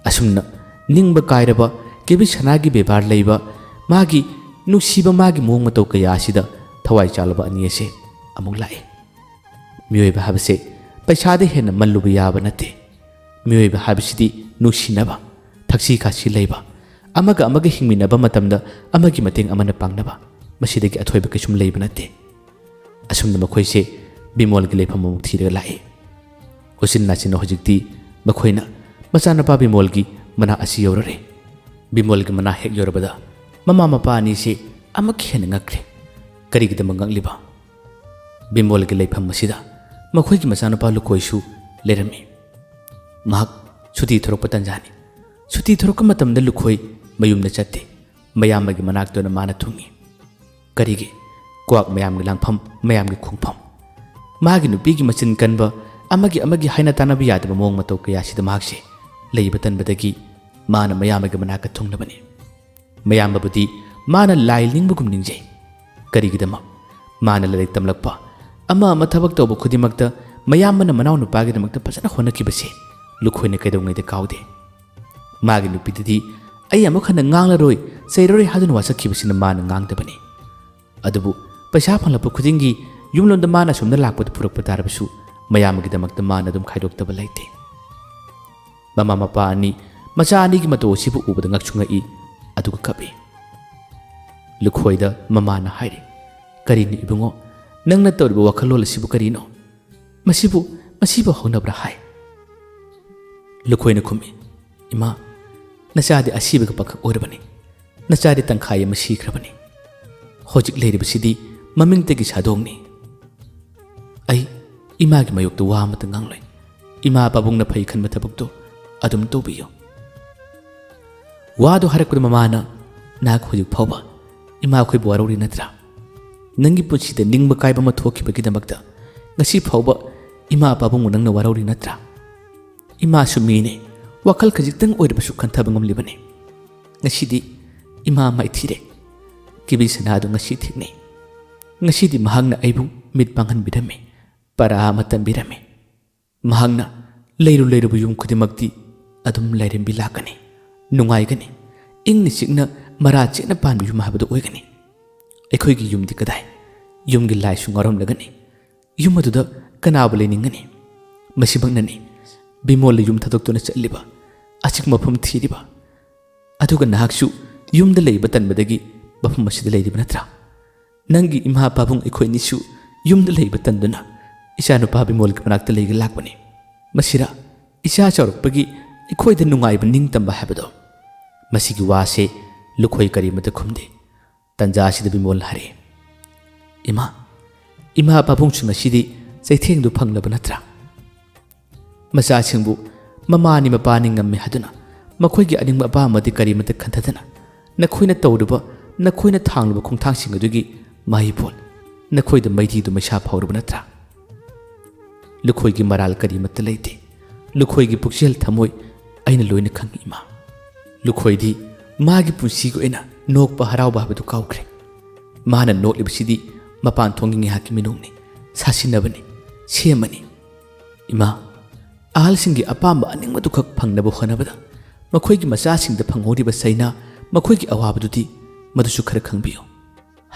ꯑꯁꯨꯝꯅ ꯅꯤꯡꯕ ꯀꯥꯏꯔꯕ ꯀꯦꯕꯤ ꯁꯅꯥꯒꯤ ꯕꯦꯕꯥꯔ ꯂꯩꯕ, ꯃꯥꯒꯤ ꯅꯨꯡꯁꯤꯕ, ꯃꯥꯒꯤ ꯃꯑꯣꯡ ꯃꯇꯧ ꯀꯌꯥ ꯑꯁꯤꯗ ꯊꯋꯥꯏ ꯆꯥꯜꯂꯕ ꯑꯅꯤ ꯑꯁꯦ ꯑꯃꯨꯛ ꯂꯥꯛꯏ꯫ ꯃꯤꯑꯣꯏꯕ ꯍꯥꯏꯕꯁꯦ ꯄꯩꯁꯥꯗ ꯍꯦꯟꯅ ꯃꯜꯂꯨꯕ ꯌꯥꯕ ꯅꯠꯇꯦ꯫ ꯃꯤꯑꯣꯏꯕ ꯍꯥꯏꯕꯁꯤꯗꯤ ꯅꯨꯡꯁꯤꯅꯕ, ꯊꯛꯁꯤ ꯈꯥꯁꯤ ꯂꯩꯕ, ꯑꯃꯒ ꯑꯃꯒ ꯍꯤꯡꯃꯤꯟꯅꯕ ꯃꯇꯝꯗ ꯑꯃꯒꯤ ꯃꯇꯦꯡ ꯑꯃꯅ ꯄꯥꯡꯅꯕ, ꯃꯁꯤꯗꯒꯤ ꯑꯊꯣꯏꯕ ꯀꯩꯁꯨꯝ ꯂꯩꯕ ꯅꯠꯇꯦ꯫ ꯑꯁꯨꯝꯅ ꯃꯈꯣꯏꯁꯦ ꯕꯤꯃꯣꯜꯒꯤ ꯂꯩꯐꯝ ꯑꯃꯨꯛ ꯊꯤꯔꯒ ꯂꯥꯛꯏ꯫ ꯎꯆꯤꯟ ꯅꯥꯆꯤꯟꯅ ꯍꯧꯖꯤꯛꯇꯤ ꯃꯈꯣꯏꯅ ꯃꯆꯥꯅꯨꯄꯥ ꯕꯤꯃꯣꯜꯒꯤ ꯃꯅꯥꯛ ꯑꯁꯤ ꯌꯧꯔꯔꯦ꯫ ꯕꯤꯃꯣꯜꯒꯤ ꯃꯅꯥꯛ ꯍꯦꯛ ꯌꯧꯔꯕꯗ ꯃꯃꯥ ꯃꯄꯥ ꯑꯅꯤꯁꯤ ꯑꯃꯨꯛꯀ ꯍꯦꯟꯅ ꯉꯛꯈ꯭ꯔꯦ꯫ ꯀꯔꯤꯒꯤꯗꯃꯛ ꯉꯛꯂꯤꯕ? ꯕꯤꯃꯣꯜꯒꯤ ꯂꯩꯐꯝ ꯑꯁꯤꯗ ꯃꯈꯣꯏꯒꯤ ꯃꯆꯥꯅꯨꯄꯥ ꯂꯨꯈꯣꯏꯁꯨ ꯂꯩꯔꯝꯃꯤ꯫ ꯃꯍꯥꯛ ꯁꯨꯇꯤ ꯊꯣꯔꯛꯄ ꯇꯟꯖꯥꯅꯤ꯫ ꯁꯨꯇꯤ ꯊꯣꯔꯛꯄ ꯃꯇꯝꯗ ꯂꯨꯈꯣꯏ ꯃꯌꯨꯝꯗ ꯆꯠꯇꯦ꯫ ꯃꯌꯥꯝꯕꯒꯤ ꯃꯅꯥꯛꯇ ꯑꯣꯏꯅ ꯃꯥꯅ ꯊꯨꯡꯏ꯫ ꯀꯔꯤꯒꯤ? ꯀ꯭ꯋꯥꯛ ꯃꯌꯥꯝꯒꯤ ꯂꯥꯡꯐꯝ, ꯃꯌꯥꯝꯒꯤ ꯈꯣꯡꯐꯝ꯫ ꯃꯥꯒꯤ ꯅꯨꯄꯤꯒꯤ ꯃꯆꯤꯟ ꯀꯟꯕ, ꯑꯃꯒꯤ ꯑꯃꯒꯤ ꯍꯥꯏꯅ ꯇꯥꯅꯕ ꯌꯥꯗꯕ ꯃꯑꯣꯡ ꯃꯇꯧ ꯀꯌꯥꯁꯤꯗ ꯃꯍꯥꯛꯁꯦ ꯂꯩꯕ ꯇꯟꯕꯗꯒꯤ ꯃꯥꯅ ꯃꯌꯥꯝꯕꯒꯤ ꯃꯅꯥꯛꯇ ꯊꯨꯡꯂꯕꯅꯤ꯫ ꯃꯌꯥꯝꯕꯕꯨꯗꯤ ꯃꯥꯅ ꯂꯥꯏ ꯅꯤꯡꯕꯒꯨꯝ ꯅꯤꯡꯖꯩ꯫ ꯀꯔꯤꯒꯤꯗꯃꯛ? ꯃꯥꯅ ꯂꯥꯏꯔꯤꯛ ꯇꯝꯂꯛꯄ, ꯑꯃ ꯑꯃ ꯊꯕꯛ ꯇꯧꯕ ꯈꯨꯗꯤꯡꯃꯛꯇ ꯃꯌꯥꯝꯕꯅ ꯃꯅꯥꯎꯅꯨꯄꯥꯒꯤꯗꯃꯛꯇ ꯐꯖꯅ ꯍꯣꯠꯅꯈꯤꯕꯁꯦ ꯂꯨꯈꯣꯏꯅ ꯀꯩꯗꯧꯉꯩꯗ ꯀꯥꯎꯗꯦ꯫ ꯃꯥꯒꯤ ꯅꯨꯄꯤꯗꯗꯤ ꯑꯩ ꯑꯃꯨꯛ ꯍꯟꯅ ꯉꯥꯡꯂꯔꯣꯏ, ꯆꯩꯔꯔꯣꯏ ꯍꯥꯏꯗꯨꯅ ꯋꯥꯁꯛꯈꯤꯕꯁꯤꯅ ꯃꯥꯅ ꯉꯥꯡꯗꯕꯅꯤ꯫ ꯑꯗꯨꯕꯨ ꯄꯩꯁꯥ ꯐꯪꯂꯛꯄ ꯈꯨꯗꯤꯡꯒꯤ ꯌꯨꯝꯂꯣꯝꯗ ꯃꯥꯅ ꯑꯁꯣꯝꯗ ꯂꯥꯛꯄꯗ ꯄꯨꯔꯛꯄ ꯇꯥꯔꯕꯁꯨ ꯃꯌꯥꯝꯒꯤꯗꯃꯛꯇ ꯃꯥꯅ ꯑꯗꯨꯝ ꯈꯥꯏꯗꯣꯛꯇꯕ ꯂꯩꯇꯦ꯫ ꯃꯃꯥ ꯃꯄꯥ ꯑꯅꯤ ꯃꯆꯥ ꯑꯅꯤꯒꯤ ꯃꯇꯧ ꯑꯁꯤꯕꯨ ꯎꯕꯗ ꯉꯛꯁꯨ ꯉꯛꯏ, ꯑꯗꯨꯒ ꯀꯞꯏ꯫ ꯂꯨꯈꯣꯏꯗ ꯃꯃꯥꯅ ꯍꯥꯏꯔꯤ, "ꯀꯔꯤꯅꯣ ꯏꯕꯨꯡꯉꯣ, ꯅꯪꯅ ꯇꯧꯔꯤꯕ ꯋꯥꯈꯜꯂꯣꯟ ꯑꯁꯤꯕꯨ ꯀꯔꯤꯅꯣ? ꯃꯁꯤꯕꯨ, ꯃꯁꯤꯕꯨ ꯍꯧꯅꯕ꯭ꯔꯥ ꯍꯥꯏ?" ꯂꯨꯈꯣꯏꯅ ꯈꯨꯝꯃꯤ, "ꯏꯃꯥ, ꯅꯆꯥꯗꯤ ꯑꯁꯤꯕꯒ ꯄꯥꯈꯛ ꯑꯣꯏꯔꯕꯅꯤ꯫ ꯅꯆꯥꯗꯤ ꯇꯪꯈꯥꯏ ꯑꯃ ꯁꯤꯈ꯭ꯔꯕꯅꯤ꯫ ꯍꯧꯖꯤꯛ ꯂꯩꯔꯤꯕꯁꯤꯗꯤ ꯃꯃꯤꯡꯇꯒꯤ ꯁꯥꯗꯣꯡꯅꯤ꯫ ꯑꯩ ꯏꯃꯥꯒꯤ ꯃꯥꯌꯣꯛꯇ ꯋꯥ ꯑꯃꯠꯇ ꯉꯥꯡꯂꯣꯏ꯫ ꯏꯃꯥ ꯄꯥꯕꯨꯡꯅ ꯐꯩ ꯈꯟꯕ ꯊꯕꯛꯇꯣ ꯑꯗꯨꯝ ꯇꯧꯕꯤꯌꯨ꯫" ꯋꯥꯗꯨ ꯍꯥꯏꯔꯛꯄꯗ ꯃꯃꯥꯅ, "ꯅꯍꯥꯛ ꯍꯧꯖꯤꯛ ꯐꯥꯎꯕ ꯏꯃꯥ ꯑꯩꯈꯣꯏꯕꯨ ꯋꯥꯔꯧꯔꯤ ꯅꯠꯇ꯭ꯔꯥ? ꯅꯪꯒꯤ ꯄꯨꯟꯁꯤꯗ ꯅꯤꯡꯕ ꯀꯥꯏꯕ ꯑꯃ ꯊꯣꯛꯈꯤꯕꯒꯤꯗꯃꯛꯇ ꯉꯁꯤ ꯐꯥꯎꯕ ꯏꯃꯥ ꯄꯥꯕꯨꯡꯕꯨ ꯅꯪꯅ ꯋꯥꯔꯧꯔꯤ ꯅꯠꯇ꯭ꯔꯥ? ꯏꯃꯥꯁꯨ ꯃꯤꯅꯤ, ꯋꯥꯈꯜ ꯈꯖꯤꯛꯇꯪ ꯑꯣꯏꯔꯕꯁꯨ ꯈꯟꯊꯕ ꯉꯝꯂꯤꯕꯅꯤ꯫ ꯉꯁꯤꯗꯤ ꯏꯃꯥ ꯃꯥꯏꯊꯤꯔꯦ꯫ ꯀꯦꯕꯤ ꯁꯅꯥꯗꯨ ꯉꯁꯤ ꯊꯦꯡꯅꯩ꯫ ꯉꯁꯤꯗꯤ ꯃꯍꯥꯛꯅ ꯑꯩꯕꯨ ꯃꯤꯠ ꯄꯥꯡꯍꯟꯕꯤꯔꯝꯃꯤ꯫ ꯄꯔꯥ ꯑꯃ ꯇꯝꯕꯤꯔꯝꯃꯤ꯫ ꯃꯍꯥꯛꯅ ꯂꯩꯔꯨ ꯂꯩꯔꯨꯕ ꯌꯨꯝ ꯈꯨꯗꯤꯡꯃꯛꯇꯤ ꯑꯗꯨꯝ ꯂꯥꯏꯔꯦꯝꯕꯤ ꯂꯥꯛꯀꯅꯤ, ꯅꯨꯡꯉꯥꯏꯒꯅꯤ, ꯏꯪꯅ ꯆꯤꯛꯅ ꯃꯔꯥ ꯆꯦꯠꯅ ꯄꯥꯟꯕ ꯌꯨꯝ ꯍꯥꯏꯕꯗꯨ ꯑꯣꯏꯒꯅꯤ꯫ ꯑꯩꯈꯣꯏꯒꯤ ꯌꯨꯝꯗꯤ ꯀꯗꯥꯏ? ꯌꯨꯝꯒꯤ ꯂꯥꯏꯁꯨ ꯉꯥꯎꯔꯝꯂꯒꯅꯤ꯫ ꯌꯨꯝ ꯑꯗꯨꯗ ꯀꯅꯥꯕꯨ ꯂꯩꯅꯤꯡꯒꯅꯤ? ꯃꯁꯤꯃꯛꯅꯅꯤ ꯕꯤꯃꯣꯜꯅ ꯌꯨꯝ ꯊꯥꯗꯣꯛꯇꯨꯅ ꯆꯠꯂꯤꯕ ꯑꯆꯤꯛꯄ ꯃꯐꯝ ꯊꯤꯔꯤꯕ꯫ ꯑꯗꯨꯒ ꯅꯍꯥꯛꯁꯨ ꯌꯨꯝꯗ ꯂꯩꯕ ꯇꯟꯕꯗꯒꯤ ꯃꯐꯝ ꯑꯁꯤꯗ ꯂꯩꯔꯤꯕ ꯅꯠꯇ꯭ꯔꯥ? ꯅꯪꯒꯤ ꯏꯃꯥ ꯄꯥꯕꯨꯡ ꯑꯩꯈꯣꯏ ꯑꯅꯤꯁꯨ ꯌꯨꯝꯗ ꯂꯩꯕ ꯇꯟꯗꯨꯅ ꯏꯆꯥꯅꯨꯄꯥ ꯕꯤꯃꯣꯜꯒꯤ ꯃꯅꯥꯛꯇ ꯂꯩꯒ ꯂꯥꯛꯄꯅꯤ꯫ ꯃꯁꯤꯔ ꯏꯆꯥ ꯆꯥꯎꯔꯛꯄꯒꯤ ꯑꯩꯈꯣꯏꯗ ꯅꯨꯡꯉꯥꯏꯕ ꯅꯤꯡꯇꯝꯕ ꯍꯥꯏꯕꯗꯣ? ꯃꯁꯤꯒꯤ ꯋꯥꯁꯦ ꯂꯨꯈꯣꯏ ꯀꯔꯤꯃꯠꯇ ꯈꯨꯝꯗꯦ꯫ ꯇꯟꯖꯥ ꯑꯁꯤꯗ ꯕꯤꯃꯣꯜꯅ ꯍꯥꯏꯔꯛꯏ, "ꯏꯃꯥ, ꯏꯃꯥ ꯄꯥꯕꯨꯡꯁꯨ ꯉꯁꯤꯗꯤ ꯆꯩꯊꯦꯡꯗꯨ ꯐꯪꯂꯕ ꯅꯠꯇ꯭ꯔꯥ? ꯃꯆꯥꯁꯤꯡꯕꯨ ꯃꯃꯥꯅꯤ ꯃꯄꯥꯅꯤ ꯉꯝꯃꯤ ꯍꯥꯏꯗꯨꯅ ꯃꯈꯣꯏꯒꯤ ꯑꯅꯤꯡꯕ ꯑꯄꯥꯝꯕꯗꯤ ꯀꯔꯤꯃꯠꯇ ꯈꯟꯊꯗꯅ ꯅꯈꯣꯏꯅ ꯇꯧꯔꯨꯕ, ꯅꯈꯣꯏꯅ ꯊꯥꯡꯂꯨꯕ ꯈꯣꯡꯊꯥꯡꯁꯤꯡ ꯑꯗꯨꯒꯤ ꯃꯍꯩꯐꯣꯜ ꯅꯈꯣꯏꯗ ꯃꯩꯙꯤꯗꯨ ꯃꯩꯁꯥ ꯐꯥꯎꯔꯕ ꯅꯠꯇ꯭ꯔꯥ?" ꯂꯨꯈꯣꯏꯒꯤ ꯃꯔꯥꯜ ꯀꯔꯤꯃꯠꯇ ꯂꯩꯇꯦ꯫ ꯂꯨꯈꯣꯏꯒꯤ ꯄꯨꯛꯆꯦꯜ ꯊꯃꯣꯏ ꯑꯩꯅ ꯂꯣꯏꯅ ꯈꯪꯏ, ꯏꯃꯥ꯫ ꯂꯨꯈꯣꯏꯗꯤ ꯃꯥꯒꯤ ꯄꯨꯟꯁꯤꯒꯤ ꯑꯣꯏꯅ ꯅꯣꯛꯄ ꯍꯔꯥꯎꯕ ꯍꯥꯏꯕꯗꯨ ꯀꯥꯎꯈ꯭ꯔꯦ꯫ ꯃꯥꯅ ꯅꯣꯛꯂꯤꯕꯁꯤꯗꯤ ꯃꯄꯥꯟ ꯊꯣꯡꯒꯤ ꯉꯥꯏꯍꯥꯛꯀꯤ ꯃꯤꯅꯣꯛꯅꯤ, ꯁꯥꯁꯤꯟꯅꯕꯅꯤ, ꯁꯦꯝꯕꯅꯤ꯫ ꯏꯃꯥ, ꯑꯍꯜꯁꯤꯡꯒꯤ ꯑꯄꯥꯝꯕ ꯑꯅꯤꯡꯕꯗꯨꯈꯛ ꯐꯪꯅꯕ ꯍꯣꯠꯅꯕꯗ ꯃꯈꯣꯏꯒꯤ ꯃꯆꯥꯁꯤꯡꯗ ꯐꯪꯍꯧꯔꯤꯕ ꯆꯩꯅꯥ, ꯃꯈꯣꯏꯒꯤ ꯑꯋꯥꯕꯗꯨꯗꯤ ꯃꯗꯨꯁꯨ ꯈꯔ ꯈꯪꯕꯤꯌꯨ꯫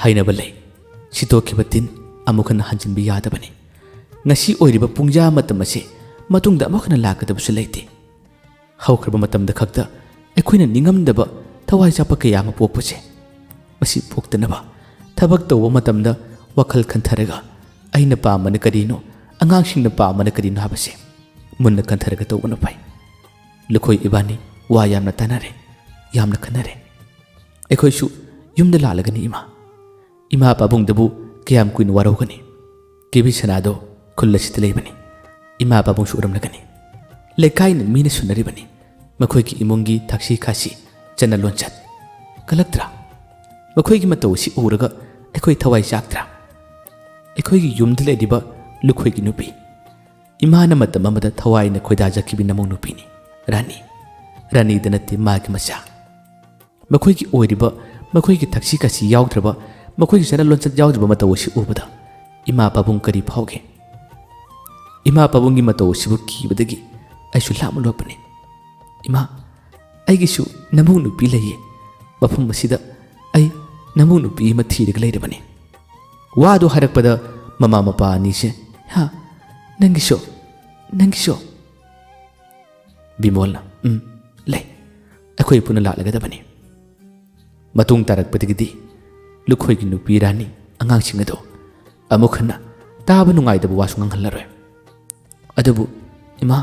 ꯍꯥꯏꯅꯕ ꯂꯩ, ꯁꯤꯠꯇꯣꯛꯈꯤꯕ ꯇꯤꯟ ꯑꯃꯨꯛ ꯍꯟꯅ ꯍꯟꯖꯤꯟꯕ ꯌꯥꯗꯕꯅꯤ꯫ ꯉꯁꯤ ꯑꯣꯏꯔꯤꯕ ꯄꯨꯡꯖꯥ ꯃꯇꯝ ꯑꯁꯤ ꯃꯇꯨꯡꯗ ꯑꯃꯨꯛ ꯍꯟꯅ ꯂꯥꯛꯀꯗꯕꯁꯨ ꯂꯩꯇꯦ꯫ ꯍꯧꯈ꯭ꯔꯕ ꯃꯇꯝꯗ ꯈꯛꯇ ꯑꯩꯈꯣꯏꯅ ꯅꯤꯡꯉꯝꯗꯕ ꯊꯋꯥꯏ ꯆꯥꯛꯄ ꯀꯌꯥ ꯑꯃ ꯄꯣꯛꯄꯁꯦ, ꯃꯁꯤ ꯄꯣꯛꯇꯅꯕ ꯊꯕꯛ ꯇꯧꯕ ꯃꯇꯝꯗ ꯋꯥꯈꯜ ꯈꯟꯊꯔꯒ ꯑꯩꯅ ꯄꯥꯝꯕꯅ ꯀꯔꯤꯅꯣ, ꯑꯉꯥꯡꯁꯤꯡꯅ ꯄꯥꯝꯕꯅ ꯀꯔꯤꯅꯣ ꯍꯥꯏꯕꯁꯦ ꯃꯨꯟꯅ ꯈꯟꯊꯔꯒ ꯇꯧꯕꯅ ꯐꯩ꯫ ꯂꯨꯈꯣꯏ ꯏꯕꯥꯅꯤ ꯋꯥ ꯌꯥꯝꯅ ꯇꯥꯅꯔꯦ, ꯌꯥꯝꯅ ꯈꯟꯅꯔꯦ꯫ ꯑꯩꯈꯣꯏꯁꯨ ꯌꯨꯝꯗ ꯂꯥꯛꯂꯒꯅꯤ, ꯏꯃꯥ꯫ ꯏꯃꯥ ꯄꯥꯕꯨꯡꯗꯕꯨ ꯀꯌꯥꯝ ꯀꯨꯏꯅ ꯋꯥꯔꯧꯒꯅꯤ? ꯀꯦꯕꯤ ꯁꯅꯥꯗꯣ ꯈꯨꯜ ꯑꯁꯤꯗ ꯂꯩꯕꯅꯤ꯫ ꯏꯃꯥ ꯄꯥꯕꯨꯡꯁꯨ ꯎꯔꯝꯂꯒꯅꯤ꯫ ꯂꯩꯀꯥꯏꯅ ꯃꯤꯅ ꯁꯨꯅꯔꯤꯕꯅꯤ꯫ ꯃꯈꯣꯏꯒꯤ ꯏꯃꯨꯡꯒꯤ ꯊꯛꯁꯤ ꯈꯥꯁꯤ, ꯆꯠꯅ ꯂꯣꯟꯆꯠ ꯀꯜꯂꯛꯇ꯭ꯔꯥ? ꯃꯈꯣꯏꯒꯤ ꯃꯇꯧ ꯑꯁꯤ ꯎꯔꯒ ꯑꯩꯈꯣꯏ ꯊꯋꯥꯏ ꯆꯥꯛꯇ꯭ꯔꯥ? ꯑꯩꯈꯣꯏꯒꯤ ꯌꯨꯝꯗ ꯂꯩꯔꯤꯕ ꯂꯨꯈꯣꯏꯒꯤ ꯅꯨꯄꯤ, ꯏꯃꯥꯅ ꯃꯇꯝ ꯑꯃꯗ ꯊꯋꯥꯏꯅ ꯈꯣꯏꯗꯥꯖꯈꯤꯕꯤ ꯅꯃꯧ ꯅꯨꯄꯤꯅꯤ, ꯔꯥꯅꯤ꯫ ꯔꯥꯅꯤꯗ ꯅꯠꯇꯦ, ꯃꯥꯒꯤ ꯃꯆꯥ꯫ ꯃꯈꯣꯏꯒꯤ ꯑꯣꯏꯔꯤꯕ, ꯃꯈꯣꯏꯒꯤ ꯊꯛꯁꯤ ꯈꯥꯁꯤ ꯌꯥꯎꯗ꯭ꯔꯕ, ꯃꯈꯣꯏꯒꯤ ꯆꯠꯅ ꯂꯣꯟꯆꯠ ꯌꯥꯎꯗ꯭ꯔꯕ ꯃꯇꯧ ꯑꯁꯤ ꯎꯕꯗ ꯏꯃꯥ ꯄꯥꯕꯨꯡ ꯀꯔꯤ ꯐꯥꯎꯒꯦ? ꯏꯃꯥ ꯄꯥꯕꯨꯡꯒꯤ ꯃꯇꯧ ꯑꯁꯤꯕꯨ ꯀꯤꯕꯗꯒꯤ ꯑꯩꯁꯨ ꯂꯥꯞꯅ ꯂꯣꯠꯄꯅꯤ꯫ "ꯏꯃꯥ, ꯑꯩꯒꯤꯁꯨ ꯅꯃꯧ ꯅꯨꯄꯤ ꯂꯩꯌꯦ꯫ ꯃꯐꯝ ꯑꯁꯤꯗ ꯑꯩ ꯅꯃꯧ ꯅꯨꯄꯤ ꯑꯃ ꯊꯤꯔꯒ ꯂꯩꯔꯕꯅꯤ"꯫ ꯋꯥꯗꯨ ꯍꯥꯏꯔꯛꯄꯗ ꯃꯃꯥ ꯃꯄꯥ ꯑꯅꯤꯁꯦ, "ꯍꯥ? ꯅꯪꯒꯤꯁꯨ? ꯅꯪꯒꯤꯁꯨ?" ꯕꯤꯃꯣꯜꯅ, "ꯎꯝ, ꯂꯩ꯫ ꯑꯩꯈꯣꯏ ꯄꯨꯟꯅ ꯂꯥꯛꯂꯒꯗꯕꯅꯤ"꯫ ꯃꯇꯨꯡ ꯇꯥꯔꯛꯄꯗꯒꯤꯗꯤ ꯂꯨꯈꯣꯏꯒꯤ ꯅꯨꯄꯤ ꯔꯥꯅꯤ ꯑꯉꯥꯡꯁꯤꯡ ꯑꯗꯨ ꯑꯃꯨꯛ ꯍꯟꯅ ꯇꯥꯕ ꯅꯨꯡꯉꯥꯏꯇꯕ ꯋꯥꯁꯨ ꯉꯥꯡꯍꯜꯂꯔꯣꯏ꯫ ꯑꯗꯨꯕꯨ ꯏꯃꯥ,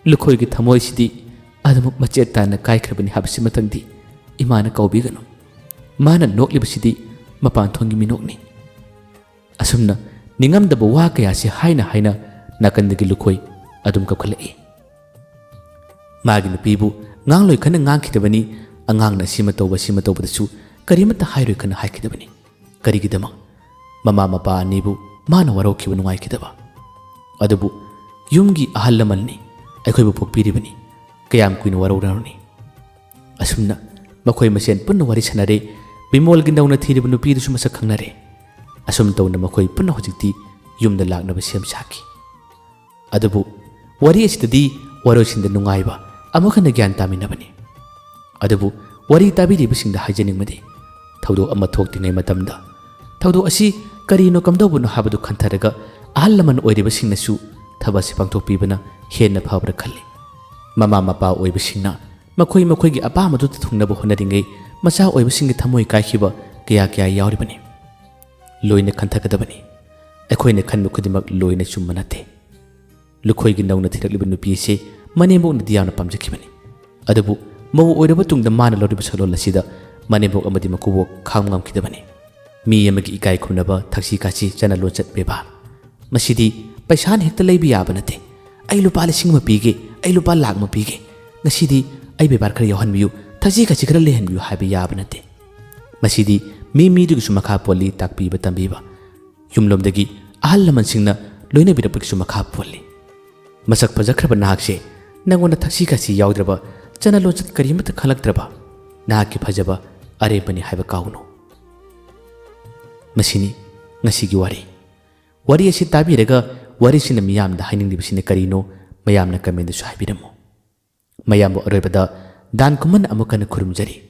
ꯂꯨꯈꯣꯏꯒꯤ ꯊꯃꯣꯏꯁꯤꯗꯤ ꯑꯗꯨꯃꯛ ꯃꯆꯦꯠ ꯇꯥꯅ ꯀꯥꯏꯈ꯭ꯔꯕꯅꯤ ꯍꯥꯏꯕꯁꯤꯃꯇꯪꯗꯤ ꯏꯃꯥꯅ ꯀꯥꯎꯕꯤꯒꯅꯨ꯫ ꯃꯥꯅ ꯅꯣꯛꯂꯤꯕꯁꯤꯗꯤ ꯃꯄꯥꯟ ꯊꯣꯡꯒꯤ ꯃꯤꯅꯣꯛꯅꯤ꯫ ꯑꯁꯨꯝꯅ ꯅꯤꯡꯉꯝꯗꯕ ꯋꯥ ꯀꯌꯥꯁꯤ ꯍꯥꯏꯅ ꯍꯥꯏꯅ ꯅꯥꯀꯟꯗꯒꯤ ꯂꯨꯈꯣꯏ ꯑꯗꯨꯝ ꯀꯞꯈꯠꯂꯛꯏ꯫ ꯃꯥꯒꯤ ꯅꯨꯄꯤꯕꯨ ꯉꯥꯡꯂꯣꯏ ꯈꯟꯅ ꯉꯥꯡꯈꯤꯗꯕꯅꯤ, ꯑꯉꯥꯡꯅ ꯁꯤꯃ ꯇꯧꯕ, ꯁꯤꯃ ꯇꯧꯕꯗꯁꯨ ꯀꯔꯤꯃꯠꯇ ꯍꯥꯏꯔꯣꯏ ꯈꯟꯅ ꯍꯥꯏꯈꯤꯗꯕꯅꯤ꯫ ꯀꯔꯤꯒꯤꯗꯃꯛ? ꯃꯃꯥ ꯃꯄꯥ ꯑꯅꯤꯕꯨ ꯃꯥꯅ ꯋꯥꯔꯧꯈꯤꯕ ꯅꯨꯡꯉꯥꯏꯈꯤꯗꯕ꯫ ꯑꯗꯨꯕꯨ ꯌꯨꯝꯒꯤ ꯑꯍꯜ ꯂꯃꯟꯅꯤ, ꯑꯩꯈꯣꯏꯕꯨ ꯄꯣꯛꯄꯤꯔꯤꯕꯅꯤ, ꯀꯌꯥꯝ ꯀꯨꯏꯅ ꯋꯥꯔꯧꯔꯨꯅꯤ? ꯑꯁꯨꯝꯅ ꯃꯈꯣꯏ ꯃꯁꯦꯟ ꯄꯨꯟꯅ ꯋꯥꯔꯤ ꯁꯥꯟꯅꯔꯦ꯫ ꯕꯤꯃꯣꯜꯒꯤ ꯅꯧꯅ ꯊꯤꯔꯤꯕ ꯅꯨꯄꯤꯗꯨꯁꯨ ꯃꯁꯛ ꯈꯪꯅꯔꯦ꯫ ꯑꯁꯨꯝ ꯇꯧꯅ ꯃꯈꯣꯏ ꯄꯨꯟꯅ ꯍꯧꯖꯤꯛꯇꯤ ꯌꯨꯝꯗ ꯂꯥꯛꯅꯕ ꯁꯦꯝ ꯁꯥꯈꯤ꯫ ꯑꯗꯨꯕꯨ ꯋꯥꯔꯤ ꯑꯁꯤꯗꯗꯤ ꯋꯥꯔꯣꯏꯁꯤꯟꯗ ꯅꯨꯡꯉꯥꯏꯕ ꯑꯃꯨꯛ ꯍꯟꯅ ꯒ꯭ꯌꯥꯟ ꯇꯥꯃꯤꯟꯅꯕꯅꯤ꯫ ꯑꯗꯨꯕꯨ ꯋꯥꯔꯤ ꯇꯥꯕꯤꯔꯤꯕꯁꯤꯡꯗ ꯍꯥꯏꯖꯅꯤꯡꯕꯗꯤ, ꯊꯧꯗꯣꯛ ꯑꯃ ꯊꯣꯛꯇ꯭ꯔꯤꯉꯩ ꯃꯇꯝꯗ ꯊꯧꯗꯣꯛ ꯑꯁꯤ ꯀꯔꯤꯅꯣ ꯀꯝꯗꯧꯕꯅꯣ ꯍꯥꯏꯕꯗꯨ ꯈꯟꯊꯔꯒ ꯑꯍꯜ ꯂꯃꯟ ꯑꯣꯏꯔꯤꯕꯁꯤꯡꯅꯁꯨ ꯊꯕꯛ ꯑꯁꯤ ꯄꯥꯡꯊꯣꯛꯄꯤꯕꯅ ꯍꯦꯟꯅ ꯐꯕ꯭ꯔꯥ ꯈꯜꯂꯤ꯫ ꯃꯃꯥ ꯃꯄꯥ ꯑꯣꯏꯕꯁꯤꯡꯅ ꯃꯈꯣꯏ ꯃꯈꯣꯏꯒꯤ ꯑꯄꯥꯝꯕꯗꯨ ꯊꯨꯡꯅꯕ ꯍꯣꯠꯅꯔꯤꯉꯩ ꯃꯆꯥ ꯑꯣꯏꯕꯁꯤꯡꯒꯤ ꯊꯃꯣꯏ ꯀꯥꯏꯈꯤꯕ ꯀꯌꯥ ꯀꯌꯥ ꯌꯥꯎꯔꯤꯕꯅꯤ꯫ ꯂꯣꯏꯅ ꯈꯟꯊꯒꯗꯕꯅꯤ꯫ ꯑꯩꯈꯣꯏꯅ ꯈꯟꯕ ꯈꯨꯗꯤꯡꯃꯛ ꯂꯣꯏꯅ ꯆꯨꯝꯕ ꯅꯠꯇꯦ꯫ ꯂꯨꯈꯣꯏꯒꯤ ꯅꯧꯅ ꯊꯤꯔꯛꯂꯤꯕ ꯅꯨꯄꯤ ꯑꯁꯤ ꯃꯅꯦꯝꯕꯣꯛꯅꯗꯤ ꯌꯥꯝꯅ ꯄꯥꯝꯖꯈꯤꯕꯅꯤ꯫ ꯑꯗꯨꯕꯨ ꯃꯧ ꯑꯣꯏꯔꯕ ꯇꯨꯡꯗ ꯃꯥꯅ ꯂꯧꯔꯤꯕ ꯁꯛꯂꯣꯟ ꯑꯁꯤꯗ ꯃꯅꯦꯝꯕꯣꯛ ꯑꯃꯗꯤ ꯃꯀꯨꯕꯣꯛ ꯈꯥꯡꯕ ꯉꯝꯈꯤꯗꯕꯅꯤ꯫ ꯃꯤ ꯑꯃꯒꯤ ꯏꯀꯥꯏ ꯈꯨꯝꯅꯕ, ꯊꯛꯁꯤ ꯈꯥꯁꯤ, ꯆꯠꯅ ꯂꯣꯟꯆꯠ ꯕꯦꯕꯥꯔ, ꯃꯁꯤꯗꯤ ꯄꯩꯁꯥꯅ ꯍꯦꯛꯇ ꯂꯩꯕ ꯌꯥꯕ ꯅꯠꯇꯦ꯫ "ꯑꯩ ꯂꯨꯄꯥ ꯂꯤꯁꯤꯡ ꯑꯃ ꯄꯤꯒꯦ, ꯑꯩ ꯂꯨꯄꯥ ꯂꯥꯛ ꯑꯃ ꯄꯤꯒꯦ, ꯉꯁꯤꯗꯤ ꯑꯩ ꯕꯦꯕꯥꯔ ꯈꯔ ꯌꯥꯎꯍꯟꯕꯤꯌꯨ, ꯊꯛꯁꯤ ꯈꯥꯁꯤ ꯈꯔ ꯂꯩꯍꯟꯕꯤꯌꯨ" ꯍꯥꯏꯕ ꯌꯥꯕ ꯅꯠꯇꯦ꯫ ꯃꯁꯤꯗꯤ ꯃꯤ ꯃꯤꯗꯨꯒꯤꯁꯨ ꯃꯈꯥ ꯄꯣꯜꯂꯤ, ꯇꯥꯛꯄꯤꯕ ꯇꯝꯕꯤꯕ꯫ ꯌꯨꯝꯂꯣꯝꯗꯒꯤ ꯑꯍꯜ ꯂꯃꯟꯁꯤꯡꯅ ꯂꯣꯏꯅꯕꯤꯔꯛꯄꯒꯤꯁꯨ ꯃꯈꯥ ꯄꯣꯜꯂꯤ꯫ ꯃꯁꯛ ꯐꯖꯈ꯭ꯔꯕ ꯅꯍꯥꯛꯁꯦ ꯅꯪꯉꯣꯟꯗ ꯊꯛꯁꯤ ꯈꯥꯁꯤ ꯌꯥꯎꯗ꯭ꯔꯕ, ꯆꯠꯅ ꯂꯣꯟꯆꯠ ꯀꯔꯤꯃꯠꯇ ꯈꯪꯂꯛꯇ꯭ꯔꯕ ꯅꯍꯥꯛꯀꯤ ꯐꯖꯕ ꯑꯔꯦꯝꯕꯅꯤ ꯍꯥꯏꯕ ꯀꯥꯎꯅꯨ꯫ ꯃꯁꯤꯅꯤ ꯉꯁꯤꯒꯤ ꯋꯥꯔꯤ꯫ ꯋꯥꯔꯤ ꯑꯁꯤ ꯇꯥꯕꯤꯔꯒ ꯋꯥꯔꯤꯁꯤꯅ ꯃꯤꯌꯥꯝꯗ ꯍꯥꯏꯅꯤꯡꯂꯤꯕꯁꯤꯅ ꯀꯔꯤꯅꯣ? ꯃꯌꯥꯝꯅ comment ꯇꯁꯨ ꯍꯥꯏꯕꯤꯔꯝꯃꯨ꯫ ꯃꯌꯥꯝꯕꯨ ꯑꯔꯣꯏꯕꯗ ꯗꯥꯟ ꯀꯨꯃꯟ ꯑꯃꯨꯛ ꯍꯟꯅ ꯈꯨꯔꯨꯝꯖꯔꯤ꯫